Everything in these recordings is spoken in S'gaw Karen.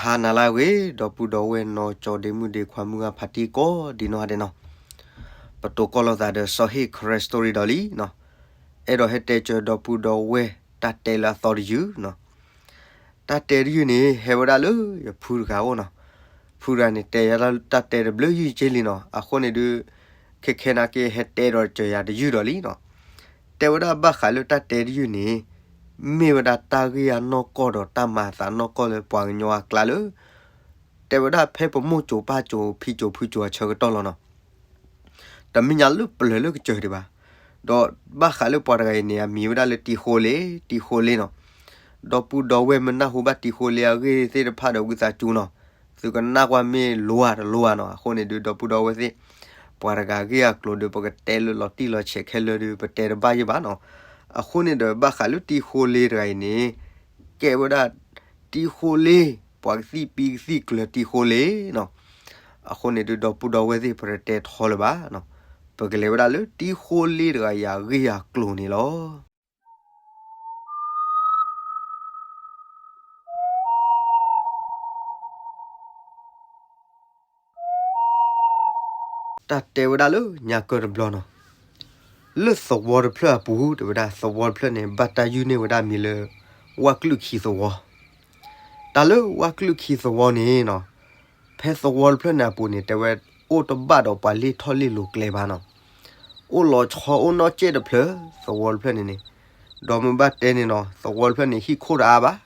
ဟါနၤလၢအဂ့ၤ ဒီပုၢ်ဒီဝဲၢ်နီၢ်ကၠီဒ့မုၣ်ဒ့ခွါမုၢ်ဂၢ်ဖးတံၢ်ကိးဒံးနီၢ်ဂၤဒဲးနီၤ, ပတိၢ်ကီၢ်လိာ်သးဒီးစီၤဟ့ၣ် Karen Story ဒီးလံနီၤ, အဲၣ်ဒိးဟဲတဲစၢၤဒီပုၢ်ဒီဝဲၢ်တၢ်တဲလၢအသီတယုၢ်နီၤ, တၢ်တဲတယုၢ်န့ၣ် ဟဲဝဲဒၣ်လၢယဖုတဂၤအအိၣ်နီၤ, ဖုတဂၤန့ၣ် တဲယၤတၢ်တဲတဘျုးယုၢ်က့လံနီၤ, အဃိန့ၣ်ဒုး ခဲခဲနာ်က့ဟဲတဲဒီးစၢၤယၤတယုၢ်ဒီးလံနီၤ, တဲဝဲဒၣ်ဘၣ်ဃးလၢတၢ်တဲတယုၢ်န့ၣ် မ့ၢ်ဝဲဒၣ်တၢ်ဂ့ၢ်အနီၢ်ကီၢ်ဒီးတၢ်မၤအသးနီၢ်ကီၢ်လၢပှၤကညီအကျါလၢ တဲဝဲဒၣ်ဖဲပမိၢ်စိၤပၢ်စိၤဖံစိၤဖုစိၤအဆၢကတီၢ်လီၤနီၤ, တမ့ၢ်ညါလၢပျၢၤလၢကစၢၢ်ဒံးဘၣ်, ဒီးဘၣ်ဃးလၢပှၤတဂၤအံၤန့ၣ် အမံၤဝဲဒၣ်လၢတံၤဃိလ့, တံၤဃိလ့နီၤ, ဒီပုၢ်ဒီဝဲၢ်မ့ၢ်နၢ်ဟူဘၣ်တံၤဃိလ့အဂ့ၢ်သ့ၣ်တဖၣ်ဒီးဝံသးစူၤနီၤ, သုကနၣ်ကွၢ်မ့ၢ်လိၤဧါတလိၤဧါနီၤ, အဃိန့ၣ်ဒုးဒီပုၢ်ဒီဝဲၢ်သ့ၣ် ပှၤတဂၤဂ့ၢ်အကျိၤဒီး ပကတဲလၢလီၤတံၢ်လီၤဆဲးခဲလၢာ်ဒီး ပတဲတဘၣ်ယဲၢ်ဘၣ်နီၤ, အဃိန့ၣ်ဒီးဘၣ်ဃးလၢတံၤဃိလ့တဂၤအံၤန့ၣ် ကဲဝဲဒၣ် တံၤဃိလ့ ပှၤကသံၣ်ပံကသံၣ်ကျၢၤတံၤဃိလ့နီၤ, အဃိန့ၣ်ဒုးဒီပုၢ်ဒီဝဲၢ်သ့ၣ် ပတတဲထီလၢၤဘၣ်နီၤ, ပကလဲၤဝဲဒၣ်လၢတံၤဃိလ့တဂၤအံၤအဂ့ၢ်အကျိၤန့ၣ်လီၤ. တၢ်တဲဝဲဒၣ်လၢညါကၢၢ်တဘျီနီၤ, လၢသဝီတဖျၢၣ်အပူၤ တဲဝဲဒၣ်သဝီတဖျၢၣ်န့ၣ် ဘၣ်တၢ်ယုၢ်န့ၢ်ဝဲဒၣ်မံၤလၢ ဝၣ်ကျုၢ်ခံသဝီ, တၢ်လၢဝၣ်ကျုၢ်ခံသဝီန့ၣ်နီၤ, ဖဲသဝီတဖျၢၣ်န့ၣ်အပူၤန့ၣ် တဲဝဲ အိၣ်တဘၣ်ဒီးပှၤလ့ၢ်ထီၣ်လ့ၢ်လိၤကျဲဘၣ်နီၤ, အိၣ်လီၤဆီအိၣ်နီၢ်ကဲၣ်တဖျၢၣ် သဝီတဖျၢၣ်န့ၣ်န့ၣ်, ဒီးမ့ၢ်ဘၣ်တဲန့ၣ်နီၤ သဝီတဖျၢၣ်န့ၣ် ဟံၣ်ခိၣ်တအါဘၣ်,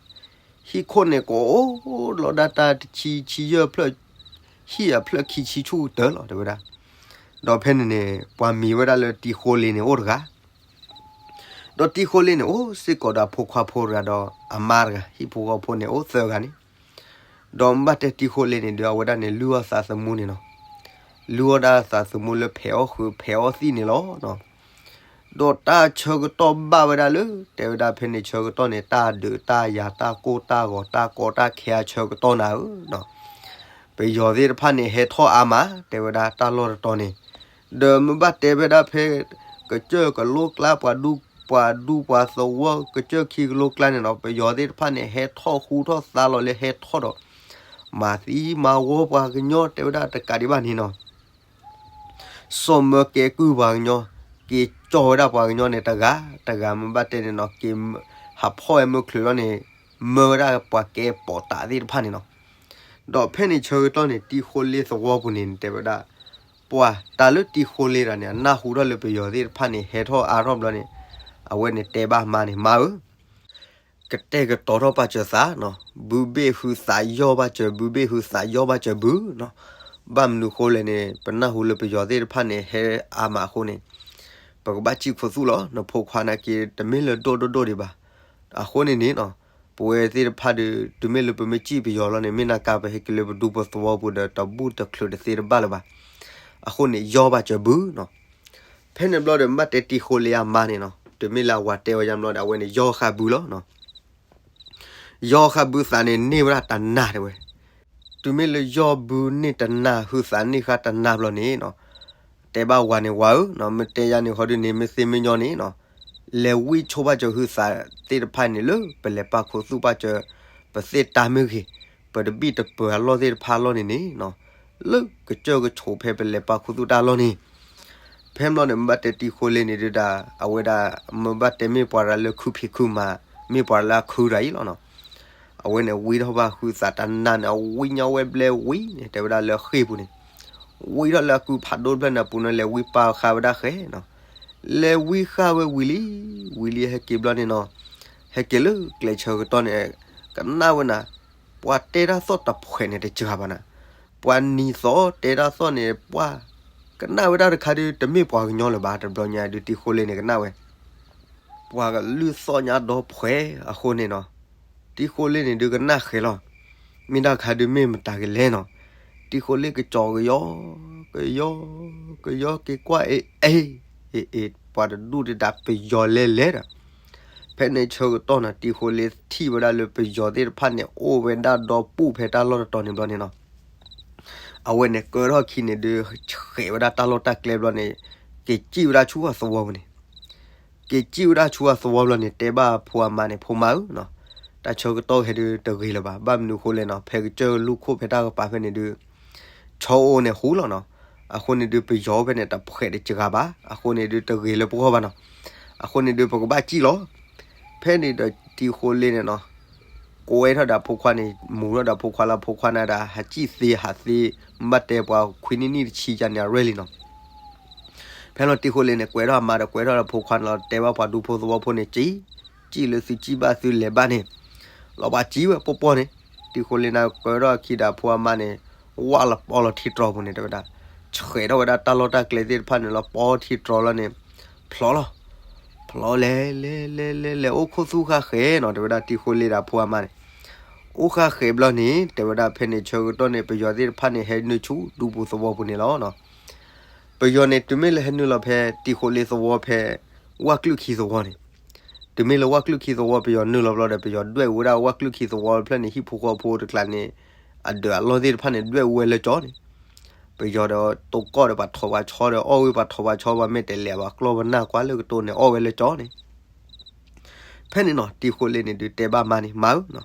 ဟံၣ်ခိၣ်န့ၣ်ကအိၣ်လီၤဒၣ်တၢ်တဆံဆံယဲၢ်ဖျၢၣ်, ဟံၣ်အဖျၢၣ်ခံဆံဆူၣ်ကတၢၢ်လီၤ တဲဝဲဒၣ်, ဒီးဖဲန့ၣ်န့ၣ် ပှၤမံၤဝဲဒၣ်လၢတံၤဃိလ့န့ၣ်အိၣ်တဂၤ ဒီးတံၤဃိလ့န့ၣ် အိၣ်စ့ၢ်ကီးဒီးအဖိခွါဖိတဂၤဒီးအမါတဂၤ, ဟံၣ်ဖိဃီဖိန့ၣ် အိၣ်သၢဂၤန့ၣ်, ဒီးမ့ၢ်ဘၣ်တဲတံၤဃိလ့န့ၣ်ဒီး အဝဲဒၣ်န့ၣ် လုၢ်အီၣ်သးသမူန့ၣ်နီၤ, လုၢ်အီၣ်ဒၣ်သးသမူလၢဖဲးအီၣ်ဃုာ်ဖဲးအီၣ်သံၣ်န့ၣ်လီၤ. ဒီးတၢ်ဆၢကတီၢ်ဘၣ်ဝဲဒၣ်လၢ တဲဝဲဒၣ်ဖဲန့ၣ်ဆၢကတီၢ်န့ၣ် တၢ်ဒုးတၢ်ယၤတၢ်ကိၢ်တၢ်ဂီၤတၢ်ကီတၢ်ခဲအဆၢကတီၢ်နၤဧၢ ပယီၤသ့ၣ်တဖၣ်န့ၣ် ဟဲထီၣ်အါမး တဲဝဲဒၣ်တၢ်လီၢ်တတီၤန့ၣ်, ဒီးမ့ၢ်ဘၣ်တဲဝဲဒၣ်ဖဲ ကစၢၢ်ကလိကျါ ပှၤဒူ ပှၤဒူပှၤသဝီ ကစၢၢ်ခံကလိကျါန့ၣ်နီၤ ပယီၤသ့ၣ်တဖၣ်န့ၣ် ဟဲထီၣ်ဟူထီၣ်သါလီၤလၢဟဲထီၣ်ဒီး မၤသံမၤဝီပှၤကညီ တဲဝဲဒၣ်တကးဒံးဘၣ်န့ၣ်နီၤ စီၤမၢကဲကုၢ်ပှၤကညီ က့ၤကၠီၣ်ဝဲဒၣ်ပှၤကညီန့ၣ်တဂၤ, တဂၤမ့ၢ်ဘၣ်တဲန့ၣ်နီၤ က့ၤဟးဖီၣ်ဝဲမုၢ်ချုးလီၤန့ၣ် မၢဝဲဒၣ်ပှၤကဲပိာ်တးသ့ၣ်တဖၣ်န့ၣ်နီၤ. ဒီးဖဲန့ၣ်ဆၢကတီၢ်န့ၣ် တံၤဃိလ့သဝီပူၤန့ၣ် တဲဝဲဒၣ် ပှၤတၢ်လၢတံၤဃိလ့တဂၤန့ၣ် အနၢ်ဟူထီၣ်လၢပယီၤသ့ၣ်တဖၣ်န့ၣ် ဟဲထီၣ်အါထီၣ်ဘျီန့ၣ် အဝဲန့ၣ်တဲဘၣ်မါန့ၣ် မါဧၢ ကတဲာ်ကတီၤထီၣ်ပာ်စၢၤသးနီၤ, ဘုဘ့ၣ်ဟုသးယီၢ်ဘၣ်စၢၤဘုဘ့ၣ်ဟုသးယီၢ်ဘၣ်စၢၤဘုနီၤ. ဘၣ်မနုၤဃိလဲၣ်န့ၣ် ပနၢ်ဟူလၢပယီၤသ့ၣ်တဖၣ်န့ၣ် ဟဲအါမးအဃိန့ၣ် ပကဘၣ်စံၣ်ခိၣ်သူၣ်လီၤ. နဖိခွါနာ်က့ တမ့ၢ်လၢဒိၣ်ဒိၣ်ဒိၣ်ဒံးဘၣ်. အဃိန့ၣ်န့ၣ်နီၤ ပဝဲသ့ၣ်တဖၣ်ဒီး တုၤမ့ၢ်လၢပမ့ၢ်စံၣ်ပယီၤလီၤန့ၣ် မ့ၢ်နာ်က့ပဟဲက့ၤလၢပဒူပသဝီပူၤဒီး တဘူၣ်တချုးတသ့တဘၣ်လၢၤဘၣ်. အဃိန့ၣ် ယီၢ်ဘၣ်စၢၤဘုနီၤ. ဖဲန့ၣ်ဘျီဒီး မ့ၢ်ဘၣ်တဲတံၤဃိလ့အမါန့ၣ်နီၤ, တုၤမ့ၢ်လၢအဝၤတဲဝဲယါဘျီဒီး အဝဲန့ၣ်ယီၢ်ဃာ်ဘုလီၤနီၤ. ယီၢ်ဃာ်ဘုသးန့ၣ် န့ၢ်ဝဲဒၣ်တနၤတဲဝဲ. တုၤမ့ၢ်လၢယီၢ်ဘုန့ၢ်တနၤ ဟုသးန့ၢ်ဃာ်တနၤဘျီန့ၣ်နီၤ, တဲဘၣ်ဝၤန့ၣ် ဝၤဧၢ, မ့ၢ်တဲယါန့ၣ်ဃီဒုန့ၣ် မ့ၢ်သ့မ့ၢ်ညီန့ၣ်နီၤ, လဲၤဝံဆိဘၣ်စၢၤဟုသးသ့ၣ်တဖၣ်န့ၣ်လၢ ပလဲၤပာ်ခူသူၣ်ဘၣ်စၢၤ ပသ့ၣ်တၢ်မ့ၢ်ဂ့ၤ, ပတဘံၣ်တပၢၤအလီၢ်သ့ၣ်တဖၣ်အလီၢ်န့ၣ်န့ၣ်နီၤ, လၢကစၢၢ်ကဆိးဖဲပလဲၤပာ်ခူသူၣ်တၢ်လီၢ်န့ၣ် ဖဲဘျီန့ၣ် မ့ၢ်ဘၣ်တဲတံၤဃိလ့န့ၣ်ဒုးဒၣ် အဝဲဒၣ် မ့ၢ်ဘၣ်တဲမ့ၢ်ပှၤတဂၤလၢခုဖံးခုမၤ မ့ၢ်ပှၤတဂၤလၢအခုတဂၤအံၤလီၤနီၤ. အဝဲန့ၣ်ဝံထီၣ်ဘၣ်ဟုသးတနၤန့ၣ် အဝံညီဝဲဘျဲဝံၤန့ၣ် တဲဝဲဒၣ်လၢဃ့ၢ်ပူၤန့ၣ် ဝံထီၣ်လၢအကုဖးဒိၣ်တဖျၢၣ်န့ၣ်အပူၤန့ၣ် လဲၤဝံပာ်ဃာ်ဝဲဒၣ်ဃဲနီၤ. လဲၤဝံဃာ်ဝဲဝံၤလံ, ဝံၤလံဟဲက့ၤဘျီန့ၣ်နီၤ, ဟဲက့ၤလၢကျဲဆၢကတီၢ်န့ၣ် ကနၣ်ဝဲနၤ ပှၤတဲတၢ်သီၣ်တဖှဲးန့ၣ်တစှၤဘၣ်နၤ, ပှၤနံၤသီၣ်တဲတၢ်သီၣ်န့ၣ် ပှၤ ကနၣ်ဝဲဒၣ်တခါဒုး တမ့ၢ်ပှၤကညီလၢၤဘၣ်. တဘျီညါဒုးတံၤဃိလ့န့ၣ်ကနၣ်ဝဲ ပှၤကလုၢ်သီၣ်ညါဒီဖှဲးအဃိန့ၣ်နီၤ, တံၤဃိလ့န့ၣ်ဒုးကနၣ်ဃဲၤလီၤ. မ့ၢ်ဒၣ်ခါဒုးမ့ၢ်မတၤကလဲၣ်နီၤ, တံၤဃိလ့ကစီၤကယီ ကယီ ကယီက့ၤကွၢ်အ့ၣ်အ့ၣ် အ့ၣ်အ့ၣ် ပှၤတဒူၣ်တဒါပယီၤလဲၤလဲၤဒီး ဖဲန့ၣ်ဆၢကတီၢ်န့ၣ် တံၤဃိလ့ထံၣ်ဝဲဒၣ်လၢပယီၤသ့ၣ်တဖၣ်န့ၣ် အိၣ်ဝဲဒၣ်ဒီပူၣ်ဖဲတၢ်လီၢ်တတီၤန့ၣ်ဘျီန့ၣ်နီၤ, အဝဲန့ၣ်ကၢထီၣ်ခံန့ၣ်ဒုး ဆှဲးဝဲဒၣ်တၢ်လီၢ်တၢ်ကျဲဘျီန့ၣ် က့ၤစံၣ်ဝဲဒၣ်ဆူအသဝီပူၤန့ၣ် က့ၤစံၣ်ဝဲဒၣ်ဆူအသဝီဘျီန့ၣ် တဲဘၣ်ဖိအမါန့ၣ် ဖိမါဧၢနီၤ, တၢ်ဆၢကတီၢ်ဟဲဒုးတဂ့ၤလၢၤဘၣ်. ဘၣ်မနုၤအဃိလဲၣ်နီၤ, ဖဲကစၢၢ်လူၢ်ခိၣ်ဖဲတၢ်ကပၤဖဲန့ၣ်ဒုး ဆီအိၣ်န့ၣ်ဟူလီၤနီၤ. အဃိန့ၣ်ဒုး ပယီၤဖဲန့ၣ်တဖှဲးတစှၤဘၣ်. အဃိန့ၣ်ဒုးတဂ့ၤလၢပဂီၢ်ဘၣ်နီၤ. အဃိန့ၣ်ဒုး ပကဘၣ်စံၣ်လီၤ. ဖဲန့ၣ်ဒီးတံၤဃိလ့န့ၣ်နီၤ ကွဲထီၣ်ဒီးဖိခွါန့ၣ်, မူထီၣ်ဒီးဖိခွါလၢ ဖိခွါန့ၣ်ဒၣ် ဟးစံၣ်သ့ဟးသ့, ဘၣ်တဲပှၤခွံနံၣ်နံၣ်တဆံယါန့ၣ် အရဲၣ်လံနီၤ. ဖဲလီၤတံၤဃိလ့န့ၣ် ကွဲထီၣ်အမါဒီး ကွဲထီၣ်ဒီးဖိခွါန့ၣ်လီၤ, တဲဘၣ်ပှၤဒူဖိသဝီဖိန့ၣ်, စံၣ်, စံၣ်လၢသုစံၣ်ဘၣ်သုလဲၤဘၣ်န့ၣ်, လီၤပှၤစံၣ်ဝဲပီၢ်ပီၢ်န့ၣ်. တံၤဃိလ့န့ၣ် ကွဲထီၣ်အခံဒီးဖိအမါန့ၣ်, ဝၣ်လီၤပီလီၤထံတြီၤပူၤန့ၣ် တဲဝဲဒၣ်, ဆှဲးထီၣ်ဝဲဒၣ်တၢ်လီၢ်တၢ်ကျဲသ့ၣ်တဖၣ်န့ၣ်လီၤ, ပီထံတြီၤလီၤန့ၣ်, ဖျိလီၤ. ဖျိလဲၤလဲၤလဲၤလဲၤလဲၤ အိၣ်ခိၣ်သူၣ်ဃၣ်ဃဲနီၤ, တဲဝဲဒၣ်တံၤဃိလ့ဒီးဖိအမါန့ၣ် အိၣ်ဃၣ်ဃဲဘျီန့ၣ် တဲဝဲဒၣ်ဖဲန့ၣ်ဆၢကတီၢ်န့ၣ် ပယီၤသ့ၣ်တဖၣ်န့ၣ် ဟဲနုာ်ဆူဒူပူၤသဝီပူၤန့ၣ်လီၤ. ပယီၤန့ၣ် တုၤမ့ၢ်လၢဟဲနုာ်လီၤဖဲတံၤဃိလ့သဝီဖဲ ဝၣ်ကျုၢ်ခံသဝီန့ၣ်, တုၤမ့ၢ်လၢဝၣ်ကျုၢ်ခံသဝီ ပယီၤနုာ်လီၤဘျီဒီး ပယီၤဒွဲၣ်အူဝဲဒၣ်ဝၣ်ကျုၢ်ခံသဝီဖျၢၣ်န့ၣ် ဟံၣ်ဖိဃီဖိတကျါန့ၣ် အဒၢးအလီၢ်သ့ၣ်တဖၣ်န့ၣ် ဒွဲၣ်အူဝဲလၢကၠီန့ၣ် ပယီၤဒီးတိၢ်ကီၢ်ဒီးပှၤထိးပှၤဆီဒီး အီၣ်ဝဲပှၤထိးပှၤဆီ ပှၤမ့ၢ်တဲလဲၤပှၤကျီၢ်ပနၢ်ကွၢ်လၢကတိၤန့ၣ် အီၣ်ဝဲလၢကၠီန့ၣ်. ဖဲန့ၣ်နီၤ တံၤဃိလ့န့ၣ်ဒုးတဲဘၣ်မါန့ၣ်, မါဧၢ,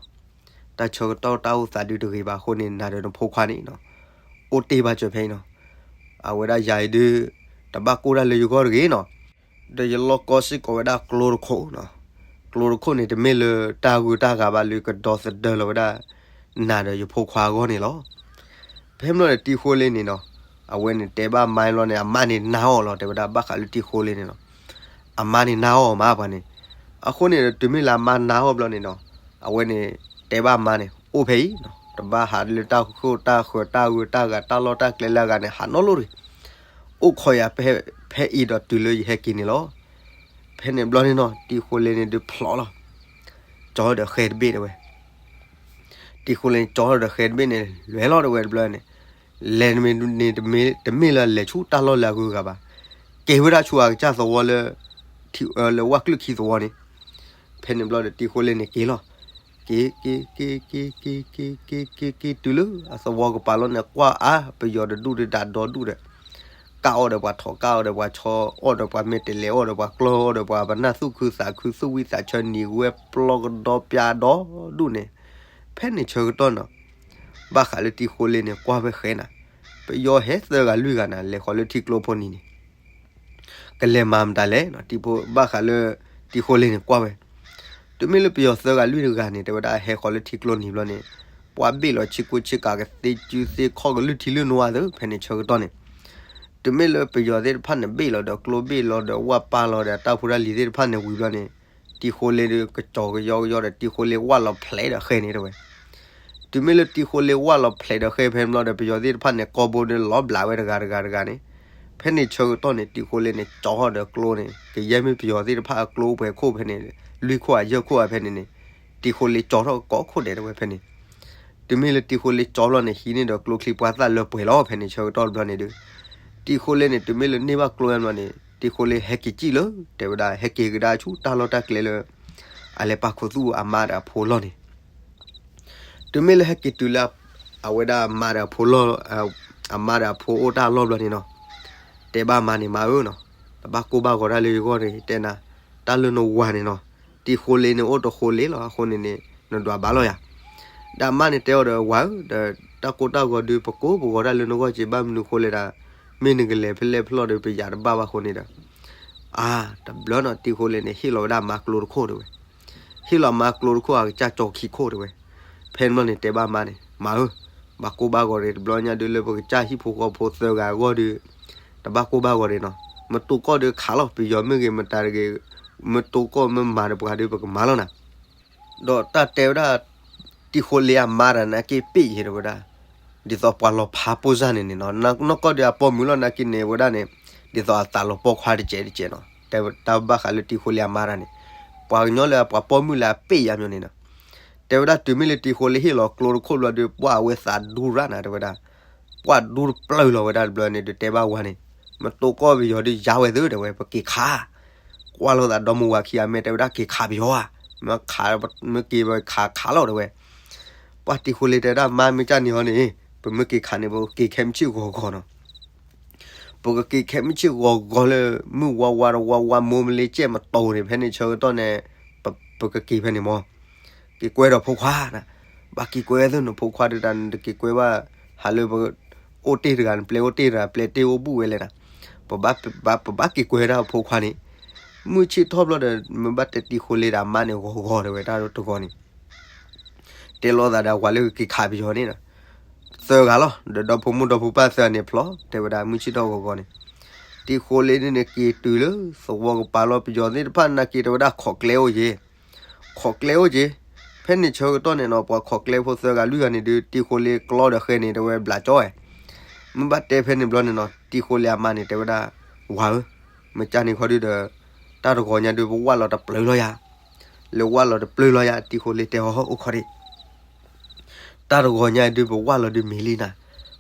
တၢ်ဆၢကတီၢ်တၢ်အိၣ်သးဒုးတဂ့ၤဘၣ်အဃိန့ၣ် နၤဒီးနဖိခွါန့ၣ်နီၤ အိၣ်တ့ၢ်ဘၣ်စၢၤဖဲအံၤနီၤ. အဝဲဒၣ်ယၤအံၤဒုး တဘၣ်ကိၢ်တၢ်လၢယဂီၢ်တဂ့ၤနီၤ. ဒီးယလီၢ်ကီစ့ၢ်ကီးဝဲဒၣ်ကျိတခိၣ်နီၤ. ကျိတခိၣ်န့ၣ် တမ့ၢ်လၢတၢ်ဂုၤတၢ်ဂၤဘၣ်လၢကဒီသဒၢလီၤဝဲဒၣ် နၤဒီးယဖိခွါအဂီၢ်န့ၣ်လီၤ. ဖဲမ့ၢ်လီၤဒီးတံၤဃိလ့န့ၣ်နီၤ, အဝဲန့ၣ်တဲဘၣ်မါလီၤန့ၣ် အမါန့ၣ်နာ်အီၤလီၤ တဲဝဲဒၣ်ဘၣ်ဃးလၢတံၤဃိလ့န့ၣ်နီၤ. အမါန့ၣ်နာ်အီၤမးပှၤန့ၣ်. အဃိန့ၣ်ဒီးတုၤမ့ၢ်လၢအမါနာ်အီၤဘျီန့ၣ်နီၤ, အဝဲန့ၣ်တဲဘၣ်မါန့ၣ် အိၣ်ဖဲအံၤနီၤ, တဘၣ်ဟးလၢတၢ်ဃိၣ်တၢ်ဃၢၤတၢ်ဂုၤတၢ်ဂၤတၢ်လီၢ်တၢ်ကျဲလၢအဂၤန့ၣ် ဟးနီတလီၢ်တဂ့ၤ. အိၣ်ခိးယၤဖဲအံၤဒီးတုၤလၢယဟဲက့ၤန့ၣ်လီၤ. ဖဲန့ၣ်ဘျီန့ၣ်နီၤ တံၤဃိလ့န့ၣ်ဒုးဖျိလီၤ. ကၠီဒီးဃဲတဘ့ၣ်တဲဝဲ တံၤဃိလ့န့ၣ် ကၠီဒီးဃဲတဘ့ၣ်န့ၣ် လဲၤလီၤတဲဝဲတဘျီန့ၣ်, လဲၤန့ၣ် တမ့ၢ်လၢလဲၤဆူတၢ်လီၢ်လၢအဂုၤအဂၤဘၣ်, က့ၤဝဲဒၣ်ဆူအကစၢ်သဝီလၢ လၢဝၣ်ကျုၢ်ခံသဝီန့ၣ်. ဖဲန့ၣ်ဘျီဒီးတံၤဃိလ့န့ၣ်က့ၤလီၤ. က့ၤ က့ၤ က့ၤ က့ၤ က့ၤ က့ၤ က့ၤ က့ၤ တုၤလၢအသဝီကပၤလီၤန့ၣ် ကွၢ်အါ ပယီၤတဒူၣ်တဒၣ်ဒီဒူၣ်ဒီး ကၢ်အီၣ်ဒီးပှၤထိး ကၢ်အီၣ်ဒီးပှၤဆီ အီၣ်ဒီးပှၤမ့ၢ်တဲလဲၤ အီၣ်ဒီးပှၤကျီၢ် အီၣ်ဒီးပှၤပနၢ်သူၣ်ခုသးခု သူၣ်ဝံသးဆၢ နံၤဝဲပျီကဒီပျၢ်ဒီဒူၣ်န့ၣ်. ဖဲန့ၣ်ဆၢကတီၢ်နီၤ ဘၣ်ဃးလၢတံၤဃိလ့န့ၣ် ကွၢ်ဝဲဃဲနၤ, ပယီၤဟဲသၢဂၤလွံၢ်ဂၤနၤ လဲၤဃီၤလၢထံကျိဖိနံၤန့ၣ် ကလဲၤမၤမတၤလဲၣ်နီၤ, ဘၣ်ဃးလၢတံၤဃိလ့န့ၣ်ကွၢ်ဝဲ, တုၤမ့ၢ်လၢပယီၤသၢဂၤလွံၢ်တဂၤန့ၣ် တဲဝဲဒၣ်ဟဲဃီၤလၢထံကျိနံၤဘျီန့ၣ် ပှၤဘ့ၣ်လီၤဆ့ကိၣ်ဆ့ကၤ ကသ့စုသ့ခီၣ်ကလုၢ်ထံလုၢ်နိအါသၢ ဖဲန့ၣ်ဆၢကတီၢ်န့ၣ်. တုၤမ့ၢ်လၢပယီၤသ့ၣ်တဖၣ်န့ၣ် ဘ့ၣ်လီၤဒီးကျိဘ့ၣ်လီၤဒီးဝၣ်ပၢ်လီၤဒီးတၢ်ဖိတၢ်လံၤသ့ၣ်တဖၣ်န့ၣ်ဝံၤဘျီန့ၣ် တံၤဃိလ့ဒီးကစီၤကယီကယီဒီး တံၤဃိလ့ဝၣ်လီၤဖျဲးဒီးဃဲန့ၣ်တဲဝဲ တုၤမ့ၢ်လၢတံၤဃိလ့ဝၣ်လီၤဖျဲးဒီးဃဲဖဲန့ၣ်ဘျီဒီး ပယီၤသ့ၣ်တဖၣ်န့ၣ် ကိာ်ဘိန့ၣ်လီၤဘျးဝဲတဂၤတဂၤတဂၤန့ၣ်. ဖဲန့ၣ်ဆၢကတီၢ်န့ၣ် တံၤဃိလ့န့ၣ် ကၠီထီၣ်ဒီးကျိန့ၣ် ကယဲၢ်မ့ၢ်ပယီၤသ့ၣ်တဖၣ်အကျိအိၣ်ပှဲၤခိၣ်ဖဲန့ၣ် လွံၢ်ခိၣ်အယဲၢ်ခိၣ်အဖဲန့ၣ်န့ၣ် တံၤဃိလ့ကၠီထီၣ်ကိးခိၣ်ဒဲးတဲဝဲဖဲန့ၣ်. တုၤမ့ၢ်လၢတံၤဃိလ့ကၠီဘျီန့ၣ် ဟံးန့ၢ်ဒီးကျိချံပှၢ်သၣ်လၢပှဲၤလီၤ ဖဲန့ၣ်ဆၢကတီၢ်တဘျီန့ၣ်ဒီး တံၤဃိလ့န့ၣ် တုၤမ့ၢ်လၢန့ၢ်ဘၣ်ကျိဝဲဘျီန့ၣ် တံၤဃိလ့ဟဲက့ၤစံၣ်လၢ တဲဝဲဒၣ် ဟဲက့ၤကဒါဆူတၢ်လီၢ်တၢ်ကျဲလၢ အလဲၤပာ်ခူသူၣ်အမါဒီးအဖိလီၢ်န့ၣ်. တုၤမ့ၢ်လၢဟဲက့ၤတုၤလၢ အဝဲဒၣ်အမါဒီးအဖိလီၢ် အမါဒီးအဖိအိၣ်တၢ်လီၢ်ဘျီန့ၣ်နီၤ တဲဘၣ်မါန့ၣ် မါဧၢနီၤ တဘၣ်ကိၢ်ဘၣ်ဂီၤတၢ်လၢယဂီၢ်တဂ့ၤ တဲနၤ တၢ်လၢနဝၤန့ၣ်နီၤ တံၤဃိလ့န့ၣ်အိၣ်တဃိလ့လီၤ အဃိန့ၣ်န့ၣ် နဒွးဘၣ်လီၤယၤ. ဒီးအမါန့ၣ်တဲအီၤဒီး ဝၤဧၢ ဒီးတၢ်ကိၢ်တၢ်ဂီၤဒုး ပကိၢ်ပဂီၤတၢ်လၢနဂီၢ်က့ၤ ဘၣ်မနုၤဃိလဲၣ်ဒီး မ့ၢ်နကလဲၤဖဲလဲၣ်ဖဲလဲၣ်ဒီး ပယၤတဘၣ်ဘၣ်အဃိန့ၣ်ဒီး အါ တဘျီနီၤ တံၤဃိလ့န့ၣ် ဟ့ၣ်လီၤဝဲဒၣ်အမါကျိတခိၣ်တဲဝဲ ဟ့ၣ်လီၤမါကျိတခိၣ်အကစၢ်ကၠီခံခိၣ်တဲဝဲ. ဖဲန့ၣ်ဘျီန့ၣ် တဲဘၣ်မါန့ၣ် မါဧၢ ဘၣ်ကိၢ်ဘၣ်ဂီၤတဂ့ၤ တဘျီညါဒုးလၢပကစၢ်ဟံၣ်ဖိဃီဖိသၢဂၤအဂီၢ်ဒီး တဘၣ်ကိၢ်ဘၣ်ဂီၤတဂ့ၤနီၤ မတိၢ်ကီၢ်ဒုးခးလီၤ ပယီၤမ့ၢ်ဂ့ၤမတၤတဂ့ၤ မတိၢ်ကီၢ်မ့ၢ်မၤဒီးပှၤဒုး ပကမၤလီၤနၤ ဒီးတၢ်တဲဝဲဒၣ် တံၤဃိလ့အမါတဂၤန့ၣ်က့ၤပ့ၢ်ယဲတဲဝဲဒၣ် ဒ်သိးပှၤလီၤဖးပိၢ်စၢ်န့ၣ်န့ၣ်နီၤ နီၢ်ကီၢ်ဒုးအပိာ်မုၣ်လီၤနာ်က့န့ၣ်ဝဲဒၣ်န့ၣ် ဒ်သိးအသးလီၤပှီၢ်ခွါတစဲးတစဲးနီၤ တဲတၢ်ဘၣ်ဃးလၢတံၤဃိလ့အမါတဂၤန့ၣ် ပှၤကညီလၢအပှၤပိာ်မုၣ်လၢအပ့ၢ်ယါမီၤန့ၣ်နီၤ တဲဝဲဒၣ်တုၤမ့ၢ်လၢတံၤဃိလ့ဟ့ၣ်လီၤကျိတခိၣ်ဘျီဒီး ပှၤအဝဲသးဒူရၣ်နၤတဲဝဲဒၣ် ပှၤဒူတပျၢၢ်လီၤဝဲဒၣ်တဘျီန့ၣ် ဒုးတဲဘၣ်ဝၤန့ၣ် မတိၢ်ကီၢ်ပယီၤဒုးယါဝဲသုတဲဝဲ ပက့ၤခး ကွၢ်လိာ်သးဒီမါဝၤခံဂၤမ့ၢ်တဲဝဲဒၣ်က့ၤခးပယီၤဧါ မ့ၢ်ခး မ့ၢ်က့ၤခးခးလီၤတဲဝဲ ပှၤတံၤဃိလ့တဲဝဲဒၣ်မါမ့ၢ်ကၢ်န့ၣ်ဟီန့ၣ် ပမ့ၢ်က့ၤခးန့ၣ် ပကက့ၤခဲမုၢ်ဆ့ၣ်ဂီၤဂီၤနီၤ ပကက့ၤခဲမုၢ်ဆ့ၣ်ဂီၤဂီၤလၢ မုၢ်ဝါဝါတဝါဝါမိၢ်မလ့စဲးမတီၤန့ၣ် ဖဲန့ၣ်ဆၢကတီၢ်န့ၣ် ပကက့ၤဖဲန့ၣ်မီၤ က့ၤကွဲဒီးဖိခွါနၤ, ဘၣ်က့ၤကွဲသ့ၣ်နဖိခွါဒုးတၢ် နတက့ၤကွဲဘၣ်, ဟးလၢပအိၣ်တ့ၢ်တဂၤ နပျဲၢ်အိၣ်တ့ၢ်တဂၤ ပျဲၢ်တ့ၢ်အိၣ်ဘူးဝဲလဲၣ်နၤ, ပဘၣ် ပဘၣ် ပဘၣ်က့ၤကွဲဒၣ်ဖိခွါန့ၣ်, မုၢ်ဆ့ၣ်ထီၣ်ဘျီဒီး မ့ၢ်ဘၣ်တဲတံၤဃိလ့ဒီးအမါန့ၣ် ဂီၤဂီၤတဲဝဲတၢ်တဂီၤန့ၣ် တဲလိာ်သးဒီးဝဲလၢကက့ၤခးပယီၤန့ၣ်ဒီး သၢဂၤလီၤ, ဒီးဒီဖိမိၢ်ဒီဖိပၢ်သၢဂၤန့ၣ်ဖျီ တဲဝဲဒၣ်မုၢ်ဆ့ၣ်ထီၣ်ဂီၤဂီၤန့ၣ်, တံၤဃိလ့န့ၣ်န့ၣ်က့ၤတုၤလၢသဝီကပၤလီၤ ပယီၤသ့ၣ်တဖၣ်နာ်က့ၤတဲဝဲဒၣ်ခိးကျဲအိၣ်က့ၤ, ခိးကျဲအိၣ်က့ၤ, ဖဲန့ၣ်ဆၢကတီၢ်န့ၣ်နီၤ ပှၤခိးကျဲဖိသၢဂၤလွံၢ်ဂၤန့ၣ်ဒုး တံၤဃိလ့ကျီဒီးဃဲန့ၣ် တဲဝဲဘျးကၠီဝဲ, မ့ၢ်ဘၣ်တဲဖဲန့ၣ်ဘျီန့ၣ်နီၤ တံၤဃိလ့အမါန့ၣ် တဲဝဲဒၣ်, ဝၤဧၢ, မ့ၢ်ကန့ၣ်ခီဒုးဒီး တၢ်တဂီၤညါဒုးပဝၢ်လီၤတပျၢၤလီၤယၤ, လၢဝၢ်လီၤတပျၢၤလီၤယၤ တံၤဃိလ့တဲဟီဟီၣ်အိၣ်ခီဒံး တၢ်တဂီၤညါဒုးပဝၢ်လီၤဒုးမ့ၢ်လံနၤ,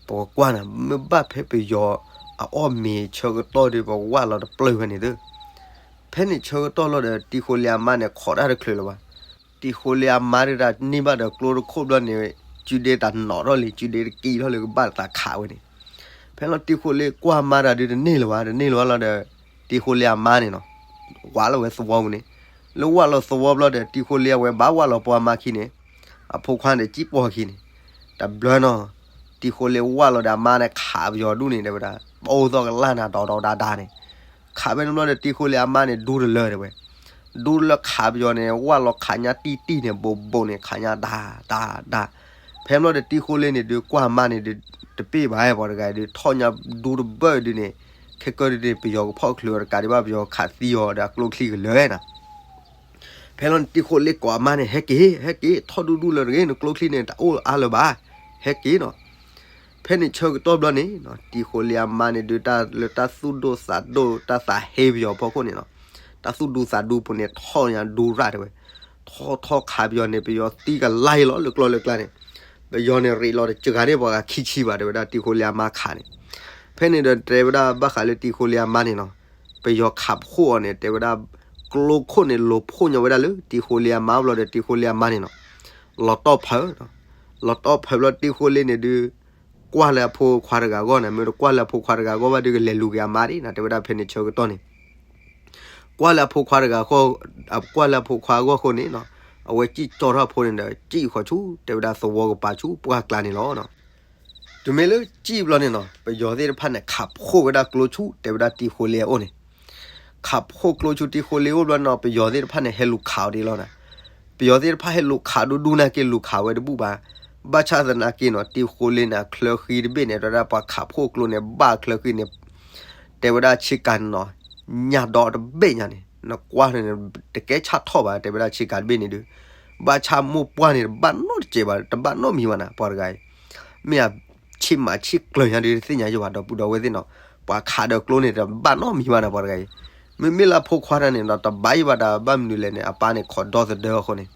ပကကွၢ်နၤ မ့ၢ်ဘၣ်ဖဲပယီၤအအီၣ်မ့ၤဆၢကတီၢ်ဒုး ပဝၢ်လီၤတပျၢၤဝဲန့ၣ်သ့, ဖဲန့ၣ်ဆၢကတီၢ်လီၤဒီး တံၤဃိလ့အမါန့ၣ် ခိးတၢ်တချုးလၢၤဘၣ်, တံၤဃိလ့အမါဒုးတၢ်န့ၢ်ဘၣ်ဒီးကျိတခိၣ်ဘျီန့ၣ် ကုဒ့တၢ်နီၣ်ထီၣ်လံ ကုဒ့တကံထီၣ်လံ ကဘၣ်သးခးဝဲန့ၣ်, ဖဲလီၤတံၤဃိလ့ကွၢ်မါတၢ်ဒုးတန့ၢ်လၢၤဘၣ် တန့ၢ်လၢၤဘၣ်လီၤဒီး တံၤဃိလ့အမါန့ၣ်နီၤ ဝၢ်လီၤဝဲသဝီပူၤန့ၣ်, လၢဝၢ်လီၤသဝီဘျီဒီး တံၤဃိလ့အဝဲဘၣ်ဝၢ်လီၤပှၤမါခံန့ၣ်, အဖိခွါန့ၣ်စံၣ်ပှီၢ်ခံန့ၣ်, တဘျီနီၤ, တံၤဃိလ့ဝၢ်လီၤဒီးအမါန့ၣ် ခးပယီၤဒူၣ်န့ၣ် တဲဝဲဒၣ် ပအိၣ်သီၣ်ကလၢ်နၤဒီးဒီးဒါဒါန့ၣ်, ခးဖဲန့ၣ်ဘျီဒီး တံၤဃိလ့အမါန့ၣ် ဒူတလၢတဲဝဲ, ဒူတလၢခးပယီၤန့ၣ် ဝၢ်လီၤခးညါတံၢ်တံၢ်န့ၣ် ဘိးဘိးန့ၣ် ခးညါဒါဒါဒါ, ဖဲန့ၣ်ဘျီဒီး တံၤဃိလ့န့ၣ်ဒုး ကွၢ်မါန့ၣ်ဒုး တပ့ၢ်ဘၣ်ပှၤတဂၤဒုး ထီၣ်ညါဒူတဘၢၣ်ဒုးန့ၣ်, ခဲကၢဒုးန့ၣ် ပယီၤကဖီၣ်ချုးအီၤတကးဒံးဘၣ် ပယီၤခးသံအီၤဒီးအကျိချံကလၢာ်နၤ ဖဲလီၤန့ၣ်တံၤဃိလ့ကိးအမါန့ၣ် ဟဲက့ၤ ဟဲက့ၤ ထီၣ်ဒူဒူလၢၤတဂ့ၤ နကျိချံန့ၣ် တအိၣ်အါလၢၤဘၣ်, ဟဲက့ၤနီၤ, ဖဲန့ၣ်ဆၢကတီၢ်ဘျီန့ၣ် တံၤဃိလ့အမါန့ၣ်ဒုး တၢ်လၢတၢ်သူၣ်ဒိၣ်သးဒိၣ် တၢ်သးဟ့ပယီၤဖီခိၣ်န့ၣ်နီၤ, တၢ်သူၣ်ဒူသးဒူပူၤန့ၣ် ထီၣ်ညါဒူရၣ်တဲဝဲ, ထီၣ်ထီၣ်ခးပယီၤန့ၣ် ပယီၤသံကလါလီၤလၢကျီလၢကျါန့ၣ်, ပယီၤန့ၣ်ရ့းလီၤတစှၤန့ၢ်ပှၤဂၤခံဆံဘၣ် တဲဝဲဒၣ်တံၤဃိလ့အမါခးန့ၣ်, ဖဲန့ၣ်ဒီးတဲဝဲဒၣ်ဘၣ်ဃးလၢတံၤဃိလ့အမါန့ၣ်နီၤ, ပယီၤခးဖှိၣ်အီၤန့ၣ် တဲဝဲဒၣ် ကျိခိၣ်န့ၣ် လိၤဖှိၣ်ညီဝဲဒၣ်လၢတံၤဃိလ့အမါဘျီဒီး တံၤဃိလ့အမါန့ၣ်နီၤ, လီၤတီၢ်ဖး လီၤတီၢ်ဖးဘျီတံၤဃိလ့န့ၣ်ဒုး ကွၢ်လၢအဖိခွါတဂၤအဂီၢ်န့ၣ် မ့ၢ်တကွၢ်လၢအဖိခွါတဂၤအဂီၢ်ဘၣ်ဒုး ကလဲၤလူၤက့ၤအမါဒံးနၤ တဲဝဲဒၣ်ဖဲန့ၣ်ဆၢကတီၢ်န့ၣ် ကွၢ်လၢအဖိခွါတဂၤအဂီၢ်, ကွၢ်လၢအဖိခွါအဂီၢ်အဃိန့ၣ်နီၤ, အဝဲစံၣ်ကၠီထီၣ်အဖိန့ၣ်ဒီး စံၣ်ဃီၤဆူ တဲဝဲဒၣ်သဝီကပၤဆူပှၢ်ကျါန့ၣ်လီၤ. တုၤမ့ၢ်လၢစံၣ်ဘျီန့ၣ်နီၤ, ပယီၤသ့ၣ်တဖၣ်န့ၣ် ခးဖှိၣ်ဝဲဒၣ်ကျိဆူ တဲဝဲဒၣ်တံၤဃိလ့အအိၣ်န့ၣ်, ခးဖှိၣ်ကျိဆူတံၤဃိလ့အအိၣ်ဘျီန့ၣ်နီၤ, ပယီၤသ့ၣ်တဖၣ်န့ၣ် ဟဲလူၤခးအီၤဒံးလီၤနၤ. ပယီၤသ့ၣ်တဖၣ်ဟဲလူၤခးဒူဒူနာ်က့ လူၤခးဝဲတဘူၣ်ဘၣ်. ဘၣ်ဆၣ်သနာ်က့နီၤ, တံၤဃိလ့န့ၣ် အချၢဃံတဘ့ၣ်န့ၣ် တဲဝဲဒၣ်ပှၤခးဖှိၣ်ကျိန့ၣ် ဘၣ်အချၢဃံန့ၣ် တဲဝဲဒၣ်ဆ့ကၤန့ၣ်နီၤ, ညၣ်ဒီတဘ့ၣ်ညါန့ၣ် နကွၢ်န့ၣ် တကဲဆၣ်ထီၣ်ဘၣ် တဲဝဲဒၣ်ဆ့ကၤတဘ့ၣ်န့ၣ်ဒုး, ဘၣ်ဆၣ်မိၢ်ပှၢ်န့ၣ် တဘၣ်နီတစဲးဘၣ်, တဘၣ်နီတမံၤဘၣ်နၤ ပှၤတဂၤအံၤ, မ့ၢ်အဆ့ၣ်မးဆ့ၣ်ကျၢၤညါဒုး တသ့ၣ်ညါယိာ်ဘၣ် ဒီပုၢ်ဒီဝဲၢ်သ့ၣ်နီၤ, ပှၤခးဒီးကျိန့ၣ် တဘၣ်နီတမံၤဘၣ်နၤ ပှၤတဂၤအံၤ, မ့မ့ၢ်လၢအဖိခွါတဂၤန့ၣ်ဒီး တဘၣ်ယိာ်ဘၣ်ဒီး ဘၣ်မနုၤလဲၣ်န့ၣ် အပၢ်န့ၣ်ခိးဒီသဒၢအဃိန့ၣ်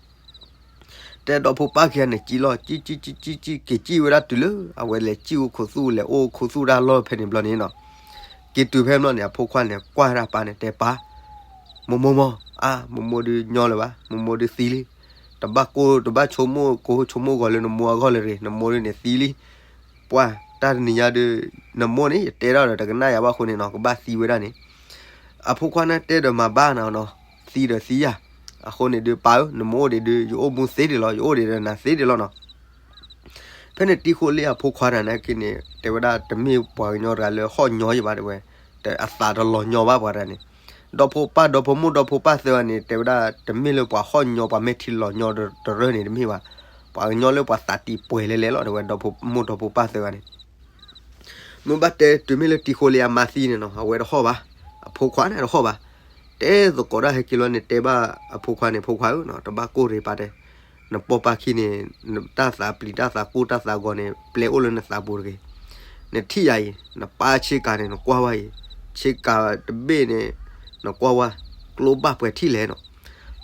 တဲဒီဖိပၢ်ခံဂၤန့ၣ် စံၣ်လီၤ စံၣ် စံၣ် စံၣ် စံၣ် စံၣ် က့ၤစံၣ်ဝဲဒၣ်တုၤလၢ အဝဲလဲၤစံၣ်အိၣ်ခူသူၣ် လဲၤအိၣ်ခူသူၣ်တၢ်လီၢ်ဖဲန့ၣ်ဘျီန့ၣ်နီၤ, က့ၤတုၤဖဲဘျီန့ၣ် အဖိခွါန့ၣ် ကွၢ်ဝဲဒၣ်အပၢ်န့ၣ် တဲပၢ်, မိၢ်မိၢ်မိၢ်, အါ မိၢ်မိၢ်ဒုးညီလၢၤဘၣ်, မိၢ်မိၢ်ဒုးသံလံ, တဘၣ်ကိၢ် တဘၣ်ဆိကမိၣ်ကိၢ်ဆိကမိၣ်ဂီၤလၢနမိၢ်အဂီၢ်လၢၤတဂ့ၤ, နမိၢ်ဒုးန့ၣ်သံလံ, ပှၢ် တၢ်တနံၤညါဒုး နမိၢ်န့ၣ် ယတဲဒၣ်ဒီး တကနၣ်ယၤဘၣ်အဃိန့ၣ်နီၤ ကဘၣ်သံဝဲဒၣ်န့ၣ်, အဖိခွါန့ၣ်တဲဒီးမၤဘၣ်နၤနီၤ, သံဒီးသံယၤ, အဃိန့ၣ်ဒုး ပၢ်ဧၢ နမိၢ်အိၣ်ဒံးဒုး ယအိၣ်မူသ့ဒံးလီၤ, ယအိၣ်ဒံးဒီးနၤသ့ဒံးလီၤနီၤ. ဖဲန့ၣ်တံၤဃိလ့အဖိခွါတဂၤန့ၣ်က့န့ၣ် တဲဝဲဒၣ်တမ့ၢ်ပှၤကညီတဂၤလၢဟီၣ်ညီယဘၣ်တဲဝဲ, အသးတလီၤညီဘၣ်ပှၤတဂၤန့ၣ်, ဒီဖိပၢ် ဒီဖိမိၢ် ဒီဖိပၢ်သၢဂၤန့ၣ် တဲဝဲဒၣ်တမ့ၢ်လၢပှၤဟီၣ်ညီ ပှၤမ့ၢ်ထံလီၤညီတရၢန့ၣ်တမ့ၢ်ဘၣ်, ပှၤကညီလၢပှၤသးတံၢ်ပှဲၤလဲၤလဲၤလီၤတဲဝဲ ဒီဖိမိၢ်ဒီဖိပၢ်သၢဂၤန့ၣ် မ့ၢ်ဘၣ်တဲတုၤမ့ၢ်လၢတံၤဃိလ့အမါသံန့ၣ်နီၤ အဝဲတဟီၣ်ဘၣ်, အဖိခွါန့ၣ်တဟီၣ်ဘၣ်, တဲသကိးတၢ်ဟဲက့ၤလီၤန့ၣ် တဲဘၣ်အဖိခွါန့ၣ် ဖိခွါဧၢနီၤ တဘၣ်ကိၢ်ရ့ၣ်ပၢ်တဲ, နပိာ်ပၢ်ခံန့ၣ် တၢ်သးပျံၤတၢ်သးကိၢ်တၢ်သးဂီၤန့ၣ် ပျဲအိၣ်လၢနသးပူၤတဂ့ၤ, နထံၣ်ယၤအံၤ နပၢ်ဆ့ကၤန့ၣ် နကွၢ်ဝဲအံၤ, ဆ့ကၤတဘ့ၣ်န့ၣ် နကွၢ်ဝဲ ကျိဘၣ်ပှဲၤထံၣ်လဲၣ်နီၤ.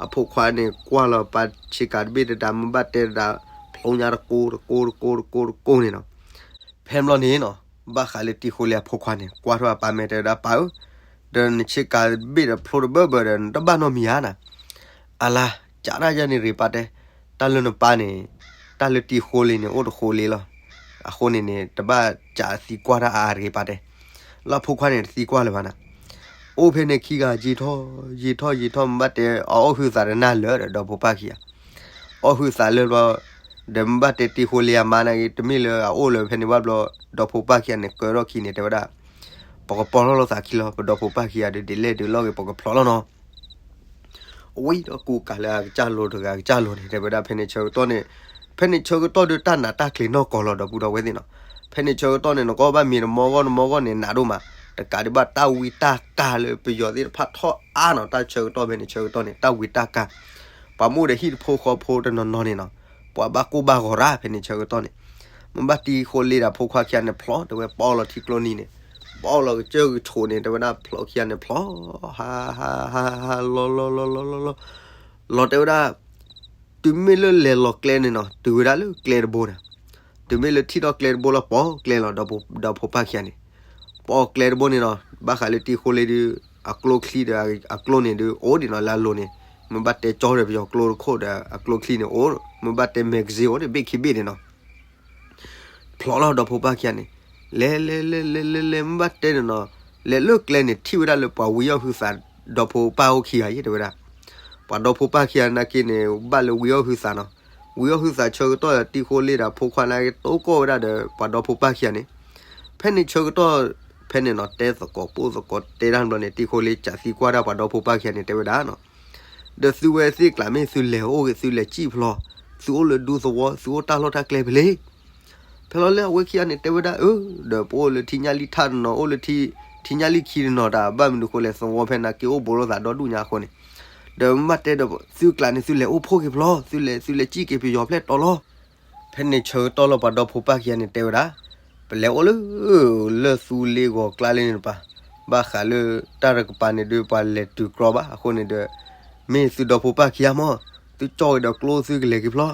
အဖိခွါန့ၣ် ကွၢ်လီၤပၢ်ဆ့ကၤတဘ့ၣ်တဒၣ် မ့ၢ်ဘၣ်တဲတဒၣ် ဖျိညါတကိးတကိးတကိးတကိးတကိးန့ၣ်နီၤ. ဖဲဘျီန့ၣ်နီၤ ဘၣ်ဃးလၢတံၤဃိလ့အဖိခွါန့ၣ် ကွၢ်ထီၣ်အပၢ်မဲာ်တဲဝဲဒၣ် ပၢ်ဧၢ, ဒီးနဆ့ကၤတဘ့ၣ်ဒီးဖျိတဘၢဘၢဒီး နတဘၣ်နီတမံၤဧါနၤ. အလါ ကးတၢ်ယၤန့ၣ်ရ့ၣ်ပၢ်တဲ, တၢ်လၢနပၢ်န့ၣ် တၢ်လၢတံၤဃိလ့န့ၣ် အိၣ်တဃိလ့လီၤ. အဃိန့ၣ်န့ၣ် တဘၣ်ကးသံကွၢ်တၢ်အါအါတဂ့ၤပၢ်တဲ. လၢအဖိခွါန့ၣ် တသံကွၢ်လၢၤဘၣ်နၤ. အိၣ်ဖဲန့ၣ်ခံဂၤယံာ်ထီၣ် ယံာ်ထီၣ်ယံာ်ထီၣ် မ့ၢ်ဘၣ်တဲအီၤအိၣ်ဟုသးတနၢ်လၢာ်ဒီး ဒီဖိပၢ်ခံဂၤ အီၣ်ဟုသးလၢဘျီ, ဒီးမ့ၢ်ဘၣ်တဲတံၤဃိလ့အမါနာ်က့ တမ့ၢ်လၢအအိၣ်လၢၤဖဲန့ၣ်ဘၣ်ဘျီ, ဒီဖိပၢ်ခံဂၤန့ၣ် ကၢထီၣ်ခံန့ၣ် တဲဝဲဒၣ်, ပကပီၢ်လီၤလိာ်သးခံလီၤ, ပဒီဖိပၢ်ခံဂၤဒီး ဒ်လဲၣ်ဒ်လဲၣ်ဂ့ၤ ပကဖျိးလီၤနီၤ. ဝံၤဒီးကူကၤလၢအကစၢ်လိၤတဂၤအကစၢ်လိၤန့ၣ် တဲဝဲဒၣ် ဖဲန့ၣ်ဆၢကတီၢ်န့ၣ်, ဖဲန့ၣ်ဆၢကတီၢ်ဒီးတၢ်နးတၢ်ကျံၤနီၢ်ကီၢ်လီၤ ဒီပုၢ်ဒီဝဲၢ်သ့ၣ်နီၤ. ဖဲန့ၣ်ဆၢကတီၢ်န့ၣ် နကီၢ်ဘၣ်မ့ၤတမီၢ်ဂီၢ်တမီၢ်ဂီၢ်န့ၣ် နးဒိၣ်မး, တကးဒံးဘၣ်တၢ်ဝံတၢ်ကါလၢပယီၤသ့ၣ်တဖၣ်ထီၣ်အါနီၤ, တၢ်ဆၢကတီၢ်ဖဲန့ၣ်ဆၢကတီၢ်န့ၣ် တၢ်ဝံတၢ်ကါ, ပှၤမ့ၢ်အိၣ်ဒီးဟံၣ်တဖိဃီဖိတနီၤနီၤန့ၣ်နီၤ, ပှၤဘၣ်ကိၢ်ဘၣ်ဂီၤရၣ် ဖဲန့ၣ်ဆၢကတီၢ်န့ၣ်, မ့ၢ်ဘၣ်တံၤဃိလ့ဒီးဖိခွါခံဂၤန့ၣ်ဖျိး တဲဝဲ ပီၣ်လီၤထံကျိနံၤန့ၣ်, ပီၣ်လီၤကစၢၢ်ကဆိးန့ၣ် တဲဝဲဒၣ် ဖျိးခံဂၤန့ၣ်ဖျိး, ဟးဟးဟးဟး လီၤလီၤလီၤလီၤလီၤလီၤ, လီၤတဲဝဲဒၣ် တုၤမ့ၢ်လၢလဲၤလီၤကျဲန့ၣ်နီၤ တုၤဝဲဒၣ်လၢကျဲတဘိန့ၣ်, တုၤမ့ၢ်လၢထံၣ်ထီၣ်ကျဲတဘိလီၤ ပိာ်ကျဲလီၤ ဒီဖိပၢ်ခံဂၤန့ၣ်, ပိာ်ကျဲတဘိန့ၣ်နီၤ, ဘၣ်ဃးလၢတံၤဃိလ့ဒီး အကျိချံဒီးအကျိန့ၣ်ဒုး အိၣ်ဒံးနီၤလၢအလိၤန့ၣ်, မ့ၢ်ဘၣ်တဲကၠီဒီးပယီၤကျိတခိၣ်ဒီး အကျိချံန့ၣ်အိၣ်, မ့ၢ်ဘၣ်တဲ magazine အိၣ်ဒံး ဘ့ၣ်ခံဘ့ၣ်န့ၣ်နီၤ ဖျိးလီၤ ဒီဖိပၢ်ခံဂၤန့ၣ်, လဲၤလဲၤလဲၤလဲၤလဲၤလဲၤ မ့ၢ်ဘၣ်တဲန့ၣ်နီၤ, လဲၤလၢကျဲန့ၣ် ထံၣ်ဝဲဒၣ်လၢပှၤဝံအီၣ်ဟုသး ဒီဖိပၢ်အိၣ်ခံဂၤအံၤ တဲဝဲဒၣ်, ပှၤဒီဖိပၢ်ခံဂၤနာ်က့န့ၣ် ဘၣ်လၢဝံအီၣ်ဟုသးနီၤ, ဝံအီၣ်ဟုသးဆၢကတီၢ် တံၤဃိလ့ဒီးဖိခွါနာ်က့ တိၢ်ကီၢ်ဝဲဒၣ်ဒီး ပှၤဒီဖိပၢ်ခံဂၤန့ၣ်, ဖဲန့ၣ်ဆၢကတီၢ် ဖဲန့ၣ်နီၤ တဲသကိးပိၢ်သကိးတဲတၢ်ဘျီန့ၣ် တံၤဃိလ့စးသံကွၢ်ဒၣ်ပှၤဒီဖိပၢ်ခံဂၤန့ၣ် တဲဝဲဒၣ်နီၤ ဒီးသုဝဲသ့ၣ်ကျါ မ့ၢ်သုလဲၤအိၣ်ဂ့ၤ သုလဲၤစံၣ်ဖျိး, သုအိၣ်လၢဒူသဝီ သုအိၣ်တၢ်လီၢ်တၢ်ကျဲဖဲလဲၣ်, ဖဲလီၤလၢအဝဲခံဂၤန့ၣ် တဲဝဲဒၣ် အၢ, ဒီးပအိၣ်လၢထံညၣ်လံၣ်ထၣ်တနီၤ အိၣ်လၢထံညၣ်လံၣ်ခံတနီၤတၢ် ဘၣ်မနုၤဃိလဲၣ် သဝီဖဲနာ်က့အိၣ်ဘူးလိာ်သးဒီဒူၣ်ညါအဃိန့ၣ်, ဒီးမ့ၢ်ဘၣ်တဲဒီး သုကျါန့ၣ် သုလဲၤအိၣ်ဖှိၣ်က့ၤဖျိး သုလဲၤ သုလဲၤစံၣ်က့ၤပယီၤဖျဲၣ်တီလီၤ ဖဲန့ၣ်ဆၢကတီၢ်လၢပှၤဒီဖိပၢ်ခံဂၤန့ၣ် တဲဝဲဒၣ်, ပလဲၤအိၣ်လၢ လၢသူလ့ဂီၤကျါလၢန့ၣ်တပၤ, ဘၣ်ဃးလၢတၢ်တကပၤန့ၣ်ဒုး ပှၤလဲၤတုၤကြီဘၣ်အဃိန့ၣ်ဒီး, မ့ၢ်သုဒီဖိပၢ်ခံဂၤမး, သုကၠီၣ်က့ၤဒီးကျိသုကလဲၤက့ၤဖျီ,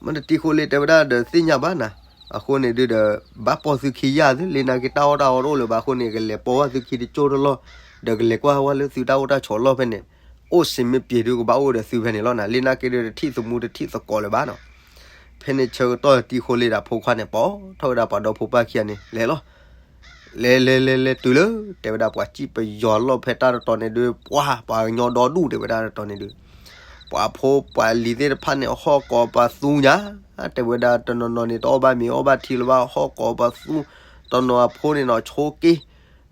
မ့ၢ်တံၤဃိလ့တဲဝဲဒၣ်ဒီး သ့ၣ်ညါဘၣ်နၤ, အဃိန့ၣ်ဒုးဒီး ဘၣ်ပိာ်သုခံယၢ်သု လၢနာ်က့တၢ်အီၣ်တၢ်အီတအိၣ်လၢၤဘၣ်အဃိန့ၣ် ကလဲၤပိာ်ဘၣ်သုခံတကၠိၢ်တလီၢ်, ဒီးကလဲၤကွၢ်ဝဲလၢသုတၢ်အိၣ်တၢ်ဆိးလီၢ်ဖဲန့ၣ်, အိၣ်စ့မ့ၢ်ပှဲၤဒုးကဘၣ်အိၣ်ဒီးသုဖဲန့ၣ်လီၤနၤ, လၢနာ်က့ဒုးတထံၣ်သမူတထံၣ်သကိးလၢၤဘၣ်နီၤ ဖဲန့ၣ်ဆၢကတီၢ်တံၤဃိလ့ဒီးဖိခွါန့ၣ် ပိာ်ထီၣ်ဝဲဒၣ်ပှၤဒီဖိပၢ်ခံဂၤန့ၣ် လဲၤလီၤ, လဲၤလဲၤလဲၤလဲၤတုၤလၢ တဲဝဲဒၣ်ပှၤစံၣ်ပယီၤလီၢ်ဖဲတၢ်တတီၤန့ၣ်ဒုး ပှၤပှၤကညီဒီဒူၣ်တဲဝဲဒၣ်တတီၤန့ၣ်ဒုး, ပှၤဖိပှၤလံၤသ့ၣ်တဖၣ်န့ၣ် ဟီၣ်ကိးပှၤသူညါ, တဲဝဲဒၣ်တနီၤနီၤန့ၣ် တအီၣ်ဘၣ်မ့ၤအီၣ်ဘၣ်ထံလၢၤဘၣ် ဟီၣ်ကိးပှၤသူ, တနီၤအဖိန့ၣ်နီၤ ဆိးက့,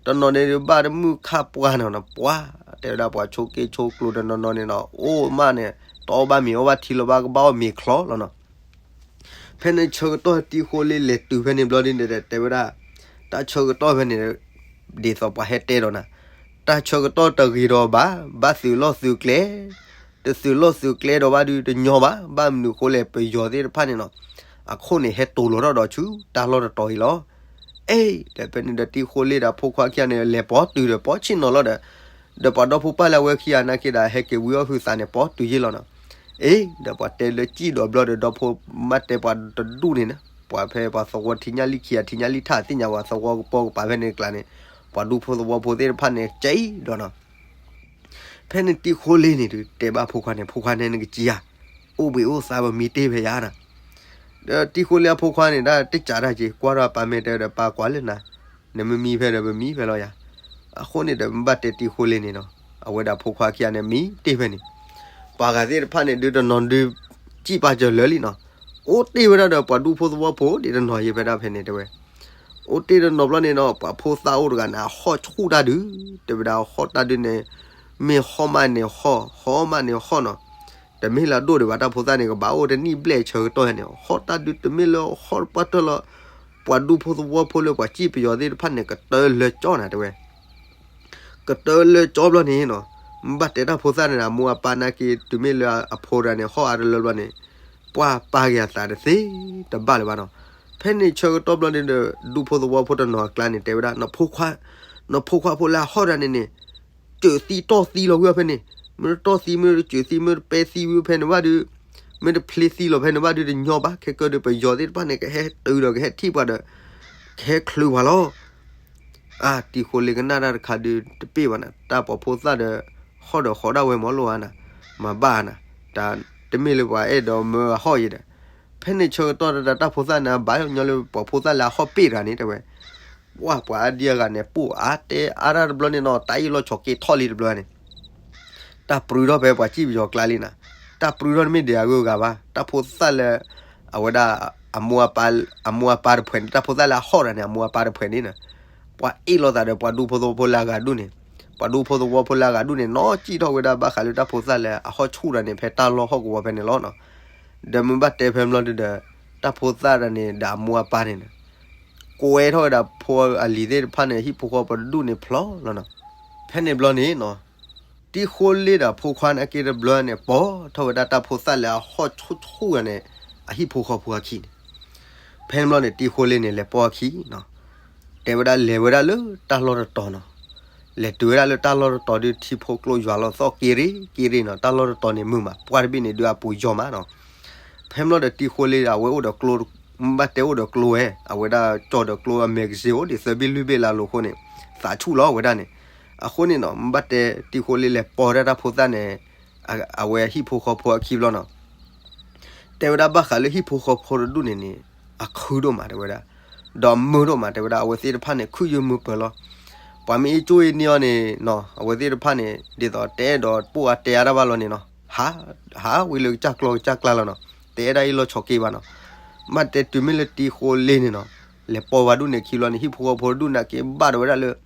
တနီၤန့ၣ်ဘၣ်တမုၢ်ခၣ်ပှၢ်နီၤနီၤ ပှၤ, တဲဝဲဒၣ်ပှၤဆိးက့ဆိးကျိၤတနီၤနီၤန့ၣ်နီၤ အိၣ်မးန့ၣ် တအီၣ်ဘၣ်မ့ၤအီၣ်ဘၣ်ထံလၢၤဘၣ် ကဘၣ်အီၣ်မ့ၤချီလီၤနီၤ ဖဲန့ၣ်ဆၢကတီၢ်တံၤဃိလ့လဲၤတုၤဖဲန့ၣ်ဘျီဒ်န့ၣ်ဒီး တဲဝဲဒၣ်, တၢ်ဆၢကတီၢ်ဖဲန့ၣ် ဒ်သိးပှၤဟဲတဲဒီးနၤ, တၢ်ဆၢကတီၢ်တဂ့ၤဒီးဘၣ်, ဘၣ်သုးလီၢ်သုးကျဲ, တသုးလီၢ်သုးကျဲဒီးဘၣ်ဒုးတညီဘၣ်, ဘၣ်မနုၤဃိလဲၣ် ပယီၤသ့ၣ်တဖၣ်န့ၣ်နီၤ, အခိၣ်န့ၣ်ဟဲတိၤလီၤထီၣ်ဒီးဆူတၢ်လီၢ်တတီၤအံၤလီၤ. အ့, ဒီးဖဲန့ၣ်ဒီးတံၤဃိလ့ဒီးဖိခွါခံဂၤန့ၣ် လဲၤပိာ်တုၤဒီးပိာ်ဆ့ၣ်နီၤလီၤဒီး ဒီးပှၤဒီဖိပၢ်လၢအဝဲခံဂၤနာ်က့ဒီး ဟဲက့ၤဝံအီၣ်ဟုသးန့ၣ် ပိာ်တုၤယ့ၢ်လီၤနီၤ. အ့, ဒီးပှၤတဲလၢစံၣ်ဒီးဘျီဒီး ဒီဖိမ့ၢ်တဲပှၤတဒူၣ်န့ၣ်နီၤ, ပှၤဖဲပှၤသဝီထံညၣ်လံၣ်ခံဂၤ ထံညၣ်လံၣ်ထၣ်သ့ၣ်ညါပှၤသဝီကပိာ်ကပၤဖဲန့ၣ်ကျါန့ၣ်, ပှၤဒူဖိသဝီဖိသ့ၣ်တဖၣ်န့ၣ် ကၠံဒီးနီၤ ဖဲန့ၣ်တံၤဃိလ့န့ၣ်ဒုး တဲဘၣ်ဖိခွါန့ၣ် ဖိခွါန့ၣ်နကစံယၤ, အိၣ်ဘှံးအိၣ်သါပမံတ့ၢ်ဖဲယၤနီၤ. ဒီးတံၤဃိလ့အဖိခွါန့ၣ် တၢ်တစးတၢ်က့ၤ ကွၢ်ထီၣ်အပၢ်မ့ၢ်တဲဒီး ပၢ်ကွၢ်လၢနၤ, နမ့ၢ်မံဖဲဒီးပမံဖဲလီၤယၤ. အဃိန့ၣ်ဒီး မ့ၢ်ဘၣ်တဲတံၤဃိလ့န့ၣ်နီၤ, အဝဲဒၣ်ဖိခွါခံဂၤန့ၣ် မံတ့ၢ်ဖဲန့ၣ်, ပှၤဂၤသ့ၣ်တဖၣ်န့ၣ်ဒုးတနီၤဒုး စံၣ်ပာ်စၢၤလၢာ်လံနီၤ, အိၣ်တ့ၢ်ဝဲဒၣ်ဒီးပှၤဒူဖိသဝီဖိဒ်တနီၤယံၤဖဲဒၣ်ဖဲန့ၣ်တဲဝဲ အိၣ်တ့ၢ်တနီၤဘျီန့ၣ်နီၤ ပှၤဖိသၣ်အိၣ်တဂၤန့ၣ် အဟီၣ်ဆူၣ်တၢ်ဒုး, တဲဝဲဒၣ်ဟီၣ်တၢ်ဒုးန့ၣ် မ့ၢ်ဟီၣ်မးန့ၣ်ဟီၣ်, ဟီၣ်မးန့ၣ်ဟီၣ်နီၤ. တမ့ၢ်လၢအဒိၣ်ဒံးဘၣ် တၢ်ဖိသၣ်န့ၣ် ကဘၣ်အိၣ်တနံၣ်ဘျဲၣ်ဆၢကတီၢ်န့ၣ် ဟီၣ်တၢ်ဒုးတမ့ၢ်လၢဟီၣ်ပှၢ်တၢၢ်လီၤ. ပှၤဒူဖိသဝီဖိလၢပှၤစံၣ်ပယီၤသ့ၣ်တဖၣ်န့ၣ် ကတၢၢ်လၢကၠီနၤတဲဝဲ ကတၢၢ်လၢကၠီဘျီန့ၣ်နီၤ, ဘၣ်တဲတၢ်ဖိသၣ်န့ၣ် အမိၢ်အပၢ်နာ်က့ တုၤမ့ၢ်လၢအဖိတဂၤန့ၣ် ဟီၣ်အါတလၢဘျီန့ၣ်, ပှၤပာ်က့ၤအသးတသ့တဘၣ်လၢၤဘၣ်နီၤ. ဖဲန့ၣ်ဆၢကတီၢ်ဘျီန့ၣ်ဒီး ဒူဖိသဝီဖိတနီၤအကျါန့ၣ် တဲဝဲဒၣ် နဖိခွါ, နဖိခွါဖိလၢအဟီၣ်တဂၤန့ၣ်န့ၣ် စၢၤသံတီၢ်သံလီၤဝံၤဖဲန့ၣ်, မ့ၢ်တတီၢ်သံ မ့ၢ်တစၢၤသံ မ့ၢ်တပဲသံဝံၤဖဲန့ၣ်ဘၣ်ဒုး, မ့ၢ်တဖျ့သံလီၤဖဲန့ၣ်ဘၣ်ဒုး တညီဘၣ်, ခဲကၢဒုး ပယီၤသ့ၣ်တဖၣ်န့ၣ် ကဟဲတုၤဒီးကဟဲထံၣ်ပှၤဒီး ကဟဲချုးပှၤလီၤ. အါ တံၤဃိလ့ကနၣ်တၢ်တခါဒုး တပ့ၢ်ဘၣ်နၤ, တၢ်ပှၤဖိသၣ်ဒီး ဟီၣ်ဒီးဃီဒၣ်ဝဲမၤလိာ်ဧါနၤ, မၤဘၣ်နၤ, တၢ်တမ့ၢ်လၢပှၤအဲၣ်ဒိးမၢအဟီၣ်ယံၤဒီး, ဖဲန့ၣ်ဆၢကတီၢ်တၢ်တၢ်ဖိသၣ်န့ၣ် ဘၣ်ညီလၢပှၤဖိသၣ်လၢအဟီၣ်ပ့ၢ်တဂၤန့ၣ်တဲဝဲ, ပှၤပှၤအါဒံအဂၤန့ၣ် ပှၤအါတဲအါတၢ်တဘျီန့ၣ်နီၤ တၢ်အ့ၣ်လိာ်ဆိးက့ထီၣ်လံတဘျီန့ၣ် တၢ်ပြူထီၣ်ဖဲပှၤစံၣ်ပယီၤကျါလံနၤ, တၢ်ပြူထီၣ်တမ့ၢ်ဒံးအဂုၤအဂၤဘၣ်. တၢ်ဖိသၣ်လၢ အဝဲဒၣ် အမိၢ်အပၢ်တဖှဲးန့ၣ်, တၢ်ဖိသၣ်လၢအဟီၣ်တၢ်န့ၣ် အမိၢ်အပၢ်တဖှဲးန့ၣ်န့ၣ်, ပှၤအ့ၣ်လိာ်သးဒီးပှၤဒူဖိသဝီဖိလၢအဂၤဒူၣ်န့ၣ်, ပှၤဒူဖိသဝီဖိလၢအဂၤဒူၣ်န့ၣ် နီၢ်ကံၣ်ထီၣ်ဝဲဒၣ်ဘၣ်ဃးလၢတၢ်ဖိသၣ်လၢအဟီၣ်ဆူၣ်တၢ်န့ၣ် ဖဲတၢ်လီၢ်ဟီၣ်ကဝီၤဖဲန့ၣ်လီၤ. ဒီးမ့ၢ်ဘၣ်တဲဖဲဘျီဒုဒီး တၢ်ဖိသၣ်တၢ်န့ၣ်ဒီးအမိၢ်အပၢ်န့ၣ် ကွဲထီၣ်ဝဲဒၣ်ဖိအလံၤသ့ၣ်တဖၣ်န့ၣ် ဟံၣ်ဖိဃီဖိတဒူၣ်န့ၣ်ဖျိလီၤနီၤ. ဖဲန့ၣ်ဘျီန့ၣ်နီၤ, တံၤဃိလ့ဒီးဖိခွါန့ၣ်အက့တဘျီန့ၣ် ပိာ်ထီၣ်ဝဲဒၣ်တၢ်ဖိသၣ်လၢအဟီၣ်ဆူၣ်ဆူၣ်တၢ်န့ၣ် အဟံၣ်ဖိဃီဖိအခံန့ၣ်. ဖဲန့ၣ်ဘျီန့ၣ် တံၤဃိလ့န့ၣ် လဲၤပိာ်အခံနီၤ. တဲဝဲဒၣ်လဲၤဝဲဒၣ်လၢတၢ်လီၢ်တတီၤနီၤ. လဲၤတုၤဝဲဒၣ်လၢတၢ်လီၢ်တတီၤဒုး ထံဖိကျိယွၤလီၤသီၣ်က့ရ့က့ရ့နီၤ. တၢ်လီၢ်တတီၤန့ၣ်မုာ်မး, ပှၢ်တဘ့ၣ်န့ၣ်ဒုးအပူၤယီၤမးနီၤ. ဖဲန့ၣ်ဘျီဒီးတံၤဃိလ့ဒီးအဝဲအိၣ်ဒီးကျိ, မ့ၢ်ဘၣ်တဲအိၣ်ဒီးကျိဝဲ, အဝဲဒၣ်ကၠီဒီးကျိအmagazineအိၣ်ဒံးသၢဘ့ၣ်လွံၢ်ဘ့ၣ်လၢအလိၤအဃိန့ၣ်, သးဆူၣ်လီၤဝဲဒၣ်န့ၣ်. အဃိန့ၣ်နီၤ မ့ၢ်ဘၣ်တဲတံၤဃိလ့လဲၤပိာ်ဝဲဒၣ်တၢ်ဖိသၣ်န့ၣ် အဝဲဟံၣ်ဖိဃီဖိအခံဘျီနီၤ. တဲဝဲဒၣ်ဘၣ်ဃးလၢဟံၣ်ဖိဃီဖိတဒူၣ်န့ၣ်န့ၣ် အခုၣ်ဒိၣ်မးတဲဝဲဒၣ်, ဒီးမုာ်ဒိၣ်မးတဲဝဲဒၣ်, အဝဲသ့ၣ်တဖၣ်န့ၣ် ခုၣ်ယုၢ်မုာ်ပၢၤလီၤ. ပှၤမ့ၢ်အ့ၣ်ကၠိအ့ၣ်န့ၢ်အီၤန့ၣ်နီၤ အဝဲသ့ၣ်တဖၣ်န့ၣ် ဒ်သိးတအဲၣ်ဒိးပိာ်အါတဲအါတၢ်ဘၣ်လီၤန့ၣ်နီၤ, ဟးဝံၤလၢကစၢ်ကျီကစၢ်ကျါလီၤနီၤ, တအဲၣ်ဒၣ်အ့ၣ်လိာ်ဆိးက့ဘၣ်နီၤ. မ့ၢ်ဘၣ်တဲတုၤမ့ၢ်လၢတံၤဃိလ့န့ၣ်နီၤ, လဲၤပိာ်ဝဲဒူၣ်န့ၣ်ခံဘျီန့ၣ် ဟံၣ်ဖိဃီဖိတဒူၣ်န့ၣ်က့ဘၣ်ဒိဝဲဒၣ်လၢ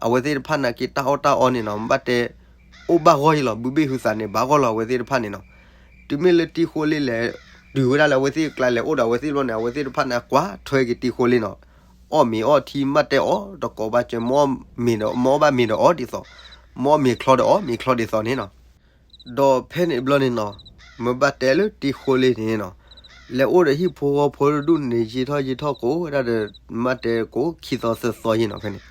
အဝဲသ့ၣ်တဖၣ်န့ၣ်က့တၢ်အီၣ်တၢ်အီန့ၣ်နီၤ, မ့ၢ်ဘၣ်တဲ အိၣ်ဘၣ်ဂီၢ်ယံလီၤ, ဘုဘ့ၣ်ဟုသးန့ၣ် ဘၣ်ဂီၢ်လီၤအဝဲသ့ၣ်တဖၣ်န့ၣ်နီၤ. တုၤမ့ၢ်လၢတံၤဃိလ့လဲၤ တုၤဝဲဒၣ်လၢအဝဲသ့ၣ်အကျါလဲၤအိၣ်ဒီးအဝဲသ့ၣ်ဘျီန့ၣ် အဝဲသ့ၣ်တဖၣ်န့ၣ် ကွၢ်ထွဲက့ၤတံၤဃိလ့နီၤ, အီၣ်မ့ၤအီထံမ့ၢ်တဲအီၤတကိးဘၣ်စၢၤ, မ့ၢ်အီၣ်မ့ၤဒီးအီၣ်ဒ်သိး, မ့ၢ်အီၣ်မ့ၤချီဒီးအီၣ်မ့ၤချီဒ်သိးန့ၣ်နီၤ. ဒီးဖဲန့ၣ်ဘျီန့ၣ်နီၤ, မ့ၢ်ဘၣ်တဲလၢတံၤဃိလ့န့ၣ်နီၤ, လဲၤအိၣ်ဒီးဟံၣ်ဖိဃီဖိတဒူၣ်န့ၣ် ယံာ်ထီၣ်ယံာ်ထီၣ်ကိးဝဲဒၣ်ဒီး မ့ၢ်ဘၣ်တဲကိးခံသီသၢသီယံနီၤဖဲန့ၣ်.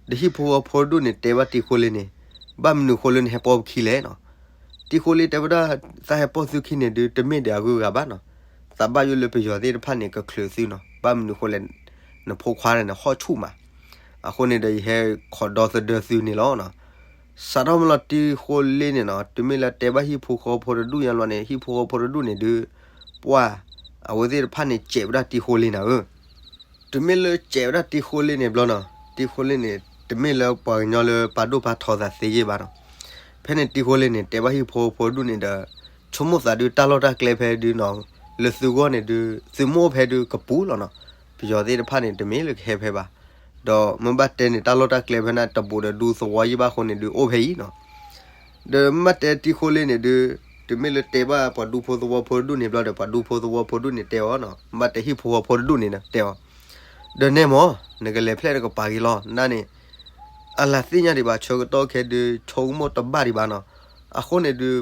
ဒီးဟံၣ်ဖိဃီဖိတဒူၣ်န့ၣ် တဲဘၣ်တံၤဃိလ့န့ၣ်, ဘၣ်မနုၤဃိလၢနဟဲပိာ်ပခံလဲၣ်နီၤ. တံၤဃိလ့တဲဝဲဒၣ်, သးဟဲပိာ်သုခံန့ၣ်ဒုး တမ့ၢ်ဒီးအဂုၤအဂၤဘၣ်နီၤ. သးဘၣ်ယိၣ်လၢပယီၤသ့ၣ်တဖၣ်န့ၣ် ကချုးသုနီၤ, ဘၣ်မနုၤဃိလဲၣ်, နဖိခွါန့ၣ်ဟီၣ်ဆူၣ်မး. အဃိန့ၣ်ဒီး ယဟဲခိးဒီသဒၢသုန့ၣ်လီၤနီၤ. စးထီၣ်မ့ၢ်လီၤတံၤဃိလ့န့ၣ်နီၤ, တုၤမ့ၢ်လၢတဲဘၣ်ဟံၣ်ဖိဃီဖိတဒူၣ်ညါလီၤန့ၣ် ဟံၣ်ဖိဃီဖိတဒူၣ်န့ၣ်ဒုး ပှၢ် အဝဲသ့ၣ်တဖၣ်န့ၣ်စဲးဝဲဒၣ်တံၤဃိလ့နၤဧၢ. တုၤမ့ၢ်လၢစဲးဝဲဒၣ်တံၤဃိလ့န့ၣ်ဘျီနီၤ, တံၤဃိလ့န့ၣ် တမ့ၢ်လၢပှၤကညီလၢပာ်ဒိၣ်ပာ်ထီသးသ့ယ့ၢ်ဘၣ်နီၤ. ဖဲန့ၣ်တံၤဃိလ့န့ၣ် တဲဘၣ်ဟံၣ်ဖိဃီဖိတဒူၣ်န့ၣ်ဒီး ဆိကမိၣ်သးဒုးတၢ်လီၢ်တၢ်ကျဲဖဲဒုးနီၤ, လၢသုဂီၢ်န့ၣ်ဒုး သုမိၢ်ဖဲဒုးကပူၤလီၤနီၤ. ပယီၤသ့ၣ်တဖၣ်န့ၣ် တမ့ၢ်လၢကဟဲဖဲဘၣ်. ဒီးမ့ၢ်ဘၣ်တဲန့ၣ် တၢ်လီၢ်တၢ်ကျဲဖဲန့ၣ် တဘူးဒီးဒူသဝီယ့ၢ်ဘၣ်အဃိန့ၣ်ဒုး အိၣ်ဖဲအံၤနီၤ. ဒီးမ့ၢ်ဘၣ်တဲတံၤဃိလ့န့ၣ်ဒုး တုၤမ့ၢ်လၢတဲဘၣ်ပှၤဒူဖိသဝီဖိတဒူၣ်န့ၣ်ဘျီဒီး ပှၤဒူဖိသဝီဖိတဒူၣ်န့ၣ်တဲအီၤနီၤ, မ့ၢ်ဘၣ်တဲဟံၣ်ဖိဃီဖိတဒူၣ်န့ၣ်တဲအီၤ, ဒီးနဲမၢ် နကလဲၤဖျဲၣ်တကပၤက့ၤလီၤ နန့ၣ် အလၢသ့ၣ်ညါဒံးဘၣ် ဆၢကတီၢ်ခဲဒုး ဆိကမိၣ်တဘၣ်ဒံးဘၣ်နီၤ. အဃိန့ၣ်ဒုး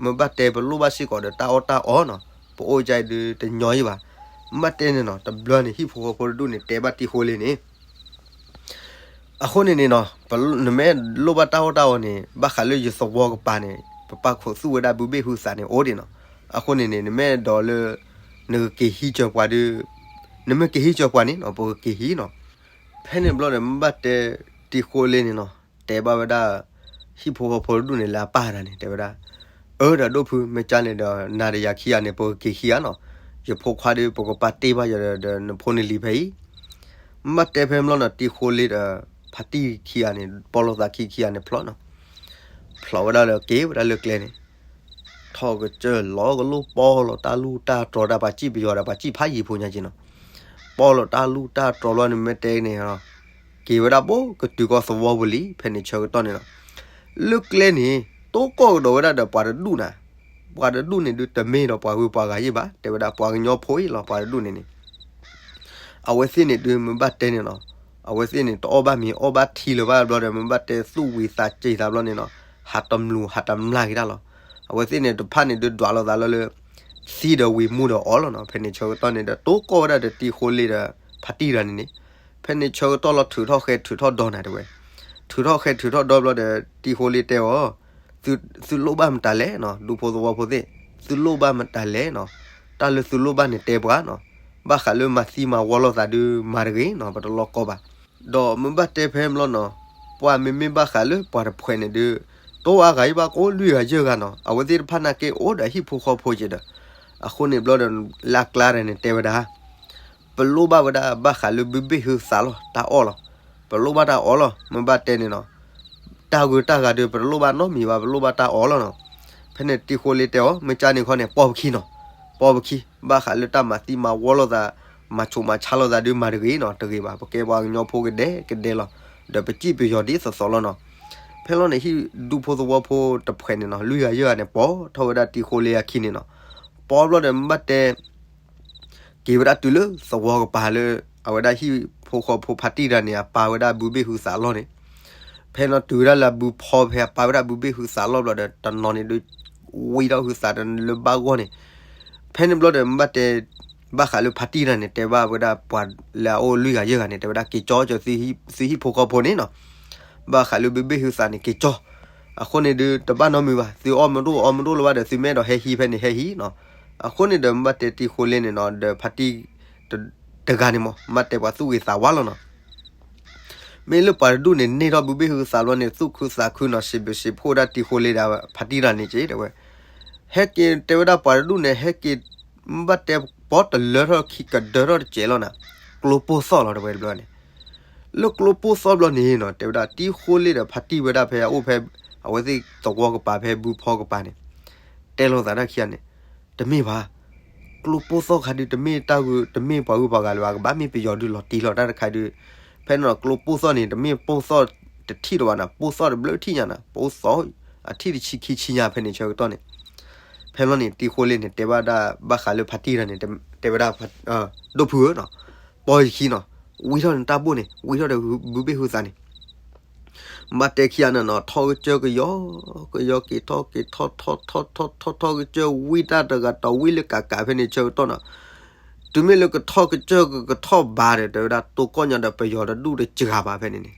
မ့ၢ်ဘၣ်တဲပလိၣ်ဘၣ်စ့ၢ်ကီးဒီးတၢ်အီၣ်တၢ်အီနီၤ, ပအိၣ်ကဒုးတညီယ့ၢ်ဘၣ်. မ့ၢ်ဘၣ်တဲန့ၣ်နီၤ တဘျီန့ၣ် ဟံၣ်ဖိဃီဖိတဒူၣ်န့ၣ် တဲဘၣ်တံၤဃိလ့န့ၣ် အဃိန့ၣ်န့ၣ်နီၤ နမ့ၢ်လိၣ်ဘၣ်တၢ်အီၣ်တၢ်အီန့ၣ် ဘၣ်ဃးလၢယသဝီကပၤန့ၣ် ပပာ်ခိးသူၣ်ဝဲဒၣ်ဘုဘ့ၣ်ဟုသးန့ၣ်အိၣ်ဒံးနီၤ. အဃိန့ၣ်န့ၣ် နမ့ၢ်အဲၣ်ဒိးလၢ နကက့ၤဟံးစၢၤပှၤဒုး နမ့ၢ်က့ၤဟံးစၢၤပှၤန့ၣ်နီၤ ပကက့ၤဟံးနီၤ. ဖဲန့ၣ်ဘျီဒီး မ့ၢ်ဘၣ်တဲတံၤဃိလ့န့ၣ်နီၤ တဲဘၣ်ဝဲဒၣ် ဟံၣ်ဖိဃီဖိတဒူၣ်န့ၣ်လၢအပၢ်တၢ်န့ၣ် တဲဝဲဒၣ်, အၢ ဒီးဒိၣ်ဖု မ့ၢ်ကၢ်န့ၣ်ဒီး နၤဒီးယၤခံဂၤန့ၣ် ပကက့ၤဟံးဧါနီၤ. ယဖိခွါဒုး ပကပာ်တ့ၢ်ဘၣ်ယၤဒီး နဖိနလံၤဖဲအံၤ. မ့ၢ်ဘၣ်တဲဖဲန့ၣ်ဘျီနီၤ တံၤဃိလ့ဒီး ဖါတံၢ်ခံဂၤန့ၣ် ပိာ်လိာ်သးခံခံဂၤန့ၣ်ဖျိနီၤ. ဖျိဝဲဒၣ်လၢက့ၤဝဲဒၣ်လၢကျဲန့ၣ် ထီၣ်ကစၢၢ်လီၤကလိပိာ်လိာ်တၢ်လူၢ်တၢ်တြီၤဒၣ် ပှၤစံၣ်ပယီၤဒီး ပှၤစံၣ်ဖးယံၤဖိညါက့ၤနီၤ. ပိာ်လိာ်တၢ်လူၢ်တၢ်တြီၤလီၤန့ၣ် မ့ၢ်တဲန့ၣ် က့ၤဝဲဒၣ်ပိာ်ကတုၤကီၢ်သဝီပူၤလံ ဖဲန့ၣ်ဆၢကတီၢ်န့ၣ်လီၤ. လၢကျဲန့ၣ် တိၢ်ကီၢ်ကဒီးဝဲဒၣ်ဒီးပှၤတဒူၣ်နၤ, ပှၤတဒူၣ်န့ၣ်ဒုးတမ့ၢ်ဒီးပှၤဂုၤပှၤဂၤယ့ၢ်ဘၣ် တဲဝဲဒၣ်ပှၤကညီဖိအံၤလီၤ ပှၤတဒူၣ်န့ၣ်န့ၣ် အဝဲသ့ၣ်န့ၣ်ဒုးမ့ၢ်ဘၣ်တဲန့ၣ်နီၤ, အဝဲသ့ၣ်န့ၣ် တအီၣ်ဘၣ်မ့ၤအီၣ်ဘၣ်ထံလၢၤဘၣ်ဘျီဒီး မ့ၢ်ဘၣ်တဲသူၣ်ဝံၤသးစ့ၤသးဘျီန့ၣ်နီၤ, ဟးတမျိူၤဟးတမျာ်က့ၤတၢ်လီၤ. အဝဲသ့ၣ်န့ၣ်တဖၣ်န့ၣ်ဒုးဒွးလိာ်သးလၢလၢ သံဒီးဝံၤမူဒီးအီၣ်လီၤနီၤ. ဖဲန့ၣ်ဆၢကတီၢ်န့ၣ်ဒီး တိၢ်ကီၢ်ဝဲဒၣ်ဒီးတံၤဃိလ့ဒီး ဖါတံၢ်တဂၤန့ၣ်န့ၣ်, ဖဲန့ၣ်ဆၢကတီၢ်လီၤထုးထီၣ်ဃဲထုးထီၣ်ဒီနၤတဲဝဲ, ထုးထီၣ်ဃဲထုးထီၣ်ဒီဘျီဒီး တံၤဃိလ့တဲအီၤ သုလိၣ်ဘၣ်မတၤလဲၣ်နီၤ, ဒူဖိသဝီဖိသ့ၣ်, သုလိၣ်ဘၣ်မတၤလဲၣ်နီၤ, တၢ်လၢသုလိၣ်ဘၣ်န့ၣ်တဲပှၤနီၤ, ဘၣ်ဃးလၢမၤသံမၤဝီလိာ်သးဒုးမၤတဂ့ၤနီၤ, ပတလီၢ်ကီဘၣ်. ဒီးမ့ၢ်ဘၣ်တဲဖဲမ့ၢ်လီၤနီၤ, ပှၤမ့မ့ၢ်ဘၣ်ဃးလၢပှၤတဖှဲးန့ၣ်ဒုး တိၢ်အါဂၤအံၤဘၣ်ကိးလွံၢ်ဂၤယဲၢ်ဂၤနီၤ, အဝဲသ့ၣ်တဖၣ်န့ၣ်က့အိၣ်ဒီးဟံၣ်ဖိဃီဖိက့ၤဒီး, အဃိန့ၣ်ဘျီဒီး လၢအကျါဒီးန့ၣ်တဲဝဲဒၣ် ပလိၣ်ဘၣ်ဝဲဒၣ်ဘၣ်ဃးလၢဘုဘ့ၣ်ဟုသးလီၤ, တၢ်အီၣ်လီၤ, ပလိၣ်ဘၣ်တၢ်အီၣ်လီၤ, မ့ၢ်ဘၣ်တဲန့ၣ်နီၤ, တၢ်ဂုၤတၢ်ဂၤဒုး ပတလိၣ်ဘၣ်နီတမံၤဘၣ်, ပလိၣ်ဘၣ်တၢ်အီၣ်လီၤနီၤ. ဖဲ ဖဲန့ၣ်တံၤဃိလ့တဲအီၤ မ့ၢ်ကန့ၣ်ခီန့ၣ် ပိာ်ပခံနီၤ, ပိာ်ပခံ, ဘၣ်ဃးလၢတၢ်မၤသံမၤဝီလိာ်သး, မၤဆူးမၤဆါလိာ်သးဒုးမၤတဂ့ၤနီၤ, တဂ့ၤဘၣ်, ပကဲပှၤကညီဖိကဒဲကဒဲလီၤ, ဒီးပစံၣ်ပယီၤဒ်သိးသိးလီၤနီၤ. ဖဲလီၤန့ၣ် ဟံၣ်ဒူဖိသဝီဖိတဖှဲးန့ၣ်နီၤ, လွံၢ်ဂၤယဲၢ်ဂၤန့ၣ် ပိာ်ထီၣ်ဝဲဒၣ်တံၤဃိလ့အခံန့ၣ်နီၤ, ပိာ်ဘျီဒီးမ့ၢ်ဘၣ်တဲ က့ၤဝဲဒၣ်တုၤလၢသဝီကပၤလၢ အဝဲဒၣ်ဟံၣ်ဖိဃီဖိဖါတံၢ်တဂၤန့ၣ် အပာ်ဝဲဒၣ်ဘုဘ့ၣ်ဟုသးလီၢ်န့ၣ်, ဖဲနီၤတုၤဝဲဒၣ်လၢအဘုဖီဖဲအပာ်ဝဲဒၣ်ဘုဘ့ၣ်ဟုသးလီၢ်ဘျီဒီး တနီၤန့ၣ်ဒုး ဝံထီၣ်ဟုသးတလၢဘၣ်ဂီၢ်န့ၣ်, ဖဲန့ၣ်ဘျီဒီးမ့ၢ်ဘၣ်တဲ ဘၣ်ဃးလၢဖါတံၢ်တဂၤန့ၣ် တဲဘၣ်ဝဲဒၣ်ပှၤလၢအအိၣ်လွံၢ်ဂၤယဲၢ်ဂၤန့ၣ် တဲဝဲဒၣ်က့ၤကၠီကၢၤ သုဟံၣ်ဖိဃီဖိန့ၣ်နီၤ, ဘၣ်ဃးလၢဘုဘ့ၣ်ဟုသးန့ၣ် က့ၤကၠီ, အဃိန့ၣ်ဒုး တဘၣ်နီတမံၤဘၣ်, သုအီၣ်မဒိၣ်အီမဒိၣ်လၢၤဘၣ်ဒီး သုမ့ၢ်အဲၣ်ဒိးဟဲဟံးဖဲန့ၣ်ဟဲဟံးနီၤ. အဃိန့ၣ်ဒီး မ့ၢ်ဘၣ်တဲတံၤဃိလ့န့ၣ်နီၤ ဒီးဖါတံၢ်တဂၤန့ၣ်မး မ့ၢ်ဘၣ်တဲပှၤသူၣ်ဂ့ၤသးဝါလီၤနီၤ. မ့ၢ်လၢပှၤတဒူၣ်န့ၣ် န့ၢ်ထီၣ်ဘုဘ့ၣ်ဟုသးဘျီန့ၣ် သူၣ်ခုသးခုနီၤ, စံးဘျုးစံးဖှိၣ်ဒၣ်တံၤဃိလ့ဒီးဖါတံၢ်တဂၤန့ၣ်က့ၤတဲဝဲ, ဟဲက့ၤတဲဝဲဒၣ်ပှၤတဒူၣ်န့ၣ် ဟဲက့ၤ မ့ၢ်ဘၣ်တဲပိာ်တလၢထီၣ်ခံကဒၢထီၣ်တစဲးလီၤနီၤ, ကျိပိၢ်သီၣ်လီၤတဲဝဲတဘျီန့ၣ်, လၢကျိပိၢ်သီၣ်ဘျီန့ၣ်နီၤ တဲဝဲဒၣ်တံၤဃိလ့ဒီးဖါတံၢ်ဝဲဒၣ်ဖဲအအိၣ်ဖဲ အဝဲသ့ၣ်သဝီကပၤဖဲဘုဖီကပၤန့ၣ် တဲလိာ်သးတၢ်ခံဂၤန့ၣ်, တမ့ၢ်ဘၣ်, ကျိပိၢ်သီၣ်ခါဒုးတမ့ၢ်တၢ်ဂ့ၤ တမ့ၢ်ပှၤဂုၤပှၤဂၤလၢၤဘၣ်, ကဘၣ်မ့ၢ်ပယီၤဒုးလီၤတံၢ်လီၤတၢ်တခါဒုး, ဖဲန့ၣ်နီၤ ကျိပိၢ်သီၣ်န့ၣ် တမ့ၢ်ပိၢ်သီၣ်တထံၣ်လၢၤဘၣ်နီၤ, ပိၢ်သီၣ်တဘျုးထံၣ်ညါနီၤ, ပိၢ်သီၣ်အထံၣ်တဆံခံဆံညါဖဲန့ၣ်ဆၢကတီၢ်န့ၣ်, ဖဲလီၤန့ၣ် တံၤဃိလ့န့ၣ် တဲဘၣ်ဒၣ်ဘၣ်ဃးလၢဖါတံၢ်တဂၤန့ၣ် တဲဝဲဒၣ် ဒိၣ်ဖုဧၢနီၤ, ပိာ်ယခံနီၤ, ဝံထီၣ်နတၢ်ဘိၣ်န့ၣ် ဝံထီၣ်ဒီးဘုဘ့ၣ်ဟုသးန့ၣ် ဘၣ်တဲခံဂၤန့ၣ်နီၤ ထီၣ်ကစၢၢ်ကယီ ကယီက့ၤထီၣ်က့ၤထီၣ်ထီၣ်ထီၣ်ထီၣ်ထီၣ်ထီၣ်ကစၢၢ်ဝံတၢ်တဂၤတီၤဝံလၢကးကးဖဲန့ၣ်ဆၢကတီၢ်နီၤ, တုၤမ့ၢ်လၢကထီၣ်ကစၢၢ်ကကထီၣ်ဘါဒီး တဲဝဲဒၣ်တိၢ်ကီၢ်ညီဒီးပယီၤတဒူၣ်တစှၤဘၣ်ဖဲန့ၣ်န့ၣ်,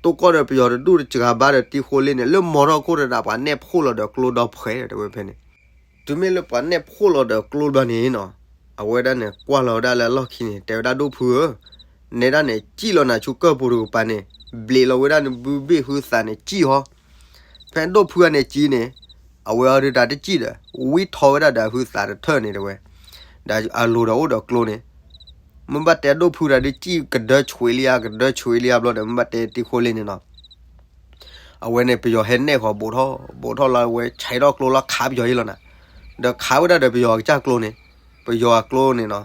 တိၢ်ကီၢ်ဒီးပယီၤတဒူၣ်တစှၤဘၣ်ဒီး တံၤဃိလ့န့ၣ် လၢမီထီၣ်ခိၣ်တဒၣ်ပှၤနဲၣ်ဖှိၣ်လီၤဒီးကျိဒီဖှဲးဒီး တဲဝဲဖဲန့ၣ်, တုၤမ့ၢ်လၢပှၤနဲၣ်ဖှိၣ်လီၤဒီးကျိဘျီန့ၣ်နီၤ, အဝဲဒၣ်န့ၣ် ကွၢ်လီၤဝဲဒၣ်လၢအလီၢ်ခံန့ၣ် တဲဝဲဒၣ်ဒိၣ်ဖုဧၢ, နဲဒၣ်န့ၣ် စံၣ်လီၤနၤဆူကၢၢ်ပူၤတကပၤန့ၣ် ဘျံးလီၤဝဲဒၣ်န့ၣ် ဘုဘ့ၣ်ဟုသးန့ၣ် စံၣ်ဟီ, ဖဲဒိၣ်ဖုဂၤန့ၣ်စံၣ်န့ၣ် အဝဲအီၤဒုးတၢ်တစံၣ်ဒီး ဝံထီၣ်ဝဲဒၣ်ဒီးဟုသးတထၢၣ်န့ၣ်တဲဝဲ, ဒီးအလိၤဒီးအိၣ်ဒီးကျိန့ၣ်, မ့ၢ်ဘၣ်တဲဒိၣ်ဖုတၢ်ဒုးစံၣ်ကဒၢဆွံးလံဧါ ကဒၢဆွံးလံဧါဘျီဒီး မ့ၢ်ဘၣ်တဲတံၤဃိလ့န့ၣ်နီၤ အဝဲန့ၣ် ပယီၤဟဲနဲၣ်ဃီၤဘူးထီၣ် ဘူးထီၣ်လီၤဝဲဆဲးထီၣ်ကျိလီၤခးပယီၤအံၤလီၤနၤ, ဒီးခးဝဲဒၣ်ဒီးပယီၤအကစၢ်ကျိန့ၣ်, ပယီၤအကျိန့ၣ်နီၤ,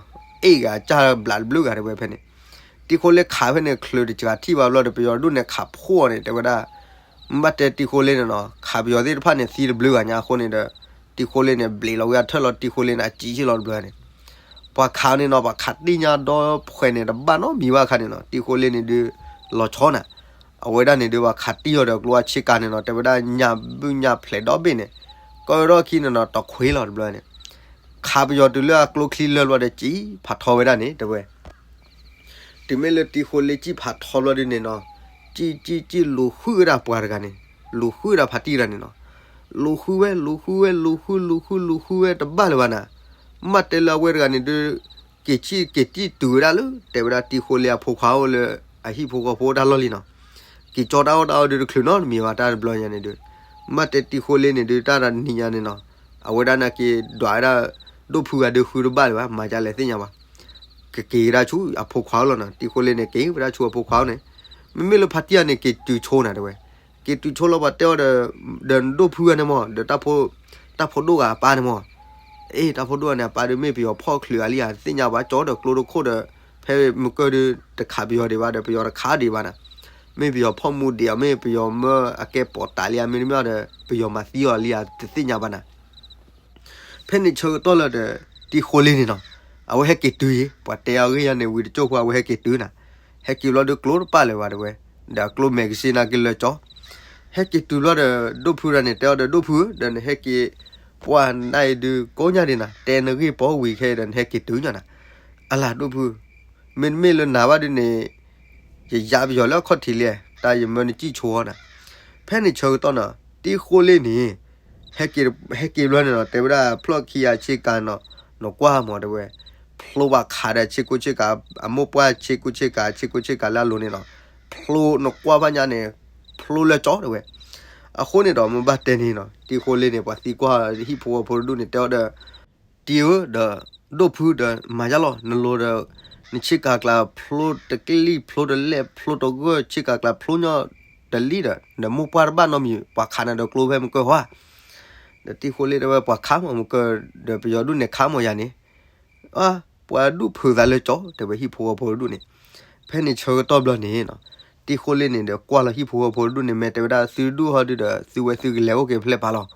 အ့ၣ်ဂၤအကစၢ်ဘျးတဘျုးဂၤတဲဝဲဖဲန့ၣ်, တံၤဃိလ့ခးဖဲန့ၣ် ချုးတစှၤထံၣ်ဘၣ်ဘျီဒီး ပယီၤတဒူၣ်န့ၣ်ခးဖှိၣ်အီၤန့ၣ် တဲဝဲဒၣ်, မ့ၢ်ဘၣ်တဲတံၤဃိလ့န့ၣ်နီၤ ခးပယီၤသ့ၣ်တဖၣ်န့ၣ် သံတဘျုးဂၤညါအဃိန့ၣ်ဒီး တံၤဃိလ့န့ၣ် ဘျံးလီၤဝဲအထၢၣ်လီၤ တံၤဃိလ့န့ၣ် အစံၣ်ဆံၣ်လီၤတဘျီန့ၣ် ပှၤခးန့ၣ်နီၤ ပှၤခးတံၢ်ညါဒီဖှဲးန့ၣ် တဘၣ်နီတမံၤဘၣ်အခါန့ၣ်နီၤ တံၤဃိလ့န့ၣ်ဒုး လီၤဆီနၤ, အဝဲဒၣ်န့ၣ်ဒုး ပှၤခးတံၢ်အီၤဒီးကျိအဆ့ကၤန့ၣ်နီၤ တဲဝဲဒၣ်ညၣ်ဘုၣ်ညၣ်ဖျဲးဒီဘ့ၣ်န့ၣ်, ကီၢ်ထီၣ်ခံန့ၣ်နီၤ တခွ့လီၤတဘျီန့ၣ်, ခးပယီၤတုၤလၢအကျိချံလၢာ်ဘျီဒီး စံၣ်ဖးထီဝဲဒၣ်န့ၣ် တဲဝဲ တုၤမ့ၢ်လၢတံၤဃိလ့စံၣ်ဖးထီဘျီဒုးန့ၣ်နီၤ, စံၣ်စံၣ်စံၣ်လူၤဃုဝဲဒၣ်ပှၤတဂၤန့ၣ်, လူၤဃုဝဲဒၣ်ဖါတံၢ်တဂၤန့ၣ်နီၤ, လူၤဃုဝဲ လူၤဃုဝဲ လူၤဃု လူၤဃု လူၤဃုဝဲတဘၣ်လၢၤဘၣ်နၤ, မ့ၢ်တဲလၢအဝဲတဂၤန့ၣ်ဒုး က့ၤစံၣ်က့ၤစံၣ်တုၤဝဲဒၣ်လၢ တဲဝဲဒၣ်တံၤဃိလ့အဖိခွါအိၣ်လၢ အဟံၣ်ဖိဃီဖိတၢ်လီၢ်လံနီၤ, က့ၤကၠီတၢ်အီၣ်တၢ်အီဒုးတချုးနီတမံၤဘၣ်တၢ်တဘျီညါန့ၣ်ဒုး, မ့ၢ်တဲတံၤဃိလ့န့ၣ်ဒုး တၢ်တနံၤညါန့ၣ်နီၤ, အဝဲဒၣ်န့ၣ်က့ၤဒွးဝဲဒၣ် ဒိၣ်ဖုဂၤဒုးဃုတဘၣ်လၢၤဘၣ် မၤဒ်လဲၣ်သ့ၣ်ညါဘၣ်, ကက့ၤဝဲဒၣ်ဆူအဖိခွါအိၣ်လီၤနီၤ, တံၤဃိလ့န့ၣ် က့ၤဝဲဒၣ်ဆူအဖိခွါအိၣ်န့ၣ်, မ့မ့ၢ်လၢဖါတံၢ်ဂၤန့ၣ် က့ၤတုၤဆိနၤတဲဝဲ, က့ၤတုၤဆိလီၤပှၤတဲအီၤဒီး ဒီးနဒိၣ်ဖုဂၤန့ၣ်မး ဒီးတၢ်ဖိဒိၣ်ဂၤအပၢ်န့ၣ်မး, အ့ တၢ်ဖိဒိၣ်ဂၤန့ၣ် အပၢ်ဒုးမ့ၢ်ပယီၤဖီၣ်ချုးအလံဧါ တသ့ၣ်ညါဘၣ် ကၠီဒီးကျိတခိၣ်ဒီး ဖဲမုၢ်ကၢၢ်ဒုး တခးပယီၤဒံးဘၣ်ဒီး ပယီၤတခးဒံးဘၣ်နၤ, မ့ၢ်ပယီၤဖီၣ်မူဒံးဧါ မ့ၢ်ပယီၤမၢအကဲပိာ်တၢ်လံဧါ မ့တမ့ၢ်ဒီး ပယီၤမၤသံအီၤလံဧါ တသ့ၣ်ညါဘၣ်နၤ ဖဲန့ၣ်ဆၢကတီၢ်လၢဒီး တံၤဃိလ့န့ၣ်နီၤ, အဝဲဟဲက့ၤတုၤအံၤ ပှၤတဲအဂ့ၢ်ယါန့ၣ် ဝံၤတကၠိၢ်ဖိ အဝဲဟဲက့ၤတုၤနၤ, ဟဲက့ၤဘျီဒုးကျိတပာ်လၢၤဘၣ်တဲဝဲ, ဒီးအကျိမဲာ်ကစ့နၤက့ၤလၢကၠီ, ဟဲက့ၤတုၤဘျီဒီး ဒိၣ်ဖုဒၣ်န့ၣ် တဲအီၤဒီး ဒိၣ်ဖုဧၢ ဒီးနဟဲက့ၤ ပှၢ်နၤအံၤဒုးကိးညါဒံးနၤ, တဲနဂ့ၢ်ပိာ်ဝံၤခဲအံၤဒီး နဟဲက့ၤတုၤညါနၤ, အလၢဒိၣ်ဖု, မ့တမ့ၢ်လၢနၤဘၣ်ဒုးန့ၣ် ယယါပယီၤလၢအခီၣ်ထံးလံ, တၢ်ယမၢနစံၣ်ဆိအီၤနၤ, ဖဲန့ၣ်ဆၢကတီၢ်နီၤ, တံၤဃိလ့န့ၣ် ဟဲက့ၤဘျီန့ၣ်နီၤ တဲဝဲဒၣ်ဖျီၣ်ခံဂၤဆ့ကၤနီၤ, နကွၢ်မးတဲဝဲ, ဖျိဘၣ်ခးဒီးဆ့ကူဆ့ကၤ, အမိၢ်ပှၢ်ဆ့ကူဆ့ကၤ ဆ့ကူဆ့ကၤလၢအလိၤန့ၣ်နီၤ, ဖျိနကွၢ်ဘၣ်ညါန့ၣ်, ဖျိလၢကၠီတဲဝဲ, အဃိန့ၣ်ဒီး မ့ၢ်ဘၣ်တဲန့ၣ်နီၤ တံၤဃိလ့န့ၣ် ပှၤသံကွၢ်ဟံၣ်ဖိဃီဖိတဒူၣ်န့ၣ် တဲအီၤဒီး တံၤဧၢ ဒီး ဒိၣ်ဖုဒီး မၤယါလီၤ နလိၤဒီး နဆ့ကၤကျါဖျိတကလံၣ် ဖျိတလဲၣ် ဖျိတဂၢၢ် ဆ့ကၤကျါဖျိညီတလံၣ်ဒီး နမိၢ်ပှၢ်တဘၣ်နီတမံၤ ပှၤခးနၤဒီးကျိဖဲမုၢ်ကၢၢ်ဟီဧါ. ဒီးတံၤဃိလ့တဲဝဲ ပှၤခးမီၢ်မုၢ်ကၢၢ် ဒီးပယီၤဒူၣ်န့ၣ်ခးမီၢ်ယၤန့ၣ်, အၢ ပှၤဒူၣ်ဖုးသးလၢကၠီ တဲဝဲဟံၣ်ဖိဃီဖိတဒူၣ်န့ၣ်. ဖဲန့ၣ်ဆၢကတီၢ်ဘျီန့ၣ်နီၤ, တံၤဃိလ့န့ၣ်ဒီးကွၢ်လီၤဟံၣ်ဖိဃီဖိတဒူၣ်န့ၣ် မ့ၢ်တဲဝဲဒၣ်သုဒူၣ်ဟီဒုဒီး သုဝဲသုကလဲၤအိၣ်က့ၤဖျဲၣ်ပာ်လီၤ.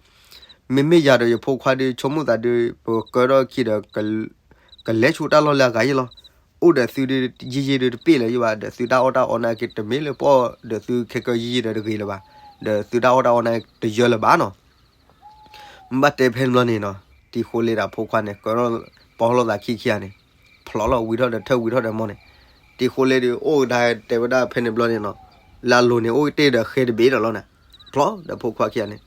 မ့မ့ၢ်ယၤဒီးယဖိခွါဒု ဆိကမိၣ်သးဒု ပကကၢထီၣ်ခံဒီး ကလဲၤဆူတၢ်လီၢ်လၢအဂၤယ့ၢ်လီၤ. အိၣ်ဒီးသုဒု ယံာ်ယံာ်ဒုတပ့ၢ်လၢၤယ့ၢ်ဘၣ်, ဒီးသုတၢ်အီၣ်တၢ်အီနာ်က့တမ့ၢ်လၢပအီၣ်ဒီးသုခဲကၢယံာ်ယံာ်ဒီးတဂ့ၤလၢၤဘၣ်, ဒီးသုတၢ်အီၣ်တၢ်အီနာ်က့တယၢလၢၤဘၣ်နီၤ. မ့ၢ်ဘၣ်တဲဖဲန့ၣ်ဘျီန့ၣ်နီၤ, တံၤဃိလ့ဒီးဖိခွါန့ၣ် ကၢထီၣ်ပီၢ်လိာ်သးခံခံဂၤန့ၣ်, ဖျိးလီၤဝံၤထီၣ်ဒီးထၢၣ်ဝံၤထီၣ်ဒီးမီၢ်န့ၣ်, တံၤဃိလ့ဒု အိၣ်ကဒါတဲဝဲဒၣ်ဖဲန့ၣ်ဘျီန့ၣ်နီၤ, လၢအလိၤန့ၣ် အိၣ်တ့ၢ်ဒီးဃဲတဘ့ၣ်ဒီးလီၤနၤ, ဖျိးဒီးဖိခွါခံဂၤန့ၣ်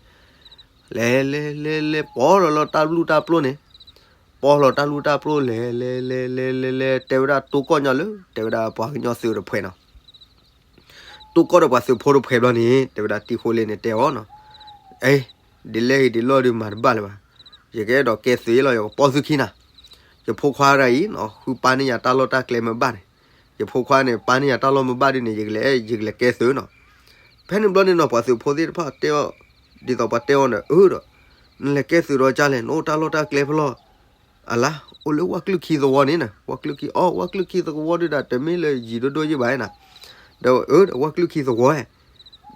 လဲၤလဲၤလဲၤလဲၤ ပီၢ်လီၤလီၤတၢ်လူၢ်တၢ်ပျိန့ၣ်, ပီၢ်လီၤတၢ်လူၢ်တၢ်ပျိ လဲၤလဲၤလဲၤလဲၤလဲၤ တဲဝဲဒၣ်တိၢ်ကီၢ်ညီလၢ တဲဝဲဒၣ်ပှၤကညီသုးတဖှဲးနီၤ. တိၢ်ကီၢ်ဒီးပှၤသုးဖိတဖှဲးဘျီန့ၣ် တဲဝဲဒၣ်တံၤဃိလ့န့ၣ်တဲအီၤနီၤ, အဲ ဒ်လဲၣ်ဂ့ၤဒ်လဲၣ်ဒုးမၤတဘၣ်လၢၤဘၣ်, ယကအဲၣ်ဒိးကဲသုးလီၤ ယကပီၢ်သုခံနၤ, ယဖိခွါတဂၤအံၤနီၤ ဃုပာ်န့ၢ်ယၤတၢ်လီၢ်တၢ်ကျဲမ့ၢ်ဘၣ်န့ၣ်, ယဖိခွါန့ၣ် ပာ်န့ၢ်ယၤတၢ်လီၢ်မ့ၢ်ဘၣ်ဒုန့ၣ် ယကလဲၤ ယကလဲၤကဲသုးနီၤ. ဖဲန့ၣ်ဘျီန့ၣ်နီၤ ပှၤသုးဖိသ့ၣ်တဖၣ်တဲအီၤ, ဒ်သိးပှၤတဲအီၤန့ၣ် အၢဒီး နလဲၤကဲသုးဒီးကၢ်လဲၣ် နအိၣ်တၢ်လီၢ်တၢ်ကျဲဖဲလဲၣ်, အလါ အိၣ်လၢဝၣ်ကျုၢ်ခံသဝီန့ၣ်နၤ, ဝၣ်ကျုၢ်ခံ အီ ဝၣ်ကျုၢ်ခံသဝီဒုဒီး တမ့ၢ်လၢယံၤဒိၣ်ဒိၣ်ယ့ၢ်ဘၣ်နၤ, ဒီးအၢဒီးဝၣ်ကျုၢ်ခံသဝီဧါ,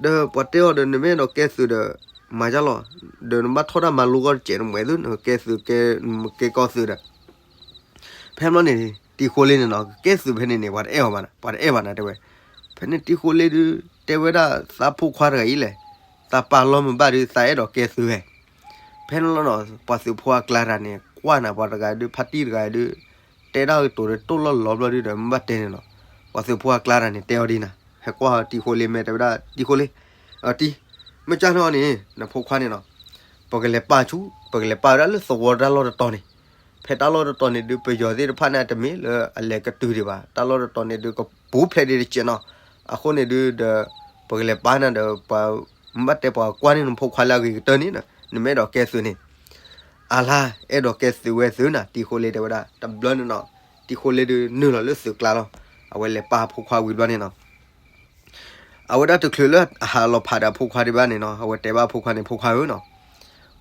ဒီးပှၤတဲအီၤဒီး နမ့ၢ်အဲၣ်ဒိးကဲသုးဒီး မၤယါလီၤ, ဒီးနဘၣ်ထီၣ်တၢ်မၤလိဂီၢ်တစဲး နမဲာ်သု နကဲသုးကဲ နကဲကီၢ်သုးဒီး ဖဲန့ၣ်ဘျီန့ၣ် တံၤဃိလ့န့ၣ်နီၤ ကကဲသုးဖဲန့ၣ်န့ၣ် ပှၤတအဲၣ်အီၤဘၣ်နၤ, ပှၤတအဲၣ်ဘၣ်နၤတဲဝဲ. ဖဲန့ၣ်တံၤဃိလ့ဒု တဲဝဲဒၣ်သးဖိခွါတဂၤအံၤလဲၣ်, သးပာ်လီၤမ့ၢ်ဘၣ်ဒု သးအဲၣ်ဒိးကဲသုးဧါ. ဖဲန့ၣ်လီၤနီၤ ပှၤသုးဖိအကျါတဂၤန့ၣ် ကွၢ်နၤပှၤတဂၤဒု ဖါတံၢ်တဂၤဒု တဲဒၣ်ကတိၤဒီးတိၢ်လီၢ်လီၤဘျီဒုဒီး မ့ၢ်ဘၣ်တဲန့ၣ်နီၤ, ပှၤသုးဖိအကျါတဂၤန့ၣ် တဲအီၤဒ်နၤ, ဟဲကွၢ်တံၤဃိလ့ မ့ၢ်တဲဝဲဒၣ်တံၤဃိလ့, အတံၤ, မ့ၢ်ကၢ်န့ၣ်အီၤန့ၣ် နဖိခွါန့ၣ်နီၤ ပကလဲၤပာ်ဆူ ပကလဲၤပာ်ဝဲဒၣ်လၢသဝီတၢ်လီၢ်တတီၤန့ၣ်, ဖဲတၢ်လီၢ်တတီၤန့ၣ်ဒု ပယီၤသ့ၣ်တဖၣ်န့ၣ် တမ့ၢ်လၢအလဲၤကတုၤဒံးဘၣ်, တၢ်လီၢ်တတီၤန့ၣ်ဒု ကပူၤဖျဲးဒံးတစဲးနီၤ, အဃိန့ၣ်ဒုဒီး ပကလဲၤပာ်နၤဒီး ပှၤမ့ၢ်ဘၣ်တဲပှၤကွၢ်န့ၢ်နဖိခွါလၢအဂ့ၤကတၢၢ်န့ၣ် နမ့ၢ်အဲၣ်ဒိးကဲသုးန့ၣ်, အလါ အဲၣ်ဒိးကဲသုးဝဲသုးနၤ တံၤဃိလ့တဲဝဲဒၣ်. တဘျီန့ၣ်နီၤ တံၤဃိလ့ဒု နုာ်လီၤလၢသုးကျါလီၤ, အဝဲလဲၤပာ်အဖိခွါဝံၤဘျီန့ၣ်နီၤ အဝဲဒၣ်တချုးလၢအဟးလီၤဖးဒီးအဖိခွါဒံးဘၣ်န့ၣ်နီၤ အဝဲတဲဘၣ်အဖိခွါန့ၣ် ဖိခွါဧၢနီၤ,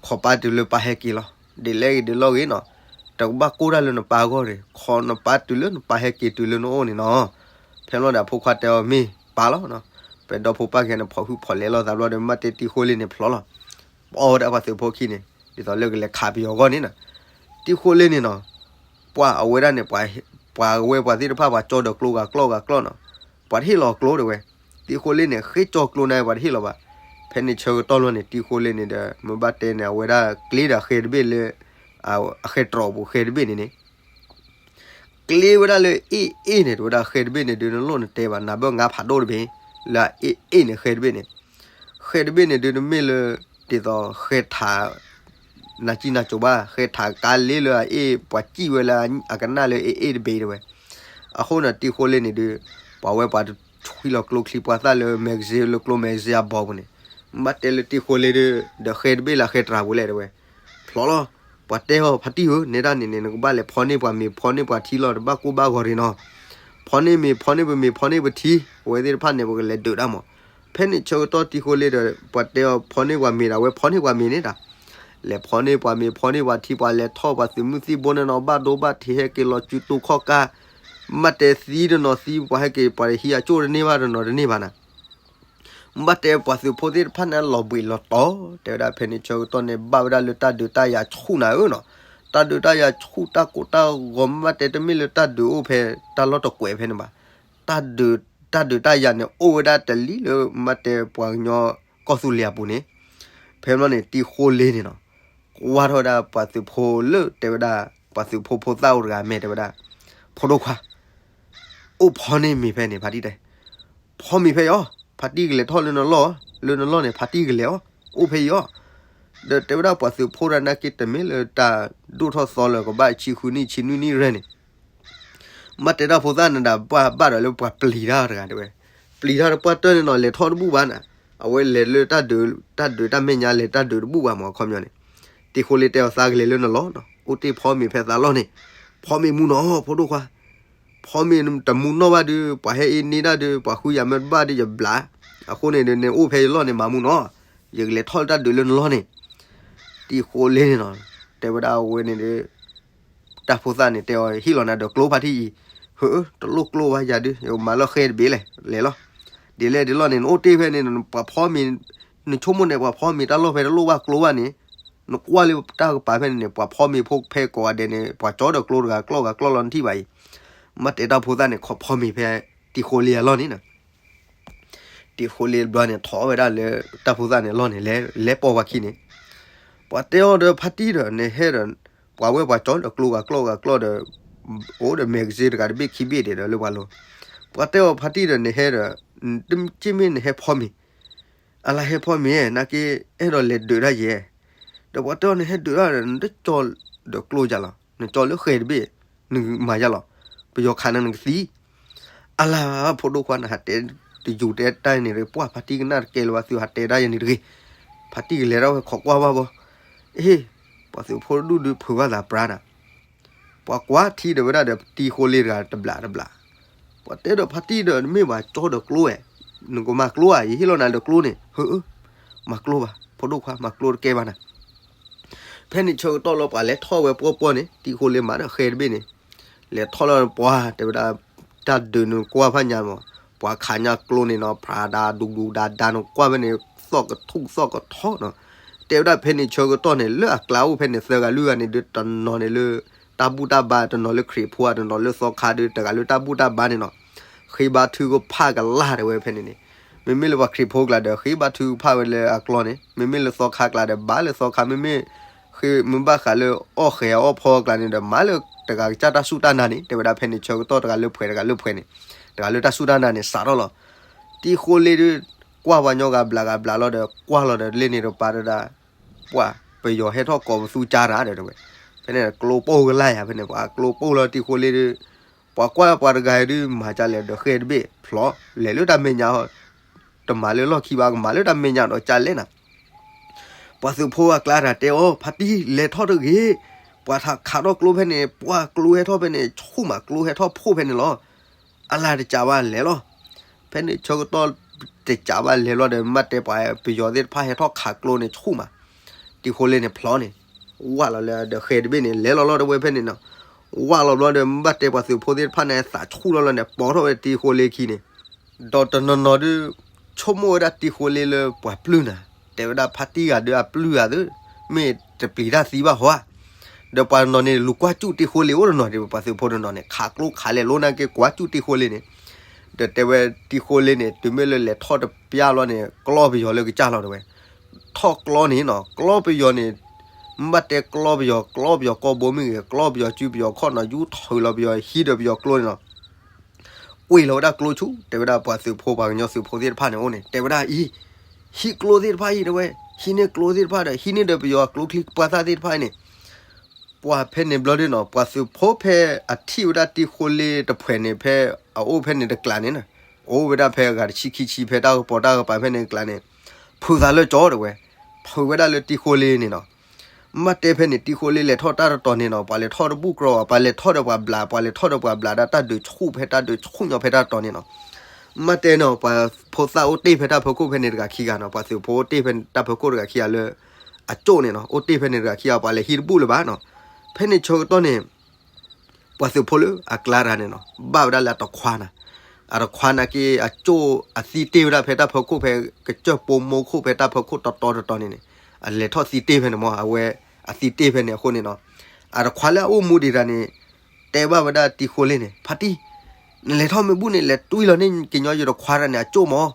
ခိးပၢ်တုၤလၢပၢ်ဟဲက့ၤလီၤ, ဒ်လဲၣ်ဂ့ၤဒ်လဲၣ်ဂ့ၤနီၤ, တကဘၣ်ကိၢ်တၢ်လၢနပၢ်အဂီၢ်န့ၣ် ခိးနပၢ်တုၤလၢနပၢ်ဟဲက့ၤတုၤလၢနအိၣ်န့ၣ်နီၤ. ဖဲန့ၣ်လီၤဒီးအဖိခွါတဲအီၤမ့ၢ်ပၢ်လီၤ, ပဒီဖိပၢ်ဂဲၤန့ၣ် ဖီၣ်ဟုၣ်ဖီၣ်လဲလီၤသးဘျီဒီး မ့ၢ်ဘၣ်တဲတံၤဃိလ့န့ၣ်ဖျိးလီၤ, ပအီၣ်ဝဲဒၣ်ပှၤသုးဖိခံန့ၣ် ဒ်သိးလၢကလဲၤခးပယီၤအဂီၢ်န့ၣ်နီၤ. တံၤဃိလ့န့ၣ်နီၤ ပှၤအဝဲဒၣ်န့ၣ် ပှၤဝဲပှၤသ့ၣ်တဖၣ် ပှၤကၠီဒီးကျိဂၤကျီၢ်ဂၤကျီၢ်နီၤ, ပှၤတဟ့ၣ်လီၤကျိတဲဝဲ. တံၤဃိလ့န့ၣ် ဃ့ကၠီကျိန့ၣ် ပှၤတဟ့ၣ်လီၤဘၣ်. ဖဲန့ၣ်ဆၢကတီၢ်လီၤန့ၣ် တံၤဃိလ့န့ၣ်ဒီး မ့ၢ်ဘၣ်တဲန့ၣ် အဝဲဒၣ်ကျ့ဒီးဃဲတဘ့ၣ်လၢ အဃဲတြီၤပူၤဃဲတဘ့ၣ်န့ၣ်န့ၣ် ကျ့ဝဲဒၣ်လၢအ့ၣ်အ့ၣ်န့ၣ် တဲဝဲဒၣ်ဃဲတဘ့ၣ်န့ၣ်ဒုး နလိၣ်နတဲဘၣ် နဘၢၣ်ငါဖးဒိၣ်တဘ့ၣ် လၢအ့ၣ်အ့ၣ်န့ၣ် ဃဲတဘ့ၣ်န့ၣ်, ဃဲတဘ့ၣ်န့ၣ်ဒုး တမ့ၢ်လၢ ဒ်သိးဃဲထး နၤကံနၤစိၤဘၣ်, ဃဲထးကါလ့လၢအအ့ၣ် ပှၤစံၣ်ဝဲလၢအကနၣ်လၢအ့ၣ်အ့ၣ်တဘ့ၣ်တဲဝဲ. အဃိန့ၣ် တံၤဃိလ့န့ၣ်ဒုး ပှၤဝဲပှၤတဆှံလီၤကျိချံပှၤသၣ်လၢ magazine လၢကျိ magazine အဘီပူၤန့ၣ်, မ့ၢ်ဘၣ်တဲလၢတံၤဃိလ့ဒုး ဒီးဃဲတဘ့ၣ်လၢဃဲတြီၤပူၤလဲၣ်တဲဝဲ. ဖျိးလီၤ, ပှၤတဲအီၤဖါတံၢ်ဧၢ, နဲဒၣ်န့ၣ်န့ၣ် နကဘၣ်လဲၤဖီန့ၢ်ပှၤမ့ၤ ဖီန့ၢ်ပှၤထံလီၤ တဘၣ်ကိၢ်ဘၣ်ဂီၤရ့ၤနီၤ. ဖီန့ၢ်မ့ၤ ဖီန့ၢ်ပမ့ၤ ဖီန့ၢ်ပထံ, အဝဲသ့ၣ်တဖၣ်န့ၣ် ပကလဲၤဒုးတၢ်မး. ဖဲန့ၣ်ဆၢကတီၢ်တံၤဃိလ့ဒီး ပှၤတဲအီၤဖီန့ၢ်ပှၤမ့ၤဒီး အဝဲဖီန့ၢ်ပှၤမ့ၤန့ၣ်ဒီး လဲၤဖီန့ၢ်ပှၤမ့ၤ ဖီန့ၢ်ပှၤထံ ပှၤလဲၤထီၣ်ပှၤသုးမုၢ်သံၣ်ဘိန့ၣ်နီၤ ဘၣ်ဒိဘၣ်ထံး ဟဲက့ၤလီၤစုတိၤခီၣ်ကါ, မ့ၢ်ဘၣ်တဲသံတနီၤသံ ပှၤဟဲက့ၤ ပှၤဟံးအကၠိၣ်တန့ၢ်ဘၣ်တနီၤတန့ၢ်ဘၣ်နၤ. မ့ၢ်ဘၣ်တဲပှၤသုးဖိသ့ၣ်တဖၣ်န့ၣ် လီၤဘှံးလီၤတီၤ တဲဝဲဒၣ်ဖဲန့ၣ်ဆၢကတီၢ်န့ၣ် ဘၣ်ဝဲဒၣ်လၢတၢ်ဒုးတၢ်ယၤဆူၣ်နၤဧၢနီၤ. တၢ်ဒုးတၢ်ယၤဆူၣ် တၢ်ကိၢ်တၢ်ဂီၤ မ့ၢ်ဘၣ်တဲတမ့ၢ်လၢတၢ်ဒုးအိၣ်ဖဲတၢ်လီၢ်တကွဲးဖဲန့ၣ်ဘၣ်. တၢ်ဒုး တၢ်ဒုးတၢ်ယၤန့ၣ် အိၣ်ဝဲဒၣ်တလံၤလၢမ့ၢ်ဘၣ်တဲပှၤကညီကီၢ်သူလ့ၤအပူၤန့ၣ်. ဖဲန့ၣ်န့ၣ် တံၤဃိလ့န့ၣ်နီၤ ကွၢ်ထီၣ်ဝဲဒၣ်ပှၤသုးဖိလၢတဲဝဲဒၣ် ပှၤသုးဖိဖိသၣ်အိၣ်တဂၤမ့ၢ်တဲဝဲဒၣ် ဖိဒိၣ်ခွါ အိၣ်ဖီန့ၢ်မ့ၤဖဲန့ၣ် ဖါတံၢ်တဲ, ဖီမ့ၤဖဲအံၤအီၤ ဖါတံၢ်ကလဲၤထီၣ်လၢနလီၢ်, လၢနလီၢ်န့ၣ် ဖါတံၢ်ကလဲၤအီၤ အိၣ်ဖဲအံၤအီၤ. ဒီးတဲဝဲဒၣ်ပှၤသုးဖိတဂၤနာ်က့ တမ့ၢ်လၢတၢ်ဒိၣ်ထီၣ်သီလၢၤကဘၣ်ဆံဃုနံၣ်ဆံနွံနံၣ်ရဲၣ်န့ၣ် မ့ၢ်ဘၣ်တဲတၢ်ဖိသၣ်န့ၣ်ဒီး ဘၣ်ဘၣ်ဒီးလၢပှၤပျံၤတၢ်တဂၤတဲဝဲ, ပျံၤတၢ်တပှၢ်တၢၢ်န့ၣ်နီၤ လဲၤထီၣ်တဘူၣ်ဘၣ်နၤ, အဝဲလဲၤလၢတၢ်ဒုး တၢ်ဒုးတၢ်မဲာ်ညါ လဲၤတၢ်ဒုးတဘူၣ်ဘၣ်မး အခီပညီန့ၣ်. တံၤဃိလ့တဲအီၤ သးကလဲၤလၢနလီၢ်နီၤ အိၣ်တ့ၢ်ဖီမ့ၤဖဲသးလီၢ်န့ၣ်, ဖီမ့ၤမူနီၤ ဖိဒိၣ်ခွါ ဖီမ့ၤတမူနီၢ်ဘၣ်ဒုး ပှၤဟဲအ့န့ၢ်တၢ်ဒုး ပှၤဃုယၤမ့ၢ်တဘၣ်ဒုး ယဘျး, အဃိန့ၣ်ဒုး နအိၣ်ဖဲယလီၢ်န့ၣ် မၤမူနီၤ, ယကလဲၤထီၣ်လၢတၢ်ဒုးလၢနလီၢ်န့ၣ်. တံၤဃိလ့န့ၣ်နီၤ, တဲဝဲဒၣ်အဝဲန့ၣ်ဒီး တၢ်ဖိသၣ်န့ၣ်တဲအီၤ ဟ့ၣ်လီၤနၤဒီးကျိဖါတံၢ်အံၤ, ဟၢ တလိၣ်ကျိဘၣ်ယၤဒုး ယကမၤလၢဃဲတဘ့ၣ်လဲၣ် လဲၤလီၤ, ဒ်လဲၣ်ဒ်လဲၣ်န့ၣ် နအိၣ်တ့ၢ်ဖဲန့ၣ် ပှၤဖီမ့ၤ, နဆိကမိၣ်န့ၣ် ပှၤဖီမ့ၤတၢ်လီၢ်ဖဲတလိၣ်ဘၣ်ကျိဘၣ်န့ၣ်, နကွၢ်လၢတၢ်ကပၤဖဲန့ၣ်န့ၣ် ပှၤဖီမ့ၤဖိဖဲကိးဂၤဒဲးန့ၣ် ပှၤကၠီဒီးကျိတဂၤကျီၢ်ဂၤကျီၢ်လီၤနထံၣ်ဘၣ်အံၤ, မ့ၢ်တဲတၢ်ဖိသၣ်န့ၣ် ခိးဖီမ့ၤဖဲတံၤဃိလ့အလီၢ်န့ၣ်နီၤ တံၤဃိလ့တဘျီန့ၣ် ထီၣ်ဝဲဒၣ်လၢတၢ်ဖိသၣ်န့ၣ်အလီၢ်န့ၣ် လဲၤ လဲၤပိာ်ပှၤခံန့ၣ်, ပှၤတဲအီၤဒီးဖါတံၢ်ဒီး နဟဲဒီး ပှၤဝဲပှၤကၠီဒီးကျိဂၤကျီၢ်ဂၤကျီၢ်ဒီး အိၣ်ဒီးမဲာ်ကစ့တဂၤတဘ့ၣ်ခံဘ့ၣ်ဒဲးဒီးလၢပှၤလိၤ, ပှၤတဲအီၤဖါတံၢ်ဒီး နဟဲဒီး တမ့ၢ်နဟဲဖီမ့ၤ အလါဟဲဖီမ့ၤ နာ်က့ အဲၣ်ဒိးလဲၤဒုးတၢ်ယဲၢ်, ဒီးပှၤတဲအီၤ နဟဲဒုးတၢ်ဒီး နတကၠီဒီးကျိယၤလီၤ, နကၠီလၢဃဲတဘ့ၣ် နမၤယၤလီၤ, ပယီၤခးနၤနကသံ, အလါ ဖိဒိၣ်ခွါ နဟးတဲတယူၤတဲတၢ်န့ၣ်တဂ့ၤ, ပှၢ်ဖါတံၢ်ကနၣ်တကဲလၢၤဘၣ် သုဟးတဲတၢ်ယဲၢ်န့ၣ်တဂ့ၤ, ဖါတံၢ်ကလဲၤထီၣ်ဝဲခိးကွၢ်ဘၣ်ဘီ, အ့ ပှၤသုးဖိတဒူၣ်ဒုးဖုးဘၣ်သးပြါနၤ ပှၤကွၢ်ထံဒီးဝဲဒၣ်ဒီးတံၤဃိလ့တဂၤတဘျးတဘျး, ပှၤတဲဒီးဖါတံၢ်ဒီး မ့ၢ်ပှၤကၠီဒီးကျိဝဲ, နကမၤကျိဧါ, ယဟ့ၣ်လီၤနၤဒီးကျိန့ၣ်, ဟၢ မၤကျိဘၣ် ဖိဒိၣ်ခွါ မၤကျိတကဲဘၣ်နၤ, ဖဲန့ၣ်ဆၢကတီၢ်လၢပှၤလဲၤထီၣ်ဝဲပှီၢ်ပှီၢ်န့ၣ် တံၤဃိလ့မၤဒီးဃဲတဘ့ၣ်န့ၣ်, လဲၤထီၣ်လီၤပှၤ တဲဝဲဒၣ် တၢ်ဒုးနကွၢ်ဖးညါမး, ပှၤခးညါကျိန့ၣ်နီၤ ဖြးဒါဒူဒူဒါဒါနကွၢ်ဖဲန့ၣ် သီၣ်ကထူၣ်သီၣ်ကထီနီၤ, တဲဝဲဒၣ်ဖဲန့ၣ်ဆၢကတီၢ်န့ၣ် လၢအကျါအိၣ်ဖဲန့ၣ် သၢဂၤလွံၢ်ဂၤန့ၣ်ဒီး တနီၤန့ၣ်လၢ တၢ်ဘူၣ်တၢ်ဘါ တနီၤလၢခရံာ်ဖိဧါ တနီၤလၢသီခါဒီး တဂၤလၢတၢ်ဘူၣ်တၢ်ဘါန့ၣ်နီၤ, ဃ့ဘါထုကဖၣ်ကလာ်တဲဝဲဖဲန့ၣ်န့ၣ်, မ့မ့ၢ်လၢပှၤခရံာ်ဖိကျါဒီး ဃ့ဘါထုကဖၣ်ဝဲလၢအကျီန့ၣ်, မ့မ့ၢ်လၢသီခါကျါဒီး ဘါလၢသီခါ, မ့မ့ၢ် ဃ့မ့ၢ်ဘၣ်ဃးလၢအီၣ်ဃဲၤအီၣ်ဖီကျါန့ၣ်ဒီး မၤလၢတဂၤကစၢ်တၢ်စူၢ်တၢ်နာ်န့ၣ်, တဲဝဲဒၣ်ဖဲန့ၣ်ဆၢကတီၢ်တဂၤလၢဖှဲးတဂၤလၢဖှဲးန့ၣ်, တဂၤလၢတၢ်စူၢ်တၢ်နာ်န့ၣ် စးထီၣ်လီၤ, တံၤဃိလ့ဒီး ကွၢ်ပှၤညီဂၤဘျးဂၤဘျးလီၤဒီး ကွၢ်လီၤဒီးလ့န့ၣ်တပၤတဒၣ်, ပှၤပယီၤဟဲထီၣ်ကိးပသူကၢ်တၢ်ဒီးတဲဝဲ, ဖဲန့ၣ်ကျိပိၢ်ကလာ်ယၤဖဲန့ၣ် ပှၤကျိပိၢ်လီၤတံၤဃိလ့ဒီး, ပှၤကွၢ်ပှၤတဂၤအံၤဒုး မၤကလဲၣ်ဒီးဃဲတဘ့ၣ်ဖျိး လဲၤလၢတၢ်မဲာ်ညါ တမၤလၢလီၢ်ခံဘၣ် ကမၤလၢတၢ်မဲာ်ညါဒီးကလဲၣ်နၤ, ပှၤသုးဖိအကျါတၢ်တဲအီၤ ဖါတံၢ်လဲၤထီၣ်တဂ့ၤ, ပှၤထးခးထီၣ်ကျိဖဲန့ၣ် ပှၢ်ကျိဟဲထီၣ်ဖဲန့ၣ် ဆူၣ်မး ကျိဟဲထီၣ်ဖှိၣ်ဖဲန့ၣ်လီၤ, အလါတကးဘၣ်လဲၤလီၤ, ဖဲန့ၣ်ဆၢကတီၢ်တကးဘၣ်လဲၤလီၤဒီး မ့ၢ်တဲပှၤပယီၤသ့ၣ်တဖၣ်ဟဲထီၣ်ခးကျိန့ၣ်ဆူၣ်မး, တံၤဃိလ့န့ၣ်ဖျိးန့ၣ်, ဝၢ်လီၤလၢဒီးဃဲတဘ့ၣ်န့ၣ် လဲၤလီၤလီၤတဝဲဖဲန့ၣ်နီၤ, ဝၢ်လီၤဘျီဒီး မ့ၢ်တဲပှၤသုးဖိသ့ၣ်တဖၣ်န့ၣ် သးဆူၣ်လီၤလီၤန့ၣ် ပိာ်ထီၣ်ဝဲတံၤဃိလ့ခံန့ၣ် ဒီးတနီၤနီၤဒုး ဆိကမိၣ်ဝဲဒၣ်တံၤဃိလ့လၢပှၤပျုၢ်နၤ, တဲဝဲဒၣ်ဖါတံၢ်ဂၤဒုးအပျုၢ်ဂၤသ့, မ့ၢ်တပျံၤတၢ်သံဘၣ်ဟီဧါ, ဒီးပှၤတနီၤန့ၣ် လူၤကွၢ်စူၣ်တံၤဃိလ့အိၣ်တနီၤဒံး ပှၤသုးဖိတနီၤန့ၣ် ခးကျိခးလဲၤလိနာ်က့ ကွၢ်စူၣ်တံၤဃိလ့န့ၣ်, ဒီးတဲဝဲတံၤဃိလ့န့ၣ် တုၤမ့ၢ်လၢလဲၤထီၣ်တပျၢ်လီၤန့ၣ် ကျီပယီၤလၢကစၢ်လီၤတဲဝဲ, ထီၣ်ကျီန့ၣ်နီၤ ကျီပယီၤန့ၣ် မ့ၢ်ဘၣ်တဲကျီပယီၤ ကျီပယီၤကီၢ်ဘိမ့ၢ်ဂ့ၤ ကျီပယီၤစုပယီၤခီၣ်နီၤ ယူထုးလီၤပယီၤဟံးဒီးပယီၤကျိန့ၣ်နီၤ ကွံာ်လီၤဝဲဒၣ်ကျိဆူၣ် တဲဝဲဒၣ်ပှၤသုးဖိပှၤကညီသုးဖိသ့ၣ်တဖၣ်န့ၣ်အိၣ်န့ၣ် တဲဝဲဒၣ်အံၤ, ဟံးကျိသ့ၣ်တဖၣ်အံၤတဲဝဲ, ဟံးန့ၢ်ကျိသ့ၣ်တဖၣ်ဒီး ဟံးန့ၢ်ဒီးပယီၤကျိချံပှၢ်သၣ်သ့ၣ်တဖၣ်အံၤန့ၣ်, ပှၤဖဲန့ၣ်ဘျီဒုနီၤ ပှၤသုးဖိဖဲအထံၣ်ဝဲဒၣ်တံၤဃိလ့တဖှဲးန့ၣ် ဖဲအအိၣ်ဖဲန့ၣ်တကျးန့ၣ်နီၤ, အိၣ်ဝဲဒၣ်ဖဲအဂၤတဆံခံဆံ ဖဲတၢ်ကပီၤတၢ်ကပၤဖဲန့ၣ်တကျးန့ၣ်, ဖုးသးလၢကၠီတဲဝဲ, ဖုးဝဲဒၣ်လၢတံၤဃိလ့န့ၣ်နီၤ မ့ၢ်တဲဖဲန့ၣ် တံၤဃိလ့လဲၤထီၣ်တၢ်တတီၤန့ၣ်နီၤ ပှၤလဲၤထီၣ်တဘူၣ်ကြီဘၣ် ပှၤလဲၤထီၣ်ဒီးပှၤဘျး ပှၤလဲၤထီၣ်ဒီးပှၤဘျးဒၣ်တၢ်ဒုးဆူၣ်ဖဲတၢ်ဒုးဆူၣ်ညီဖဲတၢ်တတီၤန့ၣ်နီၤ, မ့ၢ်တဲနီၤ ပှၤဖိသၣ်အိၣ်တ့ၢ်ဖဲတၢ်ဖီခိၣ်ဖဲန့ၣ်တဂၤခံဂၤနီၤ ပှၤသုးဖိအိၣ်တ့ၢ်ဖဲတၢ်ဖီခိၣ်တဂၤခံဂၤလၢ အကၠိၣ်န့ၣ်နီၤ အိၣ်တ့ၢ်ဖဲန့ၣ်တဂၤခံဂၤ ပှၤလဲၤဟံးတဘူၣ်လၢၤဘၣ်နီၤ, ဖဲန့ၣ်ဆၢကတီၢ်န့ၣ် ပှၤသုးဖိလၢအကျါတဂၤန့ၣ်နီၤ ဘၣ်ဝဲဒၣ်လၢအတခွါနီၤ, အတခွါနာ်က့ အကၠိၣ်အသံတ့ၢ်ဝဲဒၣ်ဖဲတၢ်ဖီခိၣ်ဖဲ ကစၢၢ်ပိာ်မိၢ်ခိၣ်ဖဲတၢ်ဖီခိၣ်တတီၤတတီၤန့ၣ်န့ၣ်, အလဲၤထီၣ်သံတ့ၢ်ဖဲန့ၣ်မ့ၢ် အဝဲအသံတ့ၢ်ဖဲန့ၣ်အဃိန့ၣ်နီၤ, အတခွါလၢအအိၣ်မူဒံးတၢ်န့ၣ် တဲဘၣ်ဝဲဒၣ်တံၤဃိလ့န့ၣ် ဖါတံၢ်, နလဲၤထီၣ်မ့ၢ်ဘူၣ်န့ၣ် လဲၤတွံၢ်လီၤန့ၢ်ကညီယတခွါတဂၤန့ၣ် အကၠိၣ်မး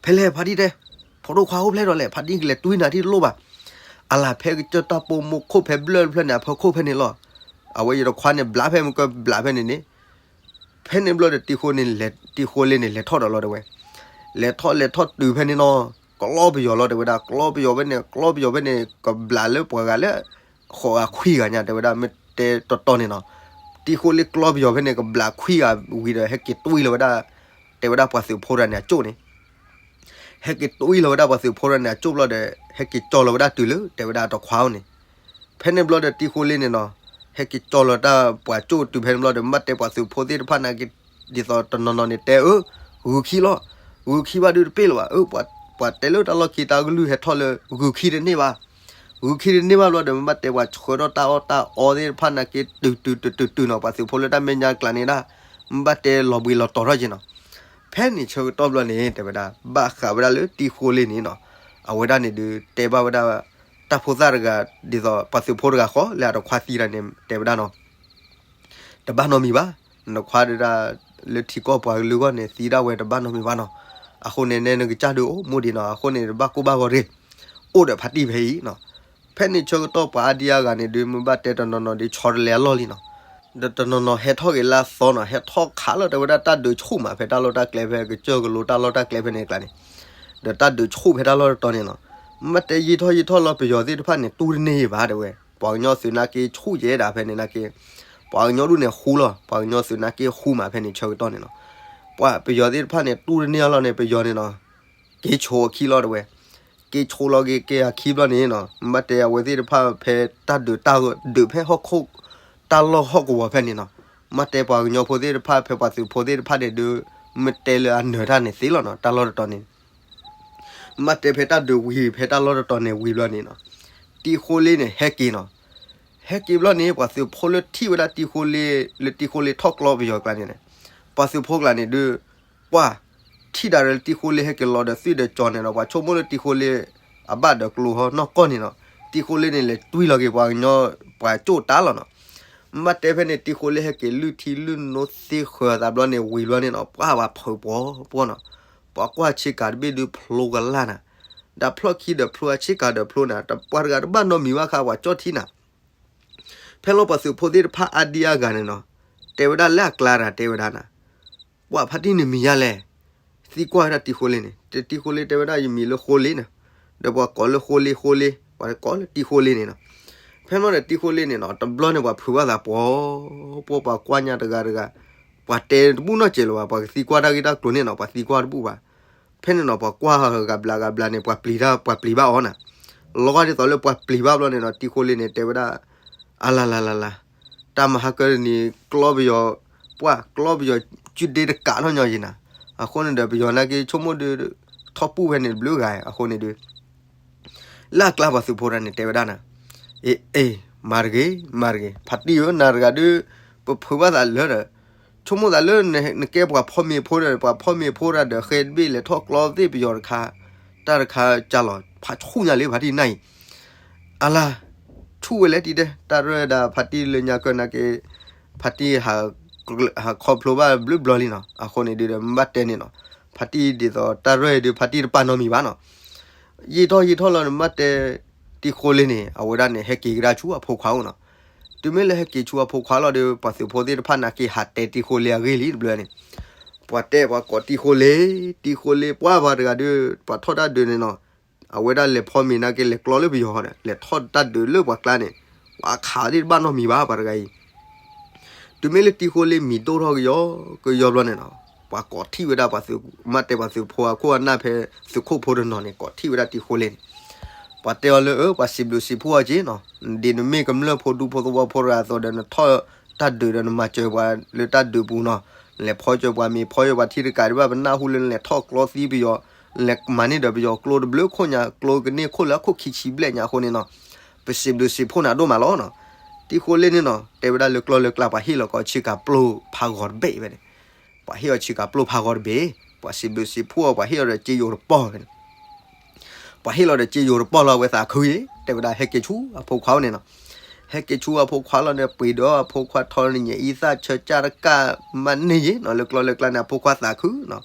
ဖဲလဲၣ်ဖါတံၢ်တဲ, ဖိဒိၣ်ခွါအိၣ်ဖျဲၣ်ဒီးလဲၣ် ဖါတံၢ်ကလဲၤတွံၢ်နၤထံၣ်တလိၣ်ဘၣ်, အလၢဖဲကစၢၢ်တၢ်ပိာ်မိၢ်ခိၣ်ဖဲဘျၢၣ်တဖျၢၣ်န့ၣ် အဖီခိၣ်ဖဲန့ၣ်လီၤ, အဝဲယတခွါန့ၣ်ဘျးဖဲမုၢ်ကဘျးဖဲန့ၣ်န့ၣ်, ဖဲန့ၣ်ဘျီဒီးတံၤဃိန့ၣ် တံၤဃိလ့န့ၣ် လဲၤထီၣ်ဒီးလီၤတဲဝဲ, လဲၤထီၣ်လဲၤထီၣ်တုၤဖဲန့ၣ်နီၤ, ကျီပယီၤလီၤတဲဝဲဒၣ် ကျီပယီၤဖဲန့ၣ် ကျီပယီၤဖဲန့ၣ် ကဘျးလၢပှၤဂၤလၢ ဃိးဂၤခွံဂၤညါ တဲဝဲဒၣ်မ့ၢ်တဲတီတီန့ၣ်နီၤ, တံၤဃိလ့ကျီပယီၤဖဲန့ၣ် ကဘျးခွံဂၤဝံၤဒီး ဟဲက့ၤတွံၢ်လီၤဝဲဒၣ်, တဲဝဲဒၣ်ပှၤသုးဖိတဂၤန့ၣ် အကၠိၣ်န့ၣ် ဟဲက့ၤတွံၢ်လီၤဝဲဒၣ်ပှၤသုးဖိတဂၤန့ၣ် အကၠိၣ်ဘျီဒီး ဟဲက့ၤကၠီလီၤဝဲဒၣ်တုၤလၢ တဲဝဲဒၣ်တခွါအိၣ်န့ၣ်, ဖဲန့ၣ်ဘျီဒီးတံၤဃိလ့န့ၣ်နီၤ, ဟဲက့ၤကၠီလီၤတၢ်ပှၤကၠိၣ်တုၤဖဲန့ၣ်ဘျီဒီး မ့ၢ်တဲပှၤသုးဖိသ့ၣ်တဖၣ်နာ်က့ ဒ်သိးတနီၤနီၤန့ၣ်တဲအၢ, ဂုၤခံလီၤ, ဂုၤခံဘၣ်ဒုးတပ့ၢ်လၢၤဘၣ်, အၢ ပှၤတဲလၢတၢ်လီၢ်ခံတၢ်ကလုၢ်ဟဲထီၣ်လၢ ဂုၤခံတန့ၢ်ဘၣ်, ဂုာ်ခံတန့ၢ်ဘၣ်ဘျီဒီး မ့ၢ်ဘၣ်တဲပှၤဆှၢထီၣ်တၢ်အီၣ်တၢ်အီသ့ၣ်တဖၣ်နာ်က့ တုၤတုၤတုၤတုၤတုၤနီၤ, ပှၤသုးဖိလၢတၢ်မဲာ်ညါကျါန့ၣ်ဒၣ် မ့ၢ်ဘၣ်တဲလီၤဘှံးလီၤတီၤထီၣ်က့ၤနီၤ. ဖဲန့ၣ်ဆၢကတီၢ်ဘျီန့ၣ် တဲဝဲဒၣ် ဘၣ်ဃးဝဲဒၣ်လၢတံၤဃိလ့န့ၣ်နီၤ, အဝဲဒၣ်န့ၣ်ဒုး တဲဘၣ်ဝဲဒၣ် တၢ်ဖိသၣ်တဂၤ ဒ်သိးပှၤသုးဖိတဂၤဃီ လၢအတခွါသံတၢ်န့ၣ် တဲဝဲဒၣ်နီၤ, တဘၣ်နီတမံၤဘၣ်, နခွါဒုးဒၣ် လၢထံကီၢ်ပှၤကလုာ်အဂီၢ်န့ၣ် သံဒၣ်ဝဲတဘၣ်နီတမံၤဘၣ်နီၤ. အဃိန့ၣ် နဲနကစၢ်ဒုးအိၣ်မူဒံးနီၤ, အဃိန့ၣ် တဘၣ်ကိၢ်ဘၣ်ဂီၤတဂ့ၤ, အိၣ်ဒီးဖါတံၢ်ဖဲအံၤနီၤ. ဖဲန့ၣ်ဆၢကတီၢ်ပှၤအါဒံအါဂၤန့ၣ်ဒုး မ့ၢ်ဘၣ်တဲတနီၤနီၤဒုး ဆီတလဲအလီၢ်လံနီၤ, ဒီးတနီၤနီၤဟဲထီၣ်က့ၤလၢအသီနီၤ, ဟဲထီၣ်ခးလီၤတဲဝဲဒၣ်တၢ်ဒုးဆူၣ်မး ဖဲတၢ်လီၢ်တၢ်ကျဲ ဖဲကစၢၢ်ကလိတၢ်လီၢ်တၢ်ကျဲဖဲန့ၣ်အကျါန့ၣ်, ဒီးတၢ်ဒုးဆူၣ်ဖဲတၢ်လီၢ်တတီၤန့ၣ်နီၤ. မ့ၢ်ဘၣ်တဲယံာ်ထီၣ်ယံာ်ထီၣ်လီၤ ပယီၤသ့ၣ်တဖၣ်န့ၣ် တူၢ်တန့ၢ်ယံၤဘၣ်တဲဝဲ, ပှၤကညီသုးနာ်က့ဆူၣ်ယဲဒၣ်ဖဲန့ၣ်နာ်က့, ပှၤကညီဒူၣ်န့ၣ်ဃူလီၤ, ပှၤကညီသုးနာ်က့ဃူမး ဖဲန့ၣ်ဆၢကတီၢ်န့ၣ်နီၤ. ပှၤပယီၤသ့ၣ်တဖၣ်န့ၣ် တူၢ်တန့ၢ်အလီၢ်န့ၣ် ပယီၤန့ၣ်နီၤ က့ၤဆိအခံလီၤတဲဝဲ, က့ၤဆိလီၤက့ၤက့ၤအခံဘျီန့ၣ်နီၤ, မ့ၢ်ဘၣ်တဲအဝဲသ့ၣ်တဖၣ်ဖဲတၢ်ဒုးတၢ်ဒုးဖဲဟီၣ်ခိၣ် တၢ်လီၢ်ဟီၣ်ကဝီၤဖဲန့ၣ်နီၤ, မ့ၢ်ဘၣ်တဲပှၤကညီဖိသ့ၣ်တဖၣ် ဖဲပှၤသုးဖိသ့ၣ်တဖၣ်န့ၣ်ဒုး မ့ၢ်တဲလၢအနၢၤတၢ်န့ၣ်သ့လီၤနီၤ, တၢ်လီၢ်တတီၤန့ၣ် မ့ၢ်ဘၣ်တဲဖဲတၢ်ဒုးဝံၤ ဖဲတၢ်လီၢ်တတီၤန့ၣ်ဝံၤဘျီန့ၣ်နီၤ, တံၤဃိလ့န့ၣ် ဟဲက့ၤနီၤ. ဟဲက့ၤဘျီန့ၣ် ပှၤသုးဖိလၢထံၣ်ဝဲဒၣ်တံၤဃိလ့ လၢတံၤဃိလ့ထီၣ်ကျီပယီၤကျါန့ၣ်န့ၣ်, ပှၤသုးဖိကျါန့ၣ်ဒုး ပှၤထံၣ်ဒၣ်လၢတံၤဃိလ့ဟဲက့ၤလီၤဒီးသွံၣ်ဒီးကၠီန့ၣ်နီၤ, ပှၤဆိကမိၣ်လၢတံၤဃိလ့ အဘၣ်ဒီးကျိဟီနီၢ်ကီၢ်န့ၣ်နီၤ, တံၤဃိလ့န့ၣ် လဲၤတွံၢ်လီၤက့ၤပှၤကညီ ပှၤကၠိၣ်တၢ်လီၤနီၤ. မ့ၢ်ဘၣ်တဲဖဲန့ၣ် တံၤဃိလ့ဟဲက့ၤလုၢ်ထံလုၢ်နိသ့ဃၢၤသးဘျီန့ၣ်ဝံၤဘျီန့ၣ်နီၤ, ပှၤဘၣ်ဖုးပှီၤပှီၤနီၤ, ပှၤကွၢ်ဆ့ကၤတဘ့ၣ်ဒုးဖျိကလၢ်နၤ, ဒီးဖျီၣ်ခံဒီးဖျိ အဆ့ကၤဒီးဖျိနၤ, ပှၤတဂၤတဘၣ်နီတမံၤဘၣ်ခါ ပှၤကၠီၣ်ထံနၤ ဖဲလီၤပှၤသုးဖိသ့ၣ်တဖၣ်အါဒံအါဂၤန့ၣ်နီၤ, တဲဝဲဒၣ်လၢအကျါတဂၤတဲဝဲဒၣ်နၤ, ပှၤဖါတံၢ်နမံၤယါလဲၣ်, သံကွၢ်ဝဲဒၣ်တံၤဃိလ့န့ၣ်, တံၤဃိလ့တဲဝဲဒၣ်ယမံၤလၢဃိလ့န့ၣ်, ဒီးပှၤကိးလၢဃိလ့ဃိလ့, ပှၤကိးလၢတံၤဃိလ့န့ၣ်နီၤ. ဖဲန့ၣ်ဒီးတံၤဃိလ့န့ၣ်နီၤ တဘျီန့ၣ်ပှၤဖုးဘၣ်သးပှီၤပှီၤ ပှၤကွၢ်ညါတဂၤတဂၤ, ပှၤတဲတဘူၣ်နီတစဲးလၢၤဘၣ်, ပှၤကသံကွၢ်တၢ်ဂ့ၢ်တၢ်ကျိၤန့ၣ်နီၤ ပှၤသံကွၢ်တဘူၣ်ဘၣ်. ဖဲန့ၣ်နီၤ ပှၤကွၢ်ဂၤဘျးဂၤဘျးန့ၣ် ပှၤပျံၤတၢ် ပှၤပျံၤဘၣ်အီၤနၤ, လီၤဂာ်ဒ်သိးလၢပှၤပျံၤဘၣ်ဘျီန့ၣ်နီၤ တံၤဃိလ့န့ၣ် တဲဝဲဒၣ်, အလၤလၤလၤလၤ, တၢ်မၤဟါကၢန့ၣ် ကျီပယီၤ, ပှၤကျီပယီၤ ကုဒ့တကးထီၣ်ညီယံၤနၤ, အဃိန့ၣ်ဒီး ပယီၤနာ်က့ဆိကမိၣ်ဒုး ထီၣ်ပူၣ်ဖဲန့ၣ်တဘျုးဂၤအဃိန့ၣ်ဒုး လၢအကျါပှၤသုးဖိတဂၤန့ၣ် တဲဝဲဒၣ်နၤ, အ့ အ့ မၤတဂ့ၤ မၤတဂ့ၤ, ဖါတံၢ်ဧၢ နၤတဂၤဒုး ပဖုးဘၣ်သးလၢဒီး ဆိကမိၣ်သးလၢနကဲပှၤဖီမ့ၤဖိဒီး ပှၤဖီမ့ၤဖိတဂၤဒီးဃဲတဘ့ၣ်လဲၤထီၣ်ကျီသ့ၣ်ပယီၤတခါ, တၢ်တခါကၢ်လီၤ ဖးဆူၣ်ညါလံ ဖါတံၢ်နၢ်အံၤ, အလၤ, ဆူၣ်ဝဲလဲၣ်တံၢ်တဲ တၢ်ရဲၣ်ဒၣ်ဖါတံၢ်လၢညါကၢၢ်နာ်က့, ဖါတံၢ် ဟးခီဖျိဘၣ်ဘျုးဘျီလံနီၤ, အဃိန့ၣ်ဒုးဒီး မ့ၢ်ဘၣ်တဲန့ၣ်နီၤ, ဖါတံၢ်ဒ်သိးတၢ်ရဲၣ်ဒုး ဖါတံၢ်တပာ်နီတမံၤဘၣ်နီၤ, ယံာ်ထီၣ်ယံာ်ထီၣ်လီၤန့ၣ် မ့ၢ်ဘၣ်တဲ တံၤဃိလ့န့ၣ် အဝဲဒၣ်န့ၣ် ဟဲက့ၤကဒါဆူအဖိခွါအိၣ်နီၤ, တုၤမ့ၢ်လၢဟဲက့ၤဆူအဖိခွါလီၤဒီး ပှၤသုးဖိသ့ၣ်တဖၣ်နာ်က့ ဟးတဲတံၤဃိလ့အဂ့ၢ်လံတဘျီန့ၣ်, ပှၤတဲပှၤကိးတံၤဃိလ့, တံၤဃိလ့ ပှၤပှၤတဂၤဒီး ပှၤထီၣ်တၢ်ဒုးန့ၣ်နီၤ, အဝဲဒၣ်လဲၤဖီမ့ၤနာ်က့ လဲၤကျီလၢပယီၤဒီး လဲၤထီၣ်တၢ်ဒုးလၢပှၤကျါန့ၣ်, ပှၤခးသ့ၣ်တဘၣ်နီတမံၤဘၣ် ပှၤတဂၤအံၤ တုၤမ့ၢ်လၢတံၤဃိလ့မံၤဒိၣ်ထီၣ်ကယီကယီဘျီန့ၣ်နီၤ, ပှၤကိးထံၣ်ဝဲဒၣ်ပှၤသုး, မ့ၢ်တဲပှၤသုးဖိအခိၣ်အနၢ်ဖဲသုးခိၣ်ဖိတနီၤန့ၣ် ကိးထံၣ်ဝဲဒၣ်တံၤဃိလ့န့ၣ်, ပှၤတဲအီၤလၢ အၢ ပှၤစံးဘျုးစံးဖှိၣ်အီၤက့နီၤ, ဒ်နမ့ၢ်ကမျၢၢ်ဖိဒူဖိသဝီဖိတဂၤအသိးဒီး နထီၣ်တၢ်ဒုးဒီးနမၤစၢၤပှၤလၢတၢ်ဒုးပူၤနီၤ, နလဲၤဖီစၢၤပှၤမ့ၤဖီစၢၤပှၤထံတကးဒံးဘၣ် ပနၢ်ဟူလၢနလဲၤထီၣ်ကျီသံပယီၤ, နလဲၤမၤန့ၢ်ဒီးပယီၤကျိတဘျုးခိၣ်ညါ ကျိကန့ၢ်ခိၣ်လၢအခိၣ်ခံဆံဘျဲၣ်ညါအဃိန့ၣ်နီၤ, ပစံးဘျုးစံးဖှိၣ်နၤဒိၣ်မးလီၤနီၤ. တံၤဃိလ့န့ၣ်နီၤ တဲဝဲဒၣ်လၢကျီလၢကျါ ပှၤဟ့ၣ်လီၤကီးဆ့ကၤပျိဖးဂီၤတဘ့ၣ်ဝဲန့ၣ်, ပှၤဟ့ၣ်အီၤဆ့ကၤပျိဖးဂီၤတဘ့ၣ်, ပှၤစံးဘျုးစံးဖှိၣ်အီၤ ပှၤဟ့ၣ်အီၤဒီးစ့ယိၤတပီၢ်ဝဲန့ၣ်, ပှၤဟ့ၣ်လီၤဒီးစ့ယိၤတပီၢ်လီၤ အဝဲသးခုအံၤ တဲဝဲဒၣ်ဟဲက့ၤဆူအဖိခွါအိၣ်န့ၣ်နီၤ, ဟဲက့ၤဆူအဖိခွါလီၤန့ၣ် ပှ့ၤဒီးအဖိခွါထီန့ၣ် ညၣ်အံသၣ်ဆၢကၢ်တကၢ်မးန့ၢ်ယ့ၤနီၤ, လၢကျီလၢကျါန့ၣ် အဖိခွါသးခုနီၤ.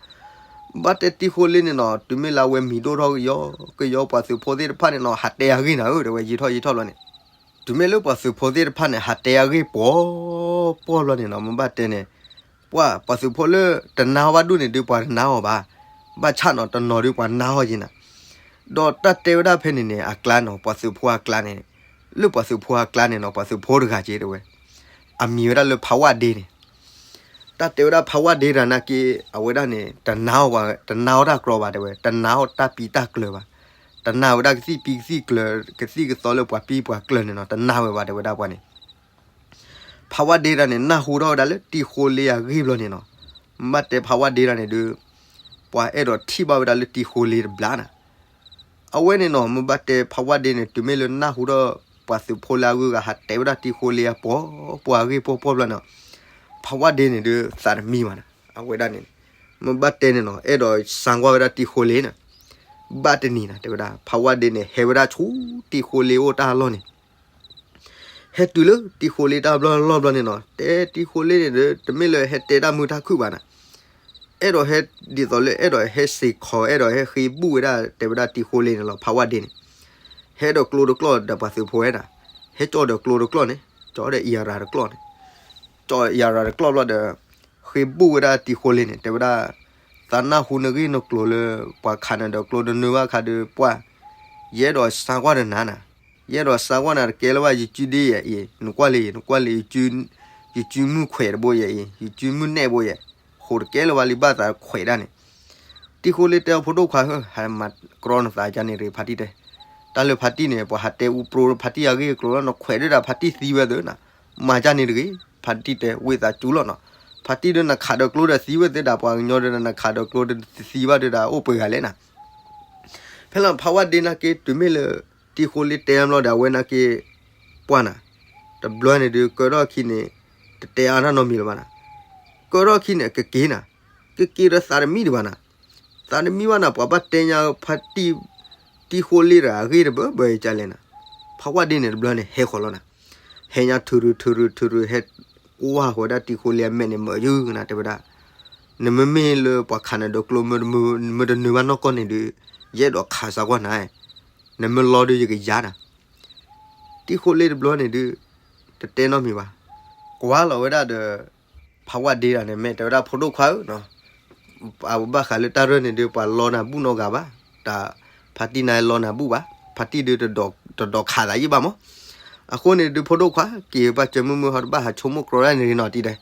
ဘၣ်တဲတံၤဃိလ့န့ၣ်နီၤ တုၤမ့ၢ်လၢအဝဲမံၤဒိၣ်ထီၣ်ကယီကယီ ပှၤသုးဖိသ့ၣ်တဖၣ်န့ၣ်နီၤ ဟးတဲအဂ့ၢ်နၤဧၢ တဲဝဲ ယံာ်ထီၣ်ယံာ်ထီၣ်လီၤန့ၣ်, တုၤမ့ၢ်လၢပှၤသုးဖိသ့ၣ်တဖၣ်န့ၣ် ဟးတဲအဂ့ၢ်ပှီၤပှီၤဘျီန့ၣ်နီၤ မ့ၢ်ဘၣ်တဲန့ၣ်, ပှၤ ပှၤသုးဖိလၢတနာ်အီၤဘၣ်ဒိၣ်န့ၣ်ဒုး ပှၤတနာ်အီၤဘၣ်, ဘၣ်ဆၣ်နီၤ တနီၤဒုးပှၤနာ်အီၤယ့ၤနၤ, ဒီးတၢ်တဲဝဲဒၣ်ဖဲန့ၣ်န့ၣ် အကျါနီၤ ပှၤသုးဖိအကျါန့ၣ်, လၢပှၤသုးဖိအကျါန့ၣ်နီၤ ပှၤသုးဖိတဂၤက့ၤတဲဝဲ, အမံၤဝဲဒၣ်လၢဖးဝၣ်ဒ့န့ၣ် တၢ်တဲဝဲဒၣ်ဖးဝၣ်ဒ့တၢ်နာ်က့ အဝဲဒၣ်န့ၣ် တနာ်အီၤဘၣ် တနာ်အီၤတၢ်ကြီဘၣ်တဲဝဲ တနာ်အီၤတၢ်ပံးတၢ်ကျၢၤဘၣ်, တနာ်ဝဲဒၣ်ကသံၣ်ပံကသံၣ်ကျၢၤ ကသံၣ်ကသီလၢပှၤပံပှၤကျၢၤန့ၣ်နီၤ တနာ်ဝဲဘၣ်တဲဝဲဒၣ်ပှၤန့ၣ်, ဖးဝၣ်ဒ့တၢ်န့ၣ် နၢ်ဟူထီၣ်ဝဲဒၣ်လၢတံၤဃိလ့အဂ့ၢ်ဘျီန့ၣ်နီၤ, ဘၣ်တဲဖးဝၣ်ဒ့တၢ်န့ၣ်ဒုး, ပှၤအဲၣ်ဒိးထံၣ်ဘၣ်ဝဲဒၣ်လၢတံၤဃိလ့တဘျီနၤ အဝဲန့ၣ်နီၤ မ့ၢ်ဘၣ်တဲဖးဝါဒ့န့ၣ် တုၤမ့ၢ်လၢနၢ်ဟူထီၣ်ပှၤသုးဖိလၢအဂုၤအဂၤဟးတဲဝဲဒၣ်တံၤဃိလ့အပှဲၤပှဲၤအဂ့ၢ်ပှဲၤပှဲၤဘျီန့ၣ်, ဖးဝါဒ့န့ၣ်ဒုးသးတမံဘၣ်နီၤ, အဝဲဒၣ်န့ၣ် မ့ၢ်ဘၣ်တဲန့ၣ်နီၤ အဲၣ်ဒိးစၢကွၢ်ဝဲဒၣ်တံၤဃိလ့န့ၣ်, ဘၣ်တနံၤနီၤ တဲဝဲဒၣ် ဖးဝါဒ့န့ၣ် ဟဲဝဲဒၣ်ဆူတံၤဃိလ့အိၣ်တၢ်လီၢ်န့ၣ် ဟဲတုၤလၢတံၤဃိလ့တၢ်ဘျီလီၢ်ဘျီန့ၣ်နီၤ, တဲတံၤဃိလ့န့ၣ်ဒီး တမ့ၢ်လၢဟဲတဲတၢ်မုာ်တၢ်ခုၣ်ဘၣ်နီၤ, အဲၣ်ဒိးဟဲ ဒ်သိးလၢအဲၣ်ဒိးဟဲစ့ၢ်ကီး အဲၣ်ဒိးဟဲဃ့ဘုၣ်ဝဲဒၣ် တဲဝဲဒၣ်တံၤဃိလ့န့ၣ်လီၤ ဖးဝါဒ့န့ၣ်, ဟဲဒီးကျိတကျီၢ်ဒီးပှၤသုးဖိဝဲဒၣ်, ဟဲကၠီဒီးကျိတကျီၢ်န့ၣ်, ကၠီဒီးအံၤအရၤတကျီၢ်န့ၣ်, ကၠီအံၤအရၤတကျီၢ်ဘျီဒီး ဃ့ဘုၣ်ဝဲဒၣ်တံၤဃိလ့န့ၣ် တဲဝဲဒၣ်, သးနၢ်ဟူနဂ့ၢ်နကျိၤလၢ ပှၤခးနၤဒီးကျိတနၢၤဘၣ်ခါဒီးပှၢ်, ယအဲၣ်ဒိးစၢကွၢ်ဒီးနၤနီၤ, ယအဲၣ်ဒိးစၢကွၢ်နၤတကဲလၢၤဘၣ် ယစုဒ့ယဲအံၤ နကွၢ်လံ နကွၢ်လံ ယစုမုၢ်ခွဲးတဘိယဲအံၤ ယစုမုၢ်နဲၣ်ဘိယဲ, ဃိးတကဲလၢၤဘၣ်လံဘၣ်သးခွဲးဒၣ်န့ၣ်, တံၤဃိလ့တဲအီၤဖိဒိၣ်ခွါဧၢ ဟဲမၤကြီနသးဒ်န့ၣ်တဂ့ၤ ဖါတံၢ်တဲ, တၢ်လၢဖါတံၢ်န့ၣ် ပှၤဟးတဲအူပြိဖါတံၢ်အဂ့ၢ်အကျိၤလီၤ နခွဲးဒၣ်ဒီးဖါတံၢ်သံဝဲသ့နီၤ, မၤဒ်န့ၣ်တဂ့ၤ, ဖါတံၢ်တဲဝံသးစူၤလီၤနီၤ, ဖါတံၢ်ဒီးနခးဒီးကျိဒီးသံဝဲသ့ဒၣ် ပှၤကညီဒီးနခးဒီးကျိဒီးသံဘၣ်ဒီးအိၣ်ပှဲၤဂၤလဲၣ်နီၤ, ဖဲလီၤဖးဝါဒ့နာ်က့ တုၤမ့ၢ်လၢ တံၤဃိလ့တဲဘျီဒီး အဝဲနာ်က့ ပှၢ်နၤ, တဘျီန့ၣ်ဒုး ကၢထီၣ်ခံန့ၣ် တတဲအါတၢ်နီတမံၤလၢၤဘၣ်နၤ, ကၢထီၣ်ခံန့ၣ် ကက့ၤနၤ, ကက့ၤဒီးသးတမံဒံးဘၣ်နၤ, သးတမံဘၣ်နၤ ပှၤဘၣ်တဲညါဖါတံၢ်, တံၤဃိလ့တဂၤအဂ့ၢ်တဘၣ်ဘၣ်အံၤကလဲၣ်နၤ, ဖးဝါဒ့န့ၣ်တဘျီန့ၣ် ဟဲဃီၤလီၤနၤ, ဟဲညါထုးရုးထုးရုးထုးရုး ဟဲကွၢ်ဃီၤဝဲဒၣ်တံၤဃိလ့အမဲာ်န့ၣ် မၢယုၢ်နၤ တဲဝဲဒၣ် နမ့မ့ၢ်လၢပှၤခးနၤဒီးကျိ မ့ၢ်တနၢၤဘၣ်နီၢ်ကီၢ်န့ၣ်ဒုး ယအဲၣ်ဒိးခးစၢကွၢ်နၤ, နမ့ၢ်လီဒုးယကယၤနၤ, တံၤဃိလ့တဘျီန့ၣ်ဒုး တတဲနီတမံၤဘၣ်, ကွၢ်လီၤဝဲဒၣ်ဒီး ဖးဝါဒ့တဂၤန့ၣ် မ့ၢ်တဲဝဲဒၣ်ဖိဒိၣ်ခွါဧၢ, အဘၣ်ဃးလၢတၢ်ရၢၢ်န့ၣ်ဒုး ပှၤလီနၤဘူၣ်နီတဂၤဘၣ်, တၢ်ဖါတံၢ်နၤလီနၤဘူၣ်ဘၣ်, ဖါတံၢ်ဒုး တဒိးခးသးယံၣ်ဘၣ်မး, အဃိန့ၣ်ဒုးဖိဒိၣ်ခွါ က့ၤဘၣ်စၢမုၢ်မုၢ်ဟီတဘၣ်ဟးဆိကမိၣ်ကြီဒၣ်န့ၣ်နီၤတံၢ်တဲ,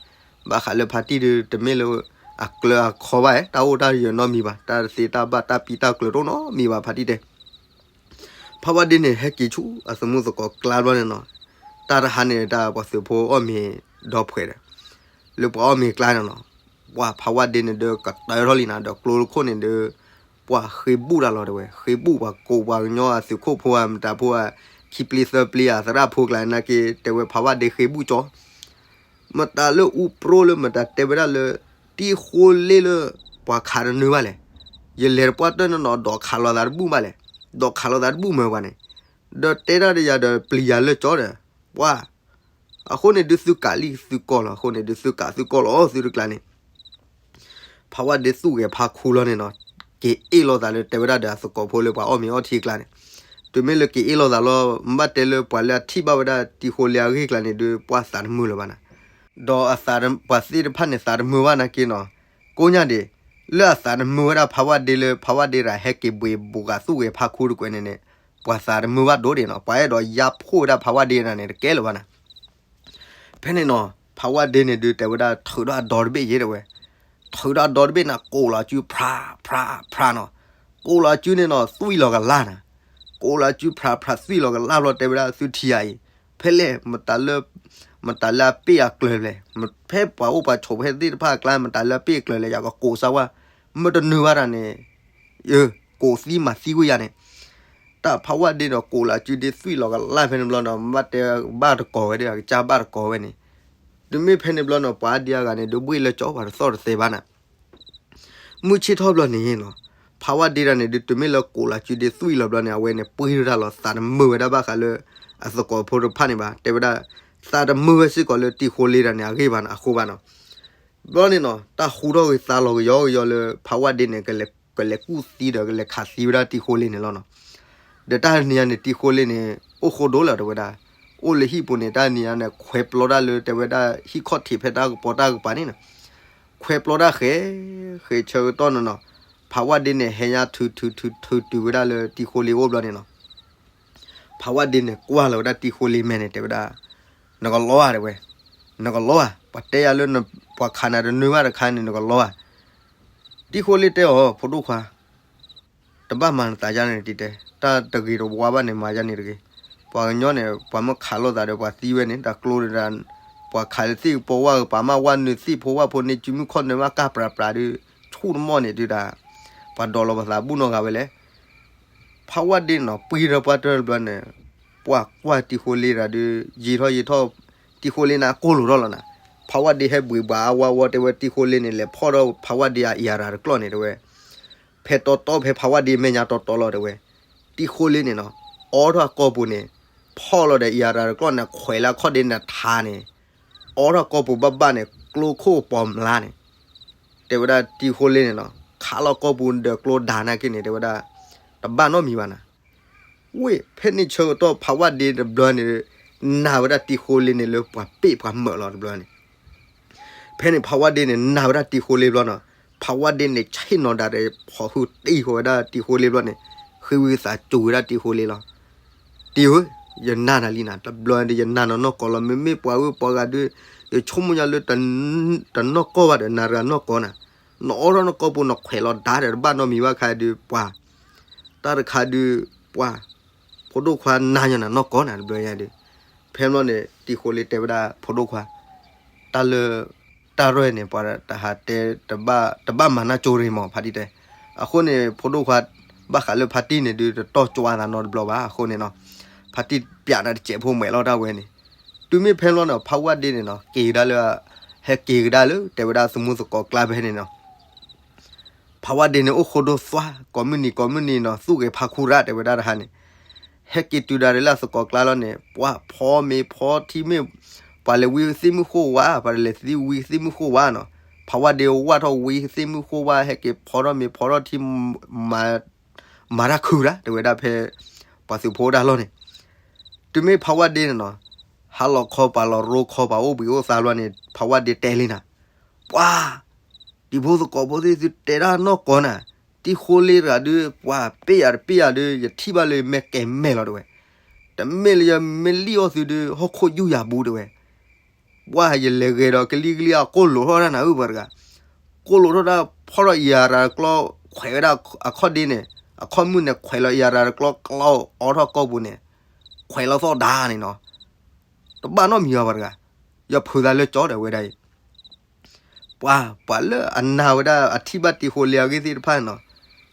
ဘၣ်ဃးလၢဖါတံၢ်ဒုး တမ့ၢ်လၢ အကျၢၤအခီဘၣ် တၢ်အိၣ်တၢ်ယၢၤနီတမံၤဘၣ်, တၢ်သ့တၢ်ဘၣ်တၢ်ပံတၢ်ကျၢၤတအိၣ်နီတမံၤဘၣ် ဖါတံၢ်တဲ ဖးဝါဒ့န့ၣ် ဟဲက့ၤဆူအသမူသကိးကျါဘျီန့ၣ်နီၤ, တၢ်တဟါန့ၣ် တၢ်ပှၤသုးဖိအီၣ်မ့ၤဒီဖှဲးဒီး, လၢပှၤအီၣ်မ့ၤကျါန့ၣ်နီၤ, ပှၤဖးဝါဒ့န့ၣ်ဒီးကတၢၢ်ထီၣ်လံနၤ ဒီးကျိတခိၣ်န့ၣ်ဒီး, ပှၤဃ့ဘူၣ်တၢ်လီၤတဲဝဲ ဃ့ဘူၣ်ပှၤကိးပှၤကညီအသုးခိၣ်ဖိဧါ မတၤဖိဧါ, ခံပျံၤသၢပျံၤဧါ သရၣ်ဖိကျါနာ်က့ တဲဝဲဖးဝါဒ့ဃ့ဘူၣ်ကၠီ မတၤလၢအူပြိလၢမတၤတဲဝဲဒၣ်လၢ တံၤဃိလ့လၢ ပှၤခးတနၢၤဘၣ်လဲၣ်, ယလဲၤတပှၢ်တၢၢ်နီၢ်နီၢ် ဒိးခးလိာ်သးတဘူၣ်ဘၣ်လဲၣ်, ဒိးခးလိာ်သးတဘူၣ်မၢ်ပှၤန့ၣ်, ဒီးတဲဒၣ်ဒီးယၤဒီးပျံၤယၤလၢကၠီဒီး, ပှၤ, အဃိန့ၣ်ဒုးသုကးလံသုကီၢ်လီၤ အဃိန့ၣ်ဒုးသုကးသုကီၢ်လီၤသုတကျါန့ၣ် ဖးဝါဒ့သူၣ်ဂဲၤဖးခူလီၤန့ၣ်နီၤ, က့ၤအ့ၣ်လိာ်သးလၢတဲဝဲဒၣ်ဒီးအသကိးဖိလၢပှၤအီၣ်မ့ၤအီထံအကျါန့ၣ်, တုၤမ့ၢ်လၢက့ၤအ့ၣ်လိာ်သးလီၤ မ့ၢ်ဘၣ်တဲလၢပှၤလၢအထံၣ်ဘၣ်ဝဲဒၣ်တံၤဃိလ့အဂ့ၢ်ကျါန့ၣ်ဒုး ပှၤသးတမုာ်လၢၤဘၣ်နၤ, ဒီးအသးပှၤသ့ၣ်တဖၣ်န့ၣ်သးတမုာ်ဘၣ်နာ်က့နီၤ, ကိးညါဒံး, လၢအသးတမုာ်ဝဲဒၣ်ဖးဝါဒ့လၢဖးဝါဒ့တဂၤဟဲက့ၤဘှံးဘူးဂာ်သူၣ်ဂဲၤဖးခူတကွဲးန့ၣ်န့ၣ်, ပှၤသးတမုာ်ဘၣ်ဒိဒံးနီၤ ပှၤအဲၣ်ဒိးယါဖှိၣ်ဝဲဒၣ်ဖးဝါဒ့နၤန့ၣ် တကဲလၢၤဘၣ်နၤ ဖဲန့ၣ်နီၤ ဖးဝါဒ့န့ၣ်ဒုးတဲဝဲဒၣ်ထုးဒီးအဒီတဘ့ၣ်ယဲတဲဝဲ, ထုးဒီးအဒီတဘ့ၣ်န့ၣ် ကိးလီၤအစုဖြးဖြးဖြးနီၤ, ကိးလီၤအစုန့ၣ်နီၤ သွံၣ်လီၤကလၢ်နၤ, ကိးလီၤအစုဖြးဖြးသွံၣ်လီၤကလၢ်ဘျီတဲဝဲဒၣ်သုထံၣ်ဧါအံၤ, ဖဲလဲၣ် မတၤလၢအပ့ၢ်အကျၢၤလဲၣ်, ဖဲပှၤအိၣ်ပှၤဆိးဖဲသ့ၣ်တဖၣ်အကျါ မတၤလၢအပ့ၢ်အကျၢၤလဲၣ် ယကကိးစၢဝဲ, မတနုၤဘၣ်တၢ်န့ၣ် ယကိးသံမၤသံကွံာ်ယၤန့ၣ် တၢ်ဖးဝါဒ့ဒီးကိးလီၤအစုဒ့သွံၣ်လီၤကလၢ်ဖဲန့ၣ်ဘျီဒီး မ့ၢ်ဘၣ်တဲဘၣ်တကိးဝဲဒီး အကစၢ်ဘၣ်တကိးဝဲန့ၣ်, တုၤမ့ၢ်ဖဲန့ၣ်ဘျီနီၤ ပှၤအါဒံအါဂၤန့ၣ် ဒုးဘှ့ၣ်လၢကၠီပှၤတသီၣ်တသဲဘၣ်နၤ, မုၢ်ဆ့ၣ်ထီၣ်ဘျီန့ၣ်နီၤ, ဖးဝါဒ့တၢ်န့ၣ်ဒုး တုၤမ့ၢ်လၢကိးလီၤအစုဒ့သွံၣ်လီၤဘျီန့ၣ် အဝဲန့ၣ်ပှ့ၤထီၣ်တၢ်လီၤ သးတမုာ်ဝဲဒၣ်ဘၣ်ဃးလၢ အသကိးဖိတဖၣ်န့ၣ်ဘၣ် တဲဝဲဒၣ်, သးတမုာ်ဝဲစ့ၢ်ကီးလၢတံၤဃိလ့တၢ်န့ၣ် အဂ့ၢ်ဘၣ်နၤ အဃိဘၣ်နီၤ ဘျီန့ၣ်နီၤ တၢ်ဟူထီၣ်ဂ့ၤသးလီၤကယီကယီလၢ ဖးဝါဒ့န့ၣ် ကလဲၤကူၣ်သံဒီးကလဲၤခးသံဝဲဒၣ်တံၤဃိလ့န့ၣ်လီၤနီၤ, ဒီးတၢ်နံၤညါန့ၣ် တံၤဃိလ့န့ၣ် အိၣ်ဃိဒိၣ်လၢၤတဲဝဲဒၣ်, အိၣ်လၢဟံၣ်ပူၤန့ၣ် တၢ်နံၤညါန့ၣ် ခွဲးပျီတၢ်လၢတဲဝဲဒၣ်ဟံၣ်ခီၣ်ထံးဖဲတၢ်ကပီၤတၢ်ကပၤန့ၣ်နီၤ, ခွဲးပျီတၢ်ဃဲၤ, ဃဲၤဆၢကတီၢ်နီၤနီၤ, ဖးဝါဒ့န့ၣ် ဟဲညါထုထုထုတုၤဝဲဒၣ်လၢတံၤဃိလ့အိၣ်ဘျီန့ၣ်နီၤ ဖးဝါဒ့န့ၣ် ကွၢ်လီၤဝဲဒၣ်တံၤဃိလ့မဲာ်န့ၣ် တဲဝဲဒၣ်, နကလီဧါတဲဝဲ, နကလီဧါ, ပှၤတဲယၤလၢ ပှၤခးနၤတနၢၤဘၣ်တခါန့ၣ် နကလီဧါ, တံၤဃိလ့တဲအီၤ ဖိဒိၣ်ခွါ, တဘၣ်မၤနသးယါန့ၣ်တံၤတဲ, တၢ်တဂ့ၤတဝါဘၣ်န့ၣ် မၤယါန့ၣ်တဂ့ၤ, ပှၤကညီန့ၣ် ပှၤမ့ၢ်ခးလိာ်သးဒီးပှၤသံဝဲန့ၣ် တၢ်ကျိဒၣ်, ပှၤခးလၢသ့ၣ်ကပီၤဝၣ်ကပၤမး ဝၣ်နုာ်သ့ၣ်ဖိဝၣ်ဖိန့ၣ် စုမုၢ်ခီၣ်နၢၤမးကၢ်ပြးပြးဒုး, ဆူၣ်တမီၢ်န့ၣ်ဒုးဒၣ်, ပှၤဒိးလီၤပသးဘူၣ်နီတဂၤဝဲလဲၣ် ဖးဝါဒ့နီၤ ပှံၤထီၣ်ပှၢ်တၢၢ်တဘျီန့ၣ်, ပှၤကွၢ်တံၤဃိလ့ဒီးဒုး ယံာ်ထီၣ်ယံာ်ထီၣ်, တံၤဃိလ့န့ၣ်အကိၢ်လိာ်ထီၣ်လီၤနၤ. ဖးဝါဒ့ဟဲဘှံးဘှးအဝါဝီတဲဝဲ တံၤဃိလ့န့ၣ် လဲၤဖီၣ်ထီၣ်ဖးဝါဒ့အအံၤအရၤတကျီၢ်န့ၣ်တဲဝဲ, ဖဲတီတီဖဲဖးဝါဒ့မဲာ်ညါတီတီလီၤတဲဝဲ, တံၤဃိလ့န့ၣ်နီၤ အိးထီၣ်အကိာ်ပူၤန့ၣ်, ဖီၣ်လီၤဒီးအံၤအရၤတကျီၢ်န့ၣ် ခွဲးလၢအခီၣ်ဒ့န့ၣ်ထါန့ၣ်, အိးထီၣ်ကိာ်ပူၤဘၣ်ဘၣ်န့ၣ် ကျိခိၣ်ပိာ်မျါန့ၣ် တဲဝဲဒၣ်တံၤဃိလ့န့ၣ်နီၤ ခးလီၤကိာ်ပူၤဒီးကျိဒါနာ်က့န့ၣ် တဲဝဲဒၣ် တဘၣ်နီတမံၤဘၣ်နၤ. ဝ့ၢ် ဖဲန့ၣ်ဆၢကတီၢ်ဖးဝါဒ့တဘျီန့ၣ်, နာ်ဝဲဒၣ်တံၤဃိလ့န့ၣ်လၢပှၤပ့ၣ်ပှၤမၢးလီၤတဘျီန့ၣ်. ဖဲန့ၣ်ဖးဝါဒ့န့ၣ် နာ်ဝဲဒၣ်တံၤဃိလ့ဘျီနီၤ, ဖးဝါဒ့န့ၣ် ဆ့ၣ်နီၤဒၣ်ဒီး ဖီၣ်ဟုတံၢ်ဃီဝဲဒၣ်တံၤဃိလ့ဘျီန့ၣ်, ဃ့ဝံသးစူၤဝဲဒၣ်တံၤဃိလ့လီၤ. တံၤဧၢ, ယနာ်နၤလံနၤ, တဘျီဒီးယနာ်နၤနီၢ်ကီၢ်လီၤ, မ့မ့ၢ်ပှၤဂုၤပှၤဂၤဒုး, ယဆိကမိၣ်ညါလၢ တနီၢ်ကီၢ်ဘၣ်ဒီး နၤတဂၤနီၢ်ကီၢ်နၤ, နအိးထီၣ်နကိာ်ပူၤ နခွဲးလီၤဒါဒီး တဘၣ်နီတမံၤဘၣ်ခါဒုး ပှၤ တၢ်တခါဒုး ပှၤ ဖိဒိၣ်ခွါနာ်ညီနၤနီၢ်ကီၢ်နၤတဘျီညါဒုး, ဖဲဘျီန့ၣ် တံၤဃိလ့တဲဝဲဒၣ်ဖိဒိၣ်ခွါ, တၢ်လၢ တၢ်ရဲၣ်န့ၣ် ပှၤတဟးတဲ တဘၣ်မၤနၢ်ကၠိရ့ၣ်မး ဖါတံၢ်တဲ. အဃိန့ၣ် ဖိဒိၣ်ခွါ ဘၣ်ဃးလၢဖါတံၢ်န့ၣ်ဒုး တတီၢ်ကွၢ်သးနီတဘျီဘၣ် အဃိန့ၣ်နီၤ, ဖါတံၢ်ပျးနၤတစဲးဖိမဲာ်လီၤတၢ်ဝဲန့ၣ်, တုၤမ့ၢ်ဖဲဘျီန့ၣ် ဖးဝါဒ့န့ၣ်နီၤ က့ၤကဒါလၢ ဟဲက့ၤကဒါလၢ တဲဝဲဒၣ်သမူသကိးကျါဖဲန့ၣ်နီၤ ဖးဝါဒ့န့ၣ် အိၣ်ဃိဒိၣ်သွါ ကိးမုၢ်နံၤကိးမုၢ်နံၤနီၤ သူၣ်ဂဲၤဖးခူရၣ် တဲဝဲဒၣ်တဟါန့ၣ်, ဟဲက့ၤတုၤဒၣ်လၢအသကိးကျါလီၤန့ၣ် ပှၤဖီမ့ၤဖီထံမ့ၢ်, ပှၤလဲၤဝံသ့ၣ်မုၢ်ဃိဝါ ပှၤလဲၤသံဝံသ့ၣ်မုၢ်ဃိဝါနီၤ, ဖးဝါဒ့ဝၢ်ထီၣ်ဝံသ့ၣ်မုၢ်ဃိဝါ ဟဲက့ၤဖီထီၣ်မ့ၤဖီထီၣ်ထံ မၤတၢ်ခုရၣ် တဲဝဲဒၣ်ဖဲ ပှၤသုးဖိတၢ်လီၢ်န့ၣ်, တုၤမ့ၢ်ဖးဝါဒ့န့ၣ်နီၤ ဟးလီၤခီပၤလီၤရိခီပၤအိၣ်ဘှံးအိၣ်သါဘျီန့ၣ် ဖးဝါဒ့တဲလံနၤ, ပှၤ တံၤဖိသကိးဖိသ့ၣ်သုတဲတၢ်နီၢ်ကီၢ်နၤ, တံၤဃိလ့တဂၤဒုး ပှၤပ့ၣ်ယၤတပ့ၣ်ယၤဒုး ယထံၣ်ဘၣ်လၢယမဲာ်ကဲၤမဲာ်လီၤတဲဝဲ, တမ့ၢ်လၢယမ့ၢ်လံၣ်အီၣ်သုဒုး ဟီၣ်ခိၣ်ယူၢ်ယၤဘူးတဲဝဲ, ပှၤယလဲၤဂဲၤဒီးကလံၤကလံၤအကိၢ်လိာ်ထီၣ်တၢ်နၤဧၢပှၤတဂၤ, ကိၢ်လိာ်ထီၣ်တၢ်ဖီၣ်ထီၣ်အံၤအရၤတကျီ ခွဲးဝဲဒၣ်အခီၣ်ဒ့န့ၣ်, အခီၣ်မုၢ်န့ၣ် ခွဲးလီၤအံၤအရၤတကျီ ကျီအိးထီၣ်ကိာ်ပူၤန့ၣ်, ခွဲးလီၤသီၣ်ဒါန့ၣ်နီၤ, တဘၣ်နီတမံၤဘၣ်ပှၤတဂၤ, ယဖုးသးလၢကၠီဒီးဝဲဒၣ်အံၤ ပှၤ ပှၤလၢအနာ်ဝဲဒၣ်အထံၣ်ဘၣ်တံၤဃိလ့အဂ့ၢ်သ့ၣ်တဖၣ်န့ၣ်နီၤ,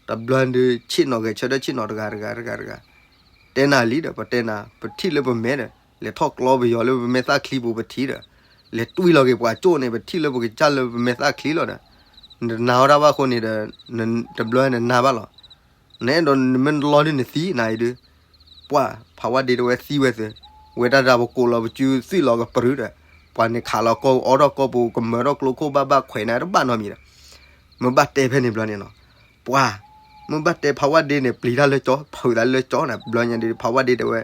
တဘျီဒုးဆ့ၣ်နီၤဂဲၤဆၢထၢၣ်ဆ့ၣ်နီၤတဂၤတဂၤတဂၤတဂၤ, တဲနၤလံဒီး ပတဲနၤ ပထံၣ်လၢပမဲာ်ဒီး လဲၤထီၣ်ကျီပယီၤလၢပမဲာ်သၣ်ချံပူၤပထံၣ်ဒီး, လဲၤတွံၢ်လီၤက့ၤပှၤကၠိၣ်န့ၣ် ပထံၣ်လၢပကစၢ်လၢပမဲာ်သၣ်ချံလီၤဒီး, နတနာ်ဝဲဒၣ်ဘၣ်အဃိန့ၣ်ဒီး, တဘျီနနာ်ဘၣ်လီၤ, နအဲၣ်ဒိးနမ့ၢ်လီဒုးနသံနၤအံၤဒုး ပှၤဖးဝါဒ့တဝဲသံဝဲသု, ဝဲတၢ်ဒၣ်ပကိးလီၤပစုသွံၣ်လီၤကပြုၤဒီး, ပှၤန့ၣ်ခးလီၤကိာ်အိးထီၣ်ကိာ်ပူၤကမၢထီၣ်ကျိခိၣ်ဘၣ်ဘၣ်ခွဲးနၤတဘၣ်နီတမံၤဒီး, မ့ၢ်ဘၣ်တဲဖဲန့ၣ်ဘျီန့ၣ်နီၤ, ပှၤ မ့ၢ်ဘၣ်တဲဖးဝါဒ့န့ၣ် ပျံၤတၢ်လၢကၠီ ဖုးတၢ်လၢကၠီနၤ ဘျီညါဒုး ဖးဝါဒ့တဲဝဲ,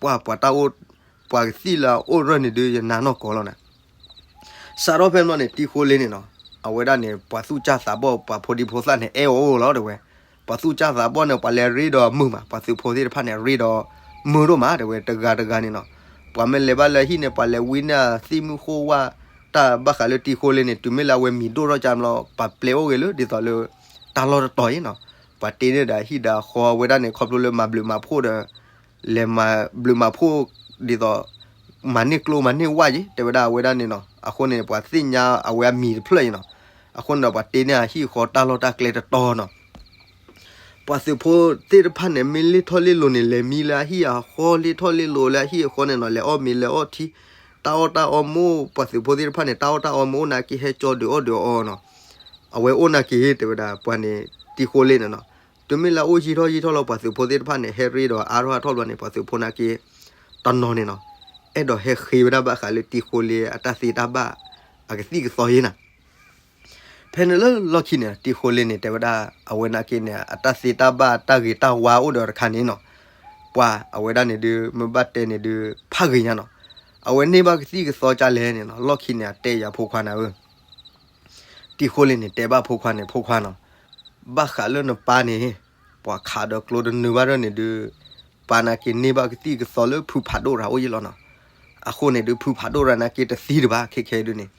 ပှၤ ပှၤတၢ်အိၣ် ပှၤကသံၣ်လၢအအိၣ်ရၢၢ်န့ၣ်ဒုး ယနာ်နီၢ်ကီၢ်လီၤနၤ စးထီၣ်ဖဲဘျီန့ၣ် တံၤဃိလ့န့ၣ်နီၤ, အဝဲဒၣ်န့ၣ် ပှၤသူၣ်စၢ်သးဘီၣ် ပှၤဖိဒံဖိသၣ်န့ၣ် အဲၣ်အီၤအိၣ်လီၤတဲဝဲ, ပှၤသူၣ်စၢ်သးဘီၣ်န့ၣ် ပှၤလဲၤရ့ဒီးမုာ်မး ပှၤသုးဖိသ့ၣ်တဖၣ်န့ၣ် ရ့ဒီးမုာ်ဒိၣ်မးတဲဝဲ တဂၤတဂၤန့ၣ်နီၤ, ပှၤမ့ၢ်လဲၤဘၣ်လၢဟံၣ်န့ၣ် ပှၤလဲၤဝံန့ၢ်သ့ၣ်မုၢ်ဃိဝါ တၢ်ဘၣ်ဃးလၢတံၤဃိလ့န့ၣ် တုၤမ့ၢ်လၢအဝဲမံၤဒိၣ်ထီၣ်ကၢ်ဘျီ ပှၤပျဲအိၣ်ဂ့ၤလၢဒ်သိးလၢ တၢ်လီၢ်တတီၤအံၤနီၤ, ပှၤတ့န့ၢ်ဒၣ်ဟံၣ်ဒီးအဃီဝဲဒၣ်န့ၣ် ခီဖျိလၢမၤဘျုးမၤဖှိၣ်ဒီး လဲၤမၤဘျုးမၤဖှိၣ်ဒ်သိး မၤန့ၢ်ကျိမၤန့ၢ်ဝၣ်ယ့ၤ တဲဝဲဒၣ်အဝဲဒၣ်န့ၣ်နီၤ, အဃိန့ၣ် ပှၤသ့ၣ်ညါအဝဲအမံၤတဖျၢၣ်အံၤနီၤ, အဃိန့ၣ်ဒီး ပှၤတ့န့ၢ်အဟံၣ်အဃီတၢ်လီၢ်တၢ်ကျဲတတီၤနီၤ, ပှၤသုးဖိသ့ၣ်တဖၣ်န့ၣ် မ့ၢ်လ့ၣ်ထီၣ်လ့ၣ်လိၤန့ၣ် လဲၤမံလၢအဟံၣ်အဃီ လ့ၣ်ထီၣ်လ့ၣ်လိၤလၢအဟံၣ်အဃီန့ၣ်နီၤ, လဲၤအီၣ်မ့ၤလဲၤအီထံ တၢ်အီၣ်တၢ်အီမ့ၢ်အိၣ် ပှၤသုးဖိသ့ၣ်တဖၣ်န့ၣ် တၢ်အီၣ်တၢ်အီမ့ၢ်အိၣ်နာ်က့ ဟဲကၠီဒုးအီၣ်ဒုးအီနီၤ, အဝဲအိၣ်နာ်က့ တဲဝဲဒၣ် ပှၤန့ၣ် တံၤဃိလ့န့ၣ်နီၤ, တုၤမ့ၢ်လၢအအိၣ်ယံာ်ထီၣ်ယံာ်ထီၣ်လီၤ ပှၤသုးဖိသ့ၣ်တဖၣ်န့ၣ် ဟဲရ့ဒီးအါထီၣ်အါထီၣ်ဘျီန့ၣ် ပှၤသုးဖိနာ်က့ တနီၤန့ၣ်နီၤ, အဲၣ်ဒိးဟဲဃ့ဝဲဒၣ်ဘၣ်ဃးလၢတံၤဃိလ့အတၢ်သ့တၢ်ဘၣ် အကသံၣ်ကသီယ့ၤနၤ ဖဲန့ၣ်လၢလီၢ်ခံန့ၣ် တံၤဃိလ့န့ၣ် တဲဝဲဒၣ် အဝဲနာ်က့န့ၣ် အတၢ်သ့တၢ်ဘၣ်တၢ်ဂ့ၤတၢ်ဝါအိၣ်ဒီးတခါန့ၣ်နီၤ, ပှၤအဝဲဒၣ်န့ၣ်ဒုး မ့ၢ်ဘၣ်တဲန့ၣ်ဒုး ဖးဂ့ၤညါနီၤ, အဝဲန့ၢ်ဘၣ်ကသံၣ်ကသီကၢ်လဲၣ်န့ၣ်နီၤ, လီၢ်ခံန့ၣ် အတဲယၤဖိခွါနၤဧၢ တံၤဃိလ့န့ၣ် တဲဘၣ်ဖိခွါန့ၣ် ဖိခွါနီၤ, ဘၣ်ဃးလၢနပၢ်န့ၣ် ပှၤခးဒီးကျိတနုာ်ဘၣ်ရၢၢ်န့ၣ်ဒုး ပၢ်နာ်က့န့ၢ်ဘၣ်ကသံၣ်ကသီလၢဖုဖးဒိၣ်ရၤအိၣ်ယ့ၤလီၤနီၤ, အဃိန့ၣ်ဒုး ဖုဖးဒိၣ်ရၤနာ်က့တသံတဘၣ် ခဲခဲဒုးန့ၣ်,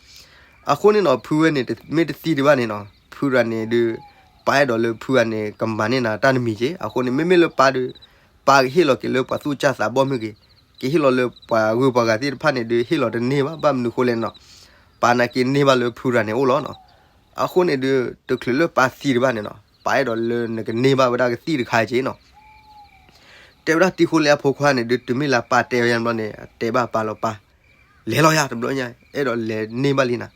အဃိန့ၣ်နီၤ ဖုဝဲန့ၣ် မ့ၢ်တသံတဘၣ်န့ၣ်နီၤ ဖုရၤန့ၣ်ဒုး ပၢ်အဲၣ်ဒိးလၢဖုရၤန့ၣ် ကမၤန့ၢ်နၤတၢ်တမံၤက့ၤ အဃိန့ၣ် မ့မ့ၢ်လၢပၢ်ဒုး ပၢ်ကဟ့ၣ်လီၤက့ၤလၢပှၤသူၣ်စၢ်သးဘီၣ်မ့ၢ်ဂ့ၤ, ကဟ့ၣ်လီၤလၢပှၤဂုၤပှၤဂၤသ့ၣ်တဖၣ်န့ၣ်ဒုး ဟ့ၣ်လီၤတန့ၢ်ဘၣ် ဘၣ်မနုၤဃိလဲၣ်နီၤ, ပၢ်နာ်က့န့ၢ်ဘၣ်လၢဖုရၤန့ၣ်အိၣ်လီၤနီၤ, အဃိန့ၣ်ဒုး တချုးလၢပၢ်သံတဘၣ်န့ၣ်နီၤ ပၢ်အဲၣ်ဒိးလၢနကန့ၢ်ဘၣ်ဝဲဒၣ်ကသံၣ်တခါက့ၤနီၤ တဲဝဲဒၣ်တံၤဃိလ့အဖိခွါန့ၣ်ဒုး တုၤမ့ၢ်လၢအပၢ်တဲအီၤယါဘျီန့ၣ် တဲဘၣ်ပၢ်လီၤပၢ်, လဲၤလီၤယၤတဘျီညါ အဲၣ်ဒိးလဲၤန့ၢ်ဘၣ်လံနၤ,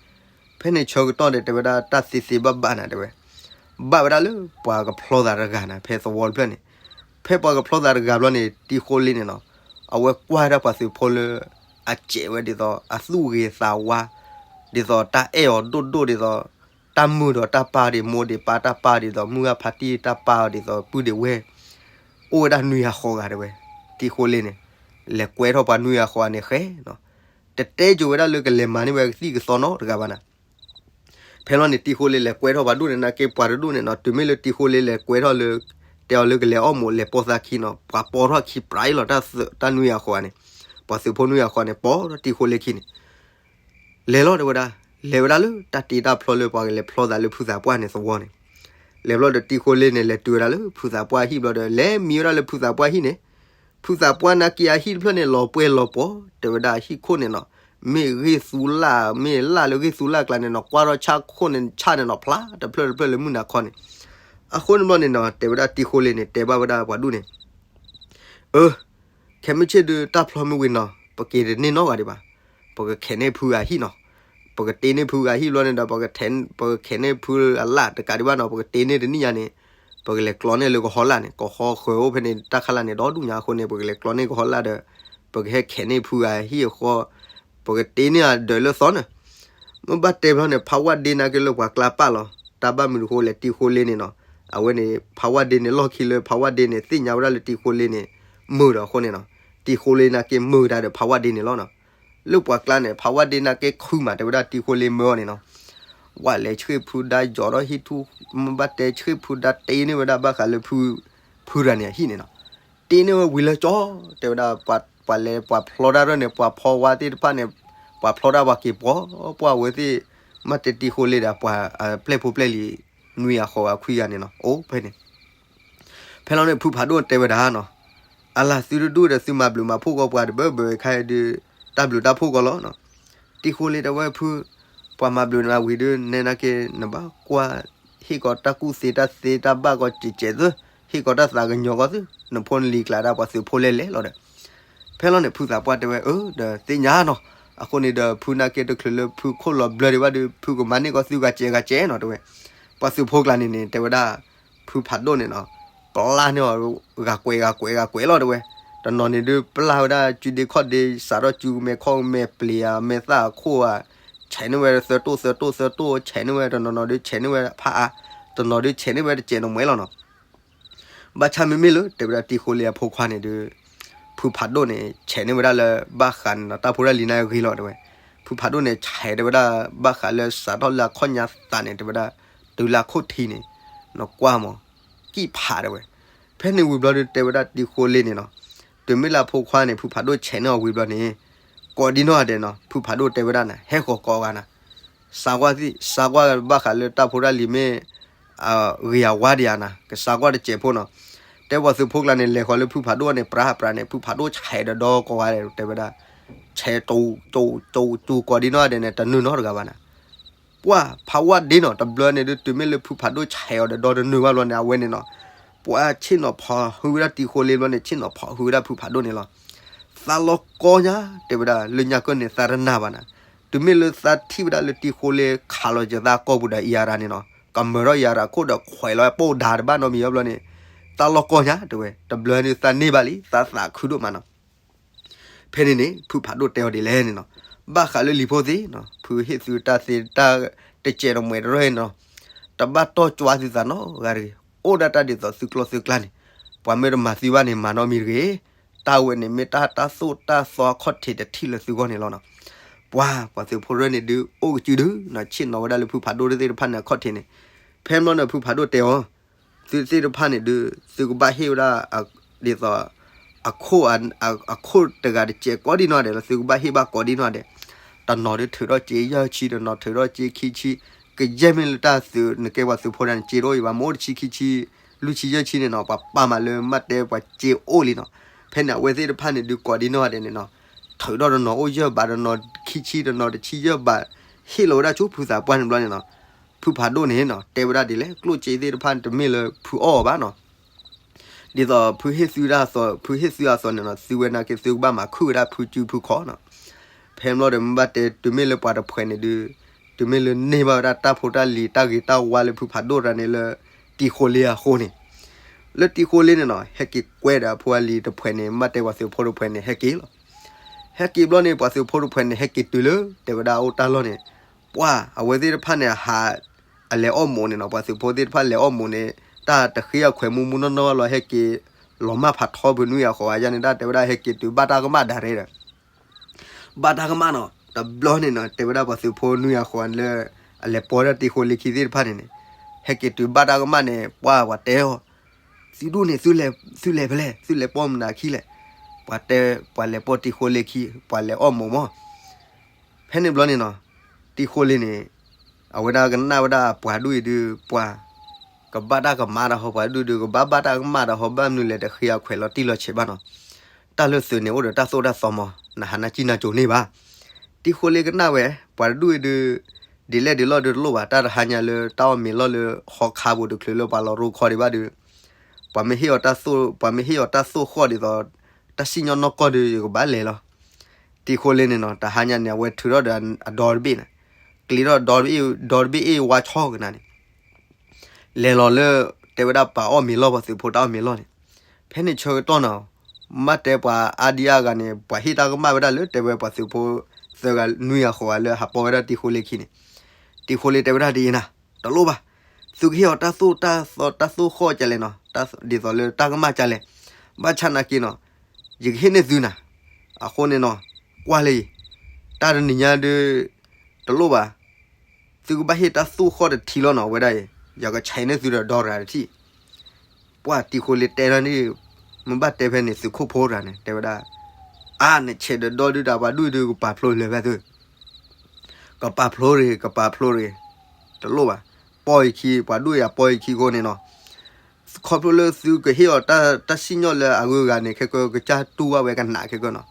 ဖဲန့ၣ်ဆၢကတီၢ်ဒီး တဲဝဲဒၣ်တၢ်သ့သ့ဘၣ်ဘၣ်နၤတဲဝဲ, ဘၣ်ဝဲဒၣ်လၢပှၤကဖျီသးတဂၤနၤ ဖဲသဝီတဖျၢၣ်န့ၣ်, ဖဲပှၤကဖျီသးတဂၤဘျီန့ၣ် တံၤဃိလ့န့ၣ်နီၤ, အဝဲကွၢ်ဝဲဒၣ်ပှၤသုးဖိလၢ အစဲးဝဲဒ်သိး အသူၣ်ဂ့ၤသးဝါ, ဒ်သိးတၢ်အဲၣ်အီၤဒိၣ်ဒိၣ်ဒ်သိး တၢ်မုာ်ဒီးတၢ်ပၢ်ဒ်မိၢ်ဒံးပၢ်တၢ်ပၢ်ဒ်သိး မုၢ်ဂၢ်ဖါတံၢ်တၢ်ပၢ်အီၤဒ်သိး ပုၢ်ဒံးဝဲၢ်, အိၣ်ဝဲဒၣ်နွံဂၤဃိးဂၤတဲဝဲ, တံၤဃိလ့န့ၣ် လဲၤကွဲထီၣ်ပှၤနွံဂၤဃိးဂၤန့ၣ်ဃဲနီၤ, တတဲကိၤဝဲဒၣ်လၢကလဲၤမၤန့ၢ်ဝဲကသံၣ်ကသီနီတဂၤဘၣ်နၤ ဖဲလီၤန့ၣ် တံၤဃိလ့လဲၤကွဲထီၣ်ပှၤဒူၣ်န့ၣ် နာ်က့ပှၤတဒူၣ်န့ၣ်နီၤ တုၤမ့ၢ်လၢတံၤဃိလ့လဲၤကွဲထီၣ်လၢ တဲအီၤလၢကလဲၤအီၣ်မိၣ်လဲၤပိာ်သးခံနီၤ ပှၤပိာ်ထီၣ်ခံပြးအံၤလီၤ တၢ်နွံဂၤဃိးဂၤန့ၣ်, ပှၤသုးဖိနွံဂၤဃိးဂၤန့ၣ် ပိာ်ထီၣ်တံၤဃိလ့ခံန့ၣ် လဲၤလီၤတဲဝဲဒၣ်, လဲၤဝဲဒၣ်လၢတၢ်တ့တၢ်ဖျီလၢပှၤကလဲၤဖျီသးလၢဖုသးပှၢ်န့ၣ်သဝီန့ၣ်, လဲၤဘျီဒီးတံၤဃိလ့န့ၣ် လဲၤတုၤဝဲဒၣ်လၢဖုသးပှၢ်ဟံၣ်ဘျီဒီး လဲၤမံဝဲဒၣ်လၢဖုသးပှၢ်ဟံၣ်န့ၣ်, ဖုသးပှၢ်နာ်က့အဟံၣ်တဖျၢၣ်န့ၣ် လီၤပှဲၤလီၤပှီၤ တဲဝဲဒၣ်ဟံၣ်ခိၣ်န့ၣ်နီၤ, မ့ၢ်ဂ့ၢ်သူလၢ် မ့ၢ်လၢ်လၢဂ့ၢ်သူလၢ်ကျါန့ၣ်နီၤ ကွၢ်ထီၣ်ဆၣ်ခိၣ်န့ၣ် ဆၣ်န့ၣ်နီၤ ဖျါတဖျၢၣ်တဖျၢၣ်လၢမုၢ်နၤခီန့ၣ်, အဃိန့ၣ်ဘျီန့ၣ်နီၤ တဲဝဲဒၣ်တံၤဃိလ့န့ၣ် တဲဘၣ်ဝဲဒၣ်ပှၤဒူၣ်န့ၣ် အၢ ခဲမုၢ်ဆ့ၣ်ဒုးတၢ်ဖျီမ့ၢ်ဝံၤနီၤ ပက့ၤတန့ၢ်နီတဂၤဒံးဘၣ်, ပကခဲးန့ၢ်ဖုဂၤဟံၣ်နီၤ, ပကတ့န့ၢ်ဖုဂၤဟံၣ်ဘျီန့ၣ်ဒီး ပကခဲးန့ၢ်ဖုအလၢ်တကးဒံးဘၣ်နီၤ ပကတ့န့ၢ်တနံၣ်ညါန့ၣ်, ပကလဲၤကျီန့ၢ်လၢကဟီလၢ်န့ၣ် ကဟီဃၢၤအိၣ်ဖဲန့ၣ် တၢ်ခါလၢ်န့ၣ် ဒီဒူၣ်ညါအဃိန့ၣ် ပကလဲၤကျီန့ၢ်ကဟီလၢ်ဒီး ပကဟဲခဲးန့ၢ်ဖုဂၤဟံၣ်အဃိ ပကတ့န့ၢ်အဒၢးလၢသီန့ၣ်, မ့ၢ်ဘၣ်တဲဘျီန့ၣ် ဖးဝၣ်ဒ့နာ်က့လၢပှၤကျါပာ်လီၤ, တၢ်ဘၣ်မနုၤဃိလဲၣ် တံၤဃိလ့န့ၣ်နီၤ, အဝဲန့ၣ် ဖးဝၣ်ဒ့န့ၣ် လီၢ်ခံလၢဖးဝၣ်ဒ့န့ၣ် သ့ၣ်ညါဝဲဒၣ်လၢတံၤဃိလ့န့ၣ် မုာ်ဒီးအဃိန့ၣ်နီၤ, တံၤဃိလ့နာ်က့မုာ်တၢ်ဒီးဖးဝၣ်ဒ့န့ၣ်လီၤနီၤ, လၢပှၤကျါန့ၣ် ဖးဝၣ်ဒ့နာ်က့ခုမး တဲဝဲဒၣ်တံၤဃိလ့မၢအီၤန့ၣ်နီၤ, ဝဲလဲၤဆှ့ၣ်ဖုဒါယီၤဒီးဟံၣ်ထူၣ် မ့ၢ်ဘၣ်တဲဆှ့ၣ်ဖုဒါတ့န့ၢ်ဝဲဒၣ်ဘၣ်ဃးလၢ ဖုရၤန့ၣ်အဟံၣ်န့ၣ်နီၤ, တ့န့ၢ်ဝဲဝံၤလၢကၠီ တဲဝဲဒၣ် ပှၤလဲၤပှၤဖျီတၢ်ရၢၢ်န့ၣ် ပှၤဖီဝါသ့ၣ်တဖၣ်န့ၣ် ပှၤဖျီတၢ်ပှၤက့ၤပှီၤပှၢ်ဝဲသ့ၣ်, မ့ၢ်တဲတံၤဃိလ့ဒီး ပှၤပျဲၢ်ဖိပျဲၢ်လံၤ နွံဂၤဃိးဂၤခွံဂၤန့ၣ်နီၤ အိၣ်ဖဲန့ၣ် ဖဲလီၤန့ၣ် ဖုဖးဒိၣ်တဲဝဲဒၣ်နီၤ, အလၢ်သုတဒူၣ်ဒီးသုမၤဘျုးမၤဖှိၣ်ကီးပှၤတဘၢဘၢခါအံၤဒုး တၢ်ဘျုးတၢ်ဖှိၣ်ကီးလီၤနီၤ, တံၤဃိလ့တဲဝဲဖု, ပှၤမၤဘျုးနၤဝံၤဒုး နဲနာ်က့ နဘၣ်ကွၢ် ဟ့ၣ်ကီးတၢ်ကူၣ်သ့တၢ်သ့တၢ်ဘၣ်ကီးစဲးစဲးသု, ဟ့ၣ်ကီးတၢ်သးကညီၤကီးသု, နဖိနလံၤကျါဒၣ်ပှၤသုးဖိလဲၤလဲၤလီၤဒီး ဖဲလီၤန့ၣ် ဖုသးပှၢ်တဲဝဲ အၢ ဒီးသ့ၣ်ညါနီၤ, အဃိန့ၣ်ဒီး ဖုနာ်က့တချုးလၢဖုခိၣ်လီၤဘျၢဒံးဘၣ်ဒီး ဖုကမၤန့ၢ်ကီးသုဂၤစဲးဂၤစဲးနီၤ တဲဝဲ, ပှၤသုးဖိကျါန့ၣ်န့ၣ် တဲဝဲဒၣ် ဖုဖးဒိၣ်န့ၣ်နီၤ, ပျၢ်န့ၢ်အီၤ ဂၤကွဲးဂၤကွဲးဂၤကွဲးလီၤ တဲဝဲ, တနီၤန့ၣ်ဒုးပျၢ်ဝဲဒၣ်စုဒ့ခီၣ်ဒ့ စးထီၣ်စုမဲာ်ခီၣ်မဲာ်ပျံၤဧါ မဲာ်သၣ်အခိၣ်ဧါ, ဆဲးန့ၢ်ဝဲသၢတိၢ်သၢတိၢ်သၢတိၢ် ဆဲးန့ၢ်ဝဲတနီၤနီၤဒုး ဆဲးန့ၢ်ဝဲဖးအါ, တနီၤဒုးဆဲးန့ၢ်ဝဲတစဲးတမှဲလီၤနီၤ ဘၣ်ဆၣ်မ့မ့ၢ်လၢ တဲဝဲဒၣ်တံၤဃိလ့အဖိခွါန့ၣ်ဒုး ဖုဖးဒိၣ်န့ၣ် ဆဲးန့ၢ်ဝဲဒၣ်လၢ ဘၣ်ဃးန့ၣ်နီၤ တၢ်ဖိတၢ်လံၤန့ၣ်ဂ့ၤလီၤ တဲဝဲ, ဖုဖးဒိၣ်န့ၣ် ဆဲးတဲဝဲဒၣ် ဘၣ်ဃးလၢစးထီၣ်လၢအခီၣ်ညါသးန့ၣ် တဲဝဲဒၣ် တုၤလၢအခိၣ်ထံးန့ၣ် နကွၢ်မး ကံၣ်ဖးတဲဝဲ, ဖဲန့ၣ်ဝံၤဘျီဒုး တဲဝဲဒၣ်တံၤဃိလ့န့ၣ်နီၤ, တုၤမ့ၢ်လၢအဖိခွါန့ၣ် ဖုဖးဒိၣ်ဆဲးန့ၢ်အီၤဝံၤဘျီန့ၣ် ကိးဒံနီၢ်ဂၤဒဲးနီၤ ဖုဖးဒိၣ်တဲဝဲဒၣ်န့ၣ် ဟဲဃီၤကိးဂၤနၤ စးကွၢ်သ့ၣ် စးကွၢ်ဘၣ်ဃးလၢတၢ်ဖိတၢ်လံၤမ့ၢ် ဂ့ၤအဝါဒံးဧါနၤ ကစးကွၢ်တစဲးဖိနီၤ, တဲပှၤသုးဖိကျါန့ၣ် လဲၤဃီၤလၢဖုဖးဒိၣ်န့ၣ် ပြးပြးန့ၣ် ဖုဖးဒိၣ်ဆဲးဒီးဒီကိးဂၤဒဲး တဲဝဲဒၣ် ဆဲး ကၠူကၠူကၠူကိးဒံနီၢ်ဂၤဒဲးန့ၣ် တနုာ်နီတဂၤဘၣ်နၤ ပှၢ်ဖးဝါဒ့နီၤ တဘျီန့ၣ်ဒုး တုၤမ့ၢ်လၢဖုဖးဒိၣ်ဆဲးအီၤဒီးဒီတနုာ်ဘၣ်ဘျီန့ၣ် အဝဲန့ၣ်နီၤ ပှၢ်ဆ့ၣ်နီၤဖီးဟုဝဲဒၣ်တံၤဃိလ့ဘျီန့ၣ် ဆ့ၣ်နီၤဖီးဟုဝဲဒၣ်ဖုဖးဒိၣ်န့ၣ်လီၤ. သးလီၤကီညါ တဲဝဲဒၣ် လၢညါကၢၢ်န့ၣ် သးတနၢ်ဘၣ်နၤ, တုၤမ့ၢ်လၢသးထံၣ်ဝဲဒၣ်လၢတံၤဃိလ့ခးလီၤယသးကိာ်ပူၤဒီးအံၤအရၤန့ၣ်နီၤ ကမၢထီၣ်အံၤအရၤခိၣ်ဒီးခွဲးလီၤပိၢ်ဒၤတဘၣ်နီတမံၤဘျီန့ၣ် သးလီၤကီညါ တဲဝဲ တဘျီန့ၣ်သးန့ၢ်ဘၣ်လံ သးသးခုဒိၣ်မးနီၤ ဖဲန့ၣ်န့ၣ် ဖုဖးဒိၣ်တဲအီၤဒ်လဲၣ်န့ၣ်နီၤ, ဘၣ်ဃးလၢလံၤဖိသ့ၣ်နီၤ ဖုဟ့ၣ်သုတၢ်သ့တၢ်တစဲးတမှဲးတရၢၢ်နီၤ, တဘၣ်တီၢ်ကွၢ်သုသးနီတဂၤတဂ့ၤ, အိၣ်ဒၣ်တၢ်ဒ်သိးသုကျီသုကျါန့ၣ်, ပှၤမ့ၢ်တမၤသုဘၣ်န့ၣ် မၤနီတမံၤတဂ့ၤ, တၢ်ဝဲန့ၣ်မ့ၢ်တၢ်တၢ်သိၣ်တၢ်သီအခီၣ်ထံးတထံၣ်လၢသုဂီၢ်န့ၣ်လီၤနီၤ. ပှၤ ပှၤသုးဖိရၢၢ်န့ၣ်ဒုး အိၣ်ကစုဒုနီၤ ဆ့ၣ်နီၤဝဲဒၣ်လၢဖုဖးဒိၣ်သ့ၣ်တဖၣ်န့ၣ်အခီၣ်ထံးန့ၣ်, ဖဲမီၢ်န့ၣ်ဖုဖးဒိၣ်တဲအီၤ သုသ့ၣ်တဖၣ်န့ၣ်ဒုး သုကဘၣ်ဟ့ၣ်ဝဲဒၣ် ဒ်သိး အခိၣ် အခိၣ်တဂၤတစဲးကိးဒံနီၢ်ဒဲးလီၤ သုကဘၣ်ဟ့ၣ်ဘၣ်ကိးဒံနီၢ်ဒဲး, တနီၤဒုးထုးထီၣ်စ့ယဲၢ်ဆံ တနီၤထုးထီၣ်စ့ခံဆံ, ကယဲၢ်မ့ၢ်လၢတၢ်သုးနကဲပှၤသုးဖိဒၣ်န့ၣ် စ့တအိၣ်အံၤဘၣ် မ့ၢ်အိၣ်တဆံခံဆံ လွံၢ်ဆံယဲၢ်ဆံန့ၣ်နီၤ ပှၤပာ်မးလၢမ့ၢ်တဲပှၤစ့အိၣ်လံနီၤ, ဖဲန့ၣ်အဝဲသ့ၣ်တဖၣ်န့ၣ်ဒုးကိးဒံနီၢ်ဒဲးန့ၣ်နီၤ, ထုးထီၣ်တနီၤအိၣ်ယဲၢ်ဘး တနီၤခံဆံ တနီၤတဆံယဲၢ်ဘး, ဟ့ၣ်လီၤဝဲဒၣ်ဆူဖုသးပှၢ်န့ၣ်ဘျီန့ၣ်နီၤ, ဖုဖးဒိၣ်န့ၣ်နီၤ တဲဝဲဒၣ်ဒ်လဲၣ် ကျိၣ်စ့သ့ၣ်တဖၣ်န့ၣ် တမ့ၢ်လၢဖုအီၣ်အီၤဘၣ်နီၤ ဒ်သိးဖုဟ့ၣ်သုဒၣ်အသိး, ဖုဟ့ၣ်သုအသိးန့ၣ်နီၤ, သုဝဲနာ်က့သုကဘၣ်မၤခုၣ်ဝဲဒၣ်ဖုစုဖုခီနီၤ. ဖဲန့ၣ်ဘျီဒီး မ့ၢ်ဘၣ်တဲတုၤမ့ၢ်လၢပှၤတဖှဲးန့ၣ်ဒုး, တုၤမ့ၢ်လၢန့ၢ်ဘၣ်ဝဲဒၣ်တၢ်ဖိတၢ်လံၤတၢ်ဂ့ၤတၢ်ဝါလၢဖုဖးဒိၣ်တဂၤန့ၣ်လၢ တံၤဃိလ့အဃိန့ၣ်, လၢတံၤဃိလ့န့ၣ်နီၤ, ဟဲက့ၤကွဲဒီးအဖိအလံၤတဖှဲးန့ၣ်, မ့ၢ်ဘၣ်တဲပှၤသုးဖိတဖှဲးန့ၣ် ဟဲက့ၤလီၤ. ဟဲက့ၤဘျီန့ၣ် ပှၤသုးဖိတဖှဲးန့ၣ် ဟဲက့ၤတုၤလၢ တဲဝဲဒၣ်အိၣ်တၢ်လီၢ်န့ၣ်, ပှၤအဝဲသ့ၣ်တဖၣ်န့ၣ် အဟး အလဲၤအီၣ်မိၣ်န့ၣ်နီၤ, ပှၤသုးဖိသ့ၣ်တဖၣ်လဲၤအီၣ်မိၣ်န့ၣ်, တၢ်တဃ့အခွဲးမူမူနီၢ်နီၢ်လီၤ, ဟဲက့ၤလီၤမၢ်ဖးထီဖုနွံဂၤဃိးဂၤယါန့ၣ် တၢ်တဲဝဲဒၣ်ဟဲက့ၤတုၤဘၣ်တၢ်ကမၣ်ဒၣ်ရဲဒီး ဘၣ်တၢ်ကမၣ်နီၤ. တဘျီန့ၣ်နီၤ, တဲဝဲဒၣ်ပှၤသုးဖိနွံဂၤဃိးဂၤလၢ အလဲၤပိာ်ဒၣ်တံၤဃိလ့ခံသ့ၣ်တဖၣ်န့ၣ်န့ၣ်, ဟဲက့ၤတုၤဘၣ်တၢ်ကမၣ်န့ၣ် ပှၤပှၤတဲအီၤ, သုဒူၣ်န့ၣ် သုလဲၤဖဲလဲၣ်, သုလဲၤပိာ်မနုၤခံလဲၣ်. ပှၤတဲ, ပှၤလဲၤပိာ်တံၤဃိလ့ခံ, ပှၤလဲၤအီၣ်မိၣ်မး. ဖဲန့ၣ်ဘျီန့ၣ်နီၤ, တံၤဃိလ့န့ၣ် အဝဲဒၣ်ကနၣ်ဝဲဒၣ်ပှၤဒူၣ်အံၤဒုး ပှၤ ကဘၣ်တၢ်ကမၣ်တၢ်ဟီ, ပှၤဒူၣ်ဒုး ကဘၣ်ဘၣ်တၢ်ကမၣ်တၢ်ဟီ, ဘၣ်မနုၤလဲၣ် တဃ့အခွဲးလီၤတံၢ်လီၤဆဲးဘၣ်နီၤ. တၢ်လၢသုးန့ၣ်အိၣ်ဒီးတၢ်သိၣ်တၢ်သီမး, နဟးနၢ်ကံၣ်နၢ်ကိၤန့ၢ်ဘၣ်. တံၤဃိလ့ကနၣ်ဝဲ, ပှၤတဒူၣ်အံၤဒုး ဒ်လဲၣ်ဒ်လဲၣ်ဒုးတလိၣ်ဘၣ်, တၢ်တဟါညါလၢတၢ်အီၣ်မ့ၤလီၢ်လၢဟီခါပူၤတချုးလၢပှၤလီၤရိခီဒံးဘၣ်ဒုး, ပှၤမ့ၢ်ဟ့ၣ်အီၤတၢ်သိၣ်, ပှၤမ့ၢ်ဟ့ၣ်အီၤတၢ်သိၣ်ဃီၣ်ဒ်သိး တၢ်စံၣ်ညီၣ်နီၢ်ကီၢ်ဒုး ယကဘၣ်လဲၤလီၤ. တံၤဃိလ့န့ၣ်နီၤ, တဟါညါန့ၣ် အဝဲထုးထီၣ်ဒီးအဒီတဘ့ၣ်န့ၣ်, ကျ့ထီၣ်ဒီတဘ့ၣ်, ဒီတဘ့ၣ်အ့ၣ်ဝါဆီကနၤန့ၣ် လဲၤလီၤလၢ တဲဝဲဒၣ်ပှၤအီၣ်မ့ၤလီၢ်, ပှၤသုးဖိတၢ်အီၣ်မ့ၤလီၢ်န့ၣ်. ဖဲန့ၣ်ဆၢကတီၢ်နီၤ, မ့ၢ်ဘၣ်တဲပှၤအါဒံအါဂၤန့ၣ် ပှၤဟ့ၣ်တၢ်ကမၣ်ဝဲဒၣ်လၢ တဲဝဲပှၤသုးဖိသၢဂၤနွံဂၤဃိးဂၤလၢဟးပိာ်ဝဲဒၣ်တံၤဃိလ့ခံန့ၣ်, တံၤဃိလ့တဲဝဲဒၣ်ဒ်အံၤနၤ, တလိၣ်ဘၣ်, သုကဟ့ၣ်အီၤတၢ်သိၣ်တၢ်သီ, တၢ်သိၣ်ဃီၣ်ကလဲၣ်နီၤ, ဒ်သိးလၢတၢ်ကမၣ်ကလဲၣ်, ဘၣ်ဆၣ်နာ်က့နီၤ, ယကဟ့ၣ်န့ၢ်သုနၤ. အဃိန့ၣ်နီၤ, ကွၢ်လၢအံၤ, တၢ်တနံၤညါဒုး တလိၣ်ဘၣ်, သုကဘၣ်ဟ့ၣ်တၢ်သိၣ်ဃီၣ်တထံလီၤနီၤ, အဝဲဒၣ်အံၤ ယကဆဲးန့ၢ်သုဒီးဒီတဂၤတထံၣ်. ပှၤတံၤဃိလ့တဲထီၣ်န့ၣ်, မ့ၢ်ဘၣ်တဲဖဲန့ၣ် သုးခိၣ်ဖိတဂၤန့ၣ် တဲဝဲဒၣ်, အါ နဆဲးဒီးဒီဒုးဒီး ပှၤဒူၣ်ဒုးကပာ်ဖျိလၢၤဖဲသု, ကပာ်ဖျိရ့ၣ်, ကပာ်ဖျိရ့ၣ်, တလိၣ်ဘၣ်, ပိာ်ယခံ, ပှၤဒူၣ်ယၤပိာ်ယခံအဃိန့ၣ်နီၤ, ခီဖျိလၢသုကဟ့ၣ်အီၤတၢ်စံၣ်ညီၣ်လၢအဂုၤအဂၤန့ၣ် ခဲကၢကစၢ်တူၢ်ဘၣ်ဝဲကနးခဲကၢနီၤ.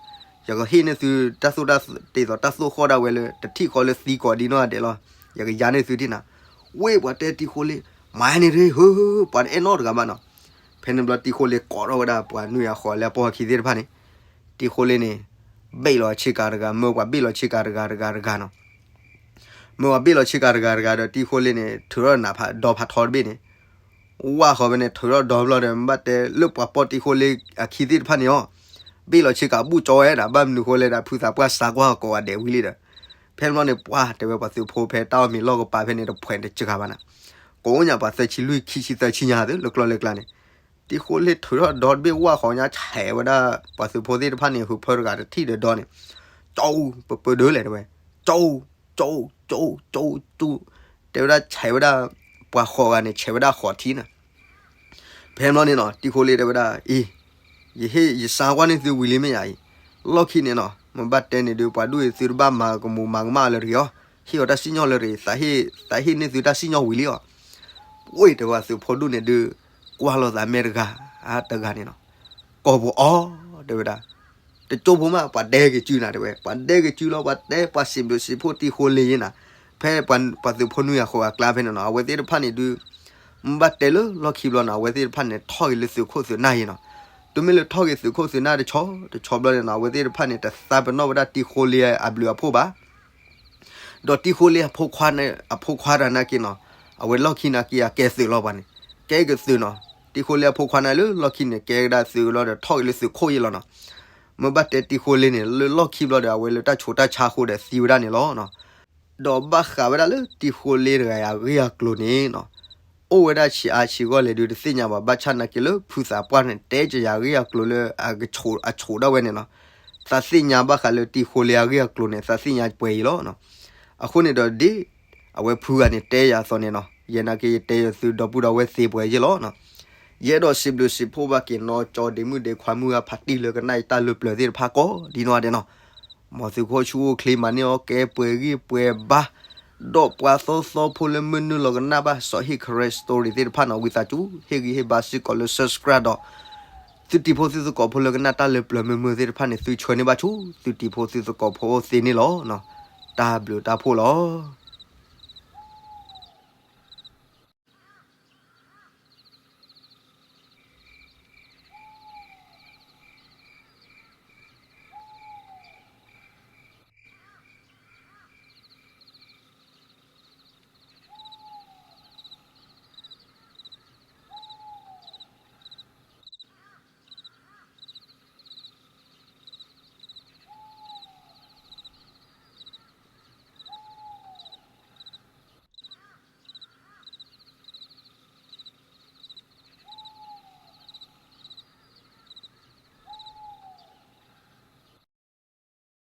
ယကဟ့ၣ်န့ၢ်သုတၢ်သိၣ်တၢ်သီ, တၢ်သိၣ်ဃီၣ်ဒၣ်ဝဲလၢ တထံၣ်ဃီလၢသံကိးဒံနီၢ်ဂၤဒဲးလီၤ. ယကယၤန့ၢ်သုဒ်နၤ. ဝ့ၢ်ပှၤတဲတံၤဃိလ့, မၤန့ၣ်ရ့ၣ်, ဟၢ, ပှၤတအဲၣ်နီတဂၤဘၣ်နီၤ. ဖဲန့ၣ်ဘျီတံၤဃိလ့ကိးထီၣ်ဝဲဒၣ်ပှၤနွံဂၤဃိးလၢအပိာ်အခံသ့ၣ်တဖၣ်န့ၣ်, တံၤဃိလ့န့ၣ် ဘ့ၣ်လီၤဆ့ကၤတဂၤ, မၢပှၤဘ့ၣ်လီၤဆ့ကၤတဂၤတဂၤတဂၤနီၤ. မၢပှၤဘ့ၣ်လီၤဆ့ကၤတဂၤတဂၤဒီး တံၤဃိလ့န့ၣ် ထုးထီၣ်နးဖးဒီဖးထီတဘ့ၣ်န့ၣ်, ဝၢ်ဃီၤဝဲန့ၣ် ထုးထီၣ်ဒီဘျီဒီး မ့ၢ်ဘၣ်တဲလၢပှၤပိာ်တံၤဃိလ့အခံသ့ၣ်တဖၣ်န့ၣ်အီၤ, ဘ့ၣ်လီၤဆ့ကၤဘူၣ်ကၠီဝဲဒၣ် ဘၣ်မနုၤဃိလဲၣ်ဒီး ဖုသးပှၢ်စးကွၢ်ကိးဂၤဒဲးဝံၤလံဒီး, ဖဲန့ၣ်ဘျီန့ၣ် ပှၤတဲဝဲပှၤသုးဖိဖဲတၢ်အီၣ်မ့ၤလီၢ်ကပၤဖဲန့ၣ် တဖှဲးတစှၤဘၣ်နၤ, ကိးညါပှၤသၢဆံလွံၢ်ခံဆံသၢဆံညါသုလၢကျီၢ်လၢကျါန့ၣ်, တံၤဃိလ့ထုးထီၣ်ဒီတဘ့ၣ်ဝၢ်ဃီၤညါ ဆဲးဝဲဒၣ်ပှၤသုးဖိသ့ၣ်တဖၣ်န့ၣ် ဟုးဖၢတဂၤတထံၣ်ဒီးဒီန့ၣ်, ကၠီအူ, ပပၢဒၢလဲၣ်တဲဝဲ, ကၠီအူ, ကၠီအူ, ကၠီအူ, ကၠီအူ, တဲဝဲဒၣ်ဆဲးဝဲဒၣ် ပှၤဃိးဂၤန့ၣ် ဆဲးဝဲဒၣ်ဃိးထံၣ်နၤ. ဖဲန့ၣ်ဘျီန့ၣ်နီၤ တံၤဃိလ့တဲဝဲဒၣ်, အံၤ, ယဟ့ၣ်ယစါကွၢ်န့ၢ်သုဝံၤလံမ့ၢ်ယၤအံၤ, လီၢ်ခံန့ၣ်နီၤ မ့ၢ်ဘၣ်တဲန့ၣ်ဒုး ပှၤဒူၣ်အံၤသုတဘၣ်မၤကမူၤမၤကမၣ်လၢၤတဂ့ၤအီၤ, ဟ့ၣ်အီၤတၢ်စံၣ်ညီၣ်လၢၤတဂ့ၤ, သးဟ့ၣ်, သးဟ့ၣ်န့ၢ်သုတၢ်စံၣ်ညီၣ်ဝံၤလံအီၤ. ဝ့ၢ်တဲဝဲသုးဖိဒူၣ်န့ၣ်ဒုး ကွၢ်လိာ်သးမဲာ်တဂၤ, အတဂၤန့ၣ်နီၤ, ကိးပူၤအီၤ, တဲဝဲဒၣ် တကၠိဖိမး ပှၤဒဲက့ၤစုနၤတဲဝဲ, ပှၤဒဲက့ၤစုလီၤ ပှၤတဲပှၤစံးဘျုးစံးဖှိၣ်တံၤဃိလ့ယဲနၤ, ဖဲပှၤသုးဖိနွံဂၤဃိးဂၤအကျါဖဲန့ၣ်နီၤ အဝဲသ့ၣ်တဖၣ်န့ၣ်ဒုး မ့ၢ်ဘၣ်တဲလၢလီၢ်ခံဘျီနီၤ အဝဲသ့ၣ်တဖၣ်န့ၣ် ထီၣ်က့ၤလၢသုးခိၣ်သုးနၢ်ယဲနီၤ, တုၤမ့ၢ်လၢထီၣ်က့ၤသုးခိၣ်သုးနၢ်တဆီ, တဆီဘျီန့ၣ်နီၤ အဝဲသ့ၣ်တဖၣ်န့ၣ် တသးပ့ၤနီၣ်ဝဲဒၣ်တံၤဃိလ့အဘျုးအဖှိၣ်ဘၣ် ဒီးတံၤဃိလ့အဖိခွါန့ၣ်, အဖိခွါတဂၤနာ်က့နီၤ, အဝဲလီၢ်ခံနာ်က့ အကဲသုးလီၤပှၤန့ၣ်, ကဲကသုးနီၤ, တံၤဃိလ့အဖိခွါန့ၣ်လၢလီၢ်ခံန့ၣ် ကဲကဒါသုးလီၤဒီးထီၣ်က့ၤလၢသုးခိၣ်ယဲလီၤနီၤ. မ့ၢ်ဘၣ်တဲတံၤဃိလ့န့ၣ် လၢလီၢ်ခံဘျီဒီး အဝဲလၢတၢ်ဆိးတၢ်ဆါအဃိဒီးသံဝဲဒၣ်န့ၣ်လီၤနီၤ. ဒီးဘၣ်ဃးဝဲဒၣ်လၢတံၤဃိလ့တဂၤအဂ့ၢ်အကျိၤန့ၣ်နီၤ အိၣ်ဝဲဒၣ်ဆံးအါဆံးဂီၢ်လဲၣ်ဒုးတသ့ၣ်ညါဘၣ်, ဘၣ်ဆၣ်နာ်က့လၢဖုသးပှၢ်န့ၣ် တဲကယၤအဂ့ၢ်အကျိၤလၢအကဆိး, အဆိးဒၣ်ဝဲန့ၣ်နီၤ, သးသ့ၣ်ညါဘၣ်ဃးလၢတံၤဃိလ့အဂ့ၢ်အကျိၤန့ၣ် သးသ့ၣ်ညါပှဲၤအံၤလီၤနီၤ. အဃိန့ၣ်ဒီးဒ်အဝဲဖုဂၤန့ၣ်တဲယၤအသိးန့ၣ်နီၤ, ယဲနာ်က့ယတဲယသုဒီပုၢ်ဒီဝဲၢ်သ့ပှဲၤယဲလီၤနီၤ. ယအဲၣ်ဒိးစံးဘျုးစံးဖှိၣ်ဘၣ်က့ၤနီၢ်ကၠီဒ့မုၣ်ဒ့ခွါမုၢ်ဂၢ်ဖးတံၢ်လၢကနၣ်အံၤတၢ်လၢပျၢၤသ့ၣ်တဖၣ်ကိးဒ်နီၢ်ဒဲးနီၤ. မ်သုးခိၣ်ဆူၣ်အိၣ်ချ့မၤန့ၢ်အီၣ်ကဲပှဲၤဂံၢ်ပှဲၤဘါ, ဒီးပှၤသီသီဖိလၢမုၢ်နုာ်လီၤကနၣ်ဘၣ်စီၤဟ့ၣ် Karen Story သ့ၣ်တဖၣ်နီၤ ဝံသးစူၤ ဟ့ၣ်ဂံၢ်ဟ့ၣ်ဘါစ့ၢ်ကီးလၢ subscribe ဒီး သုတံၤဖိသုသကိးဖိလၢကနၣ်တၢ်လၢပျၢၤမုာ်မုာ်သ့ၣ်တဖၣ်န့ၣ် သုဆှၢန့ၢ်ဘၣ်ဆူ သုတံၤဖိသုသကိးဖိသ့န့ၣ်လီၤ. တၢ်ဘျုးတၢ်ဖှိၣ်လီၤ.